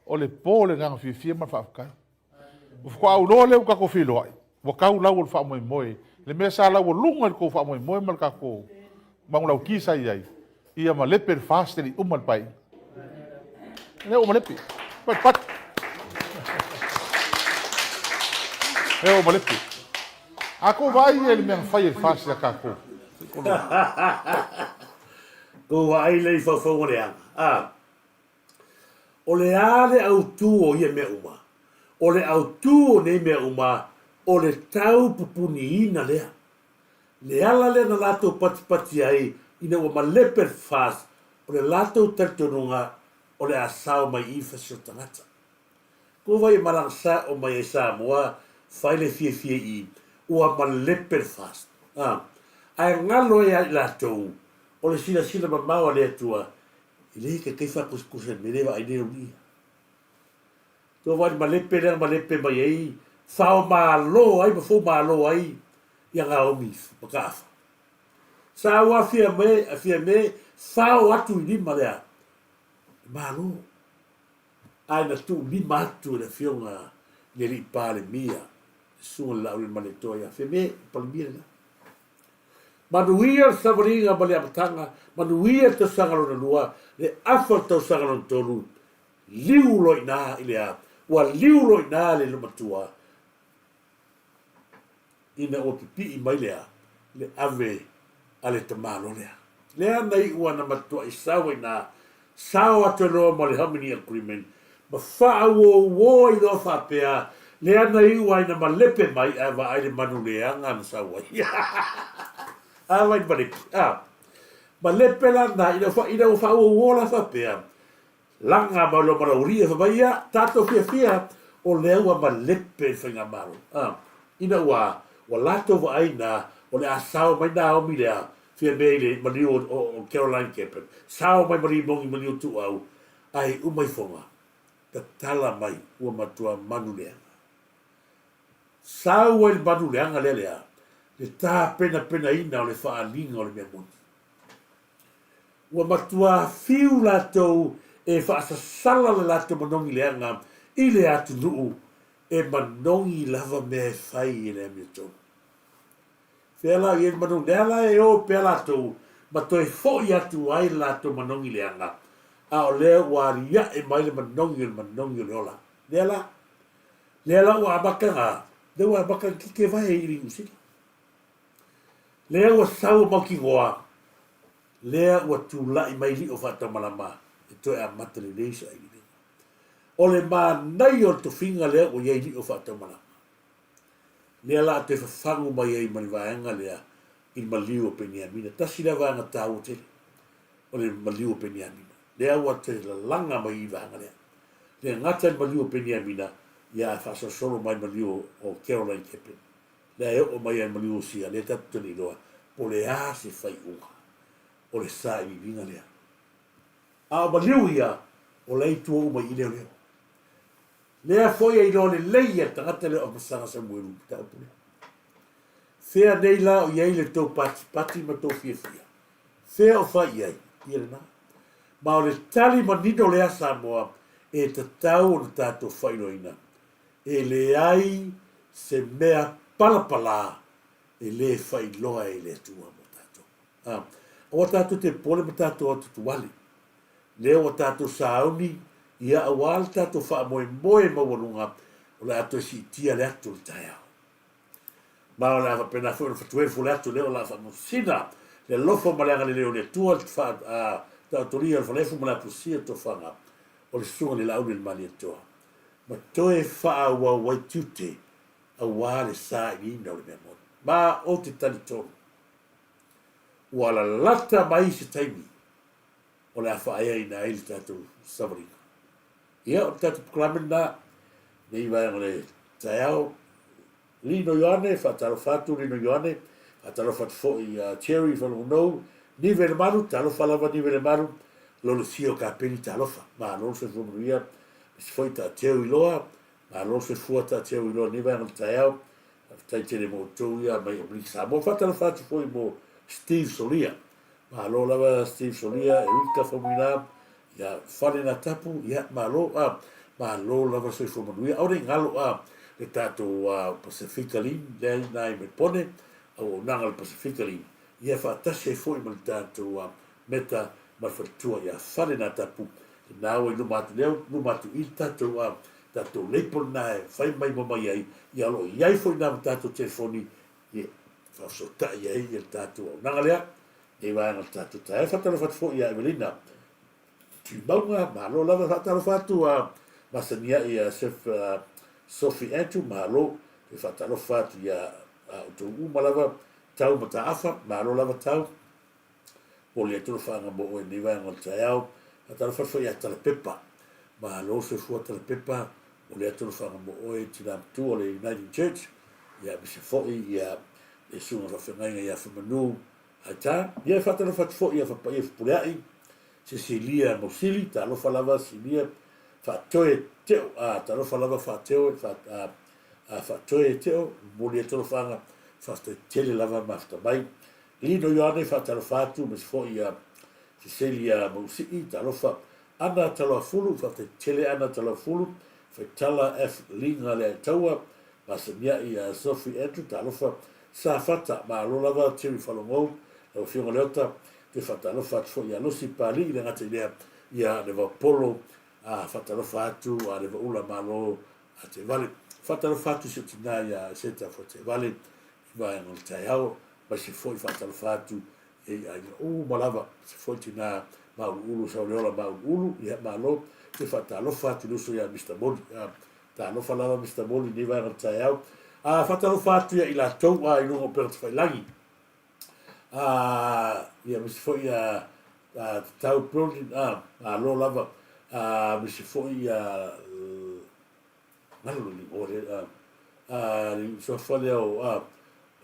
S7: o le po o le agaga fiafia ma le faafetai. Ua faatoa auloa lea ua tatou feiloai, ua tau lau o le faamoemoe, le mea sa laualuga i le tou faamoemoe ma le tatou manulauti sa i ai, ia malepe le FAST e le i uma le Paeaiga. Lea ua malepe. Patipati. Lea ua malepe. A kou vaai ia i le mea na fai e le FAST ia tatou.
S2: Kou vaai lea i faufauga leaga. A. O le a le autū o ia mea uma? O le autū o nei mea uma, o le tau pupuniina lea. Le ala lea na latou patipati ai ina ua malepe le FAST, o le latou talitonuga o le a sao mai i fasi o tagata. Ko wai e malaga sa'o mai ai Samoa fai le fiafia i ua malepe le FAST. A, ae galo ai ia i latou, O le silasila mamao a le Atua, e le taitai faakusekusa i le mea lea e vaai nei auli'i. Tua vaai i le malepe lea na malepe mai ai, fao malo ai ma fou malo ai ia Naomi ma Kaafa. Sa ua Fiame, Fiame fao atu i lima lea, malo. Ae na tuulima atu e le afioga i le alii Palemia, le susuga i le Laaulialemalietoa ia Fiame, Palemia lena. Manuia le savaliga ma le amataga, manuia le tausaga lona lua, le afa o le tausaga lona tolu, liu loa i ina i le a, ua liu loa i ina le loomatua, ina ua pipii mai le a, le ave a le tamaloa lea. Lea na iu ana matuai sau ai ina, sao atu ai loa ma le Harmony Agreement, ma faauouo ai loa faapea, lea na iu ai na malepe mai ae vaai le manu leaga na sau ai. A vai le malepe, a. Malepe la na, ina ua faauouo la faapea, Laga mai loa ma Laualii e fai mai, Ia, tatou fiafia, o lea ua malepe le faigamalo. A, ina ua, ua latou vaai ina o le a sao mai Naomi lea, Fiame i le maliu o, o, o Caroline Capen, sao mai ma Limogi maliu Tuuau, ae uma ifoga, tatala mai ua matua manu leaga. Sau ai le manu leaga lea lea, le tapenapenaina o le faaaliga o le mea moni. Ua matua fiu latou e faasasala le latou manogi leaga i le atunuu e manogi lava mea e fai e le amiotonu. Fea la o i ai le manogi? Lea la e o pea latou ma toe foi atu ai le latou manogi leaga, a o lea ua aliae mai le manogi o le manogi o le ola. Lea la, lea la ua amata na, lea ua amata na kekevae i le Niu Sila. Lea ua sau a mautinoa, lea ua tulai mai lio faataumalama e toe amata lelei sailiiliga. O le manaia o le tofiga lea ua i ai lio faataumalama, lea la a toe fafagu mai ai ma le vaega lea i le maliu o Peniamina. Tasi lea vaega taua tele, o le maliu o Peniamina. Lea ua toe lalaga mai i vaega lea. Le gata i le maliu o Peniamina, ia ae faasolosolo mai le maliu o Caroline Keppen. Lea e oo mai ai ma Liusia, lea tatou te le iloa po o le a se faaiuga o le sailiiliga lea. A o maliu ia, o la e i tua uma i i leoleo. Lea foi e iloa lelei e le tagata lea o Amasaga Samuelu i le mataupu lea. Fea nei la o i ai le tou patipati ma tou fiafia? Fea o fai i ai? Ia lena. Ma o le tali manino lea Samoa e tatau ona tatou faailoaina E leai se mea palapala e le faailoa e le Atua mo tatou. A, aua tatou te popole ma tatou atutuale. Lea ua tatou sauni, ia aua le tatou faamoemoe maualuga o le a toe siitia le atu o le taeao. Ma o le a faapena foi ona fatuefu le atu lea o le a faamasina le alofa ma le agalelei o le Atua le fa, a, taotolia o le faleefu ma le apusia tofaga o le susuga i le Laauli o le Malietoa. ma toe faaauau ai tiute aua le sailiina o le mea moni. Ma ou te talitonu, ua lalata mai se taimi o le a faaeaina ai le tatou savaliga. Ia, o le tatou polokalame lena, nei vaega o le taeao. Lino Ioane, faatalofa atu Lino Ioane, faatalofa atu foi ia Jerry Falugunou, Nive Lemalu, talofa lava Nive Lemalu, Lolosio Kapeni, talofa, malo le soifua manuia, aemaise foi Taateu Iloa, malo le soifua Taateu Iloa nei vaega o le taeao, faafetai tele mo outou ia mai Amerika Samoa. Faatalofa atu foi mo Steve Solia, Malo lava Steve Solia, Erika Faumuina, ia Fale na tapu, ia malo a, malo lava soifua manuia. Aua ne i galo a le tatou a Pasifika Lin, lea i ina i Melpone, auaunaga a le Pasifika Lin, ia faatasi ai foi ma le tatou a Meta ma le faletua ia Fale na tapu, lena ua i luma atu lea, luma atu i le tatou a tatou label lena e fai mai ma mai ai, ia o lo o i ai foi ina ma tatou telefoni e faafesootai ai le tatou auaunaga lea nei vaega o le tatou taeao. Faatalofa atu foi ia Evelina Tuimauga, malo lava. Faatalofa atu a masani ai ia Chef Sophie Andrew, malo. E faatalofa atu ia outou uma lava, Tau Mataafa, malo lava Tau. Momoli atu le faaga mo oe i lenei vaega o le taeao. Faatalofa atu foi ia Talapepa. Malo soifua Talapepa. Momoli atu le faaga mo oe tina matua o le Uniting Church. Ia aemaise foi ia le susuga faafeagaiga ia Famanu. Ae tā, ia e faatalofa atu foi ia Fapaia Fepuleai, Sesilia Mausili, talofa lava Silia, Faatoe Teo, a, talofa lava Faateo, fa, a, a, Faatoe Teo, momoli atu alofaaga, faafetai tele lava mafuta mai. Lino Ioane, faatalofa atu, aemaise foi ia Seselia Mausii, talofa. Ana Taloafulu, faafetai tele Ana Taloafulu, Faitala F. Liga Leaitaua, Masamiai ia Sophie Andrew, talofa. Safata, malo lava Terry Falogou, lau Afioga Leota, toe faatalofa atu foi ia Lucy Papalii, le gata i lea ia Levaopolo, a faatalofa atu a Levaula Malo a Teevale. Faatalofa atu si ou tina ia Seta Fuateevale i vaega o le taeao, aemaise foi faatalofa atu i aiga uma lava, aemaise foi tina Mauluulu Saoleola Mauluulu, ia malo, toe faatalofa atu i le uso ia Mister Moli. Talofa lava Mister Moli i lenei vaega o le taeao. A faatalofa atu ia i latou a i luga o upega tafailagi. A ia aemaise foi ia a Tatau Building a malo lava. A aemaise foi ia galo le o le a a le suafa lea o a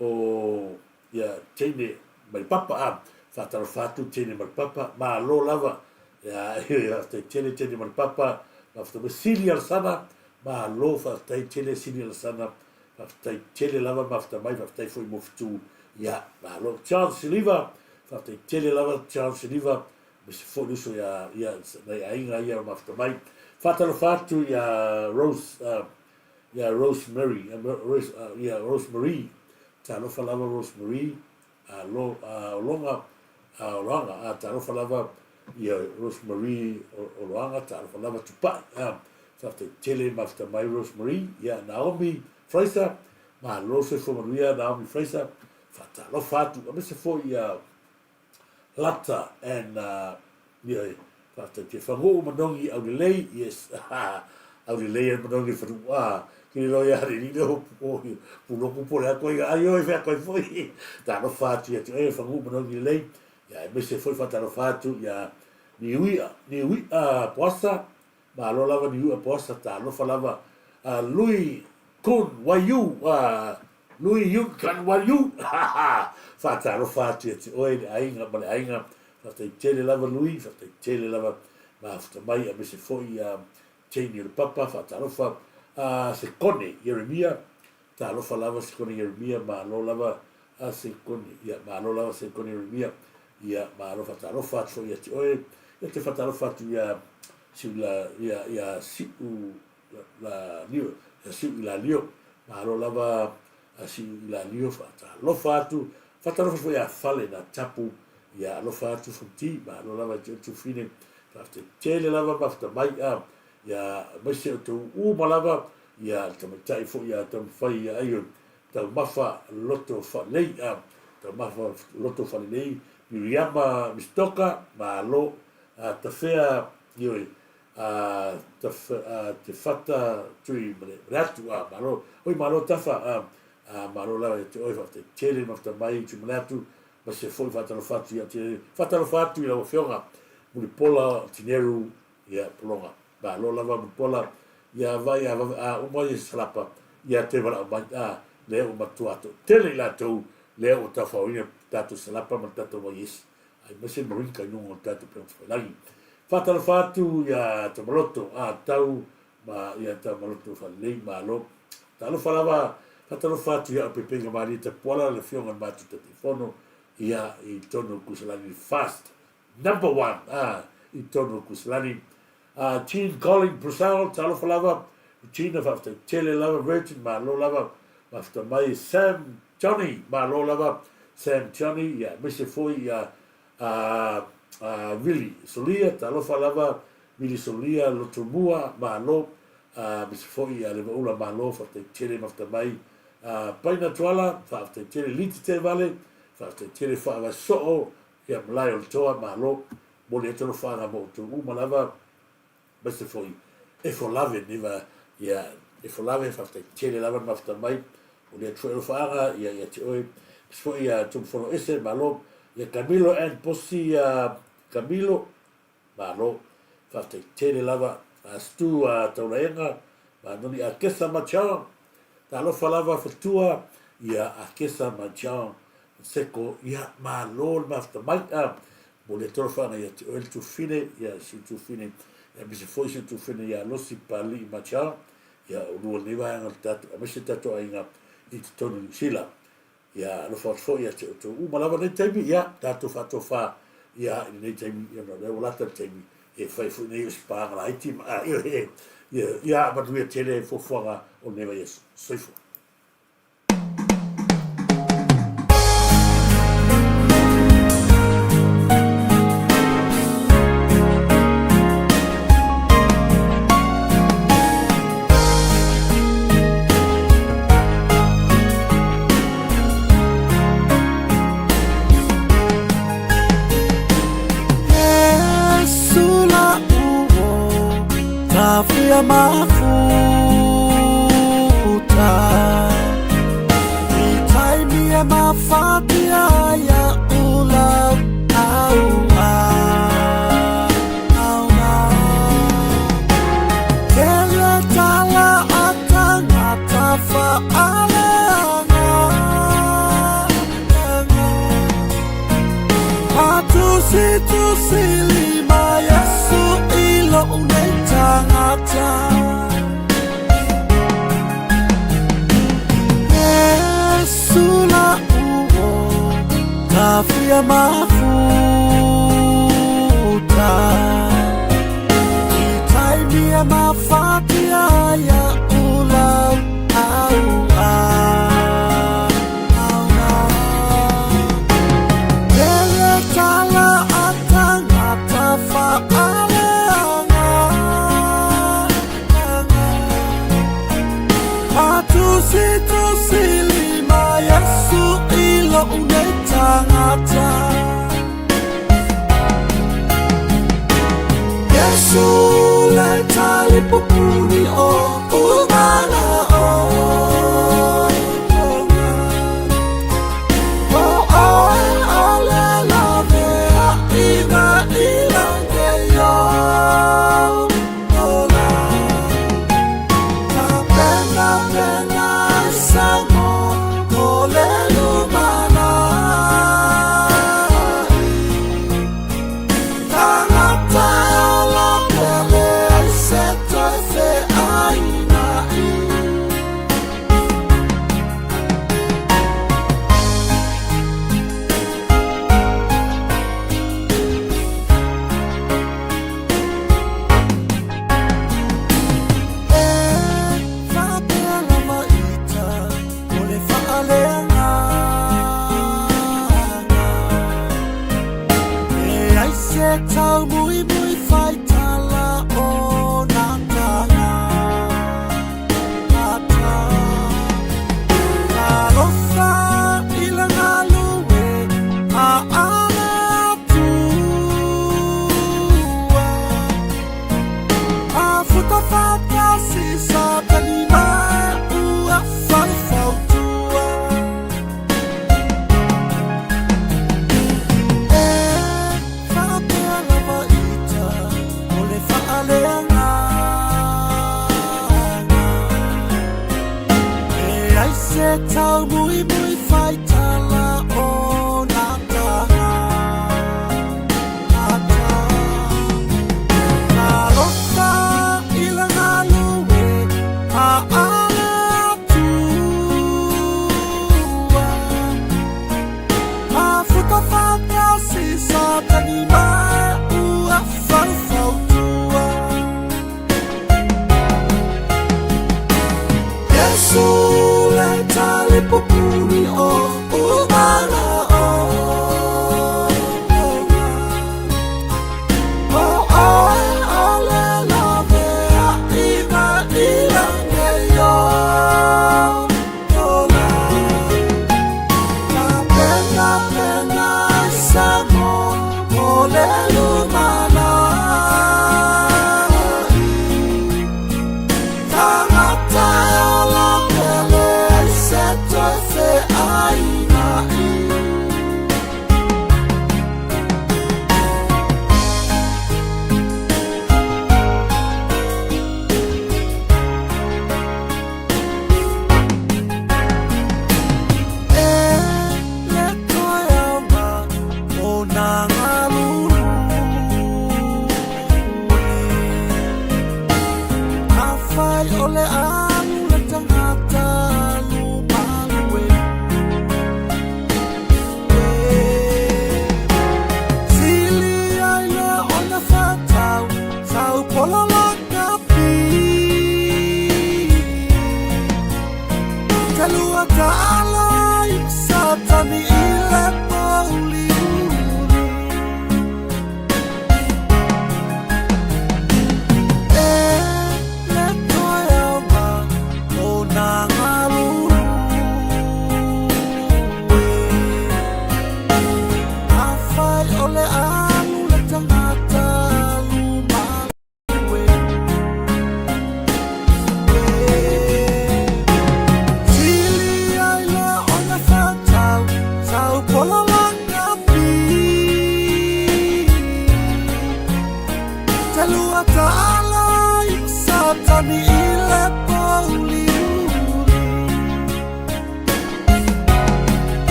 S2: o ia Teine Malepapa a faatalofa atu Teine Malepapa malo lava ia faafetai tele Teine Malepapa faafetai mai Sili Alasana malo faafetai tele Sili Alasana faafetai tele lava mafuta mai faafetai foi mo fetu ia malo John Siliva faafetai tele lava John Siliva aemaise foi le uso ia ia nai aiga ia o mafuta mai faatalofa atu ia Rose ia Rosemary, ia Rosemarie, talofa lava Rosemarie, a lo, a Ologa, a Oloaga, a talofa lava ia Rosemarie Oloaga, talofa lava Tupai, a faafetai tele mafuta mai Rosemarie, ia Naomi Fraser, malo soifua manuia Naomi Fraser, faatalofa atu, aemaise foi ia Lata and ioe faafetai te whanguu manongi aulelei yes aulelei and manongi whanuu a kiri roi a riri le hopu puloku pole a koe ai oi whea koe foi talofa atu ia te oe whanguu manongi lelei ia e mese foi whatalofa atu ia niuia niuia poasa Malo lava ni ua poasa talofa lava a Lui Kun Waiu a Lui Yun Kan Waiu faatalofa atu ia te oe le aiga ma le aiga faafetai tele lava Lui faafetai tele lava mafuta mai aemaise foi ia Jane o le Papa faatalofa a Sekone Ieremia talofa lava Sekone Ieremia malo lava a Sekone ia malo lava Sekone Ieremia ia malo faatalofa atu foi ia te oe ia te faatalofa atu ia Siu la ia ia siu la lio ia siu i la lio malo lava a siu i la lio faatalofa atu faatalofa foi ia fale na tapu ia alofa atu fonti malo lava te tu fine faafetai tele lava mafuta mai a ia aemaise o tou uma lava ia le tamaitai foi ia taumafai ia ai taumafa loto faalelei a taumafa loto faalelei Miriama Mistoka malo A tawhea, ioe, a a te whata tui ma le atu, a malo, oi malo tafa, a, a malo lava ia te oe faafetai tele mafuta mai tui ma le atu, ma se foi faatalofa atu ia te, faatalofa atu i lau afioga, Mulipola Tineru, ia Pologa, malo lava Mulipola, ia vai a vave a uma ia salapa, ia te walao mai, a, lea ua matua toatele i latou, lea ua taufaoina tatou salapa ma le tatou vaiesi. Aemaise Marika i luga o le tatou Upega Tafailagi. Faatalofa atu ia Tamaloto a tau ma ia Tamaloto Falelei malo. Talofa lava faatalofa atu ia Pepega Malie Tapuala le afioga i le matou Taitaifono ia i totonu o Kusalani Fast number one a i totonu o Kusalani. A Jean Colling Purcell talofa lava Regina faafetai tele lava Virgin malo lava mafuta mai Sam Johnny, malo lava Sam Johnny, ia aemaise foi ia a a Willy Solia, talofa lava Willy Solia Lotomua, malo, a aemaise foi ia Levaula malo, faafetai tele mafuta mai, a Paina Tuala, faafetai tele Liti Tevale, faafetai tele Faavae Soo, ia Malae o le Toa, malo, momoli atu alofaaga mo outou uma lava. Aemaise foi e folave nei va ia e folave faafetai tele lava le mafuta mai o le atu foi alofaaga ia ia te oe aemaise foi ia Tumufono ese malo ia Camilo and Posi ia Camilo malo faafetai tele lava a Stu a Taulaega ma Noni Akesa ma John talofa lava fatua ia Akesa ma John. Seko, ia, malo le mafuta mai, a, mo le tolofaga ia te oe le tufine, ia si tufine, ia aemaise foi si tufine ia Losi Papalii Machar, ia o lua lenei vaega o le tatou, aemaise tatou aiga i totonu o Niu Sila. Ia alofa atu foi ia te outou uma lava lenei taimi, ia tatou faatofa ia i lenei taimi, ia ona o lea ua lata le taimi e fai foi nei o se paaga laiti ma a, ia, ia, ia manuia tele fuafuaga o lenei vaiaso. Soifua.
S1: Kalua ta'ala.